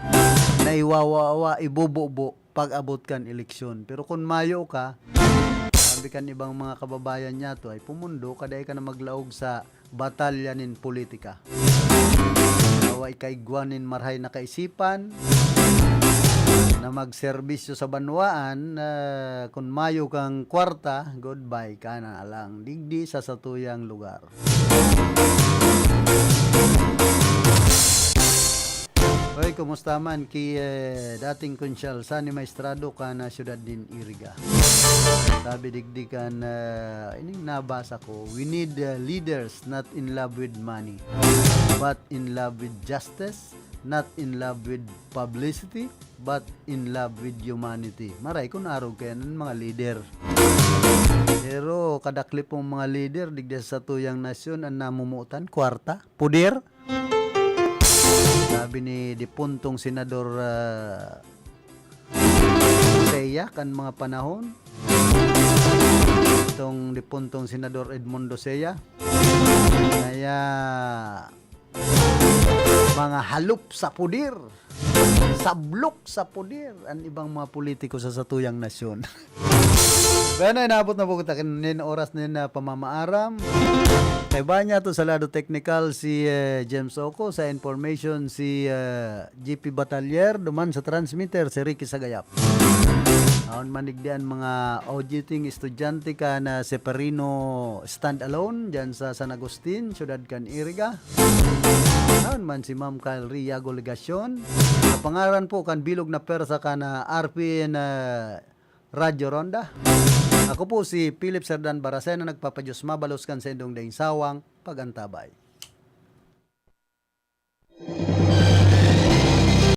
na iwawawa, ibobobo pag-abot kan eleksyon. Pero kun mayo ka, sabi kan ibang mga kababayan niyato, ay pumundo ka, dai ka na maglaog sa batalya nin politika. Awa ikaigwa nin marahay na kaisipan na magserbisyo sa banwaan, ah, kun mayo kang kwarta, goodbye ka na lang digdi sa satuyang lugar. Oy, kumusta man ki, eh, dating konsyal Sonny Maestrado kan, ah, siyudad nin Iriga? Sabi digdi kan, ah, ining nabasa ko, "We need, ah, leaders not in love with money, but in love with justice, not in love with publicity, but in love with humanity." Maray kun arog kaya ng mga leader. Pero kadakli pong mga leader digdi sa tuyang nasyon ang namumutan, kwarta, puder. Sabi ni dipuntong Senador, ah, Sea kan mga panahon. Itong dipuntong Senador Edmundo Sea. Kaya, mga halop sa puder, sablok sa puder, ang ibang mga politiko sa satuyang nasyon. Bueno, inabot na po kita nin oras nin, ah, pamamaaram. Kaiba niya to sa lado technical si, eh, James Oco, sa information si, eh, G P Batalier, duman sa transmitter si Ricky Sagayap. Aon man digdi an mga auditing estudyante kan Seferino Standalone, dyan sa San Agustin, siyudad kan Iriga. Aon man si Ma'am Kyle Riago Legacion. Sa pangaran po kan bilog na persa kan, ah, R P N, ah, Radyo Ronda. Ako po si Philip Serdan Barasena, nagpapadiyos mabalos kan saindong daing sawang pag-antabay.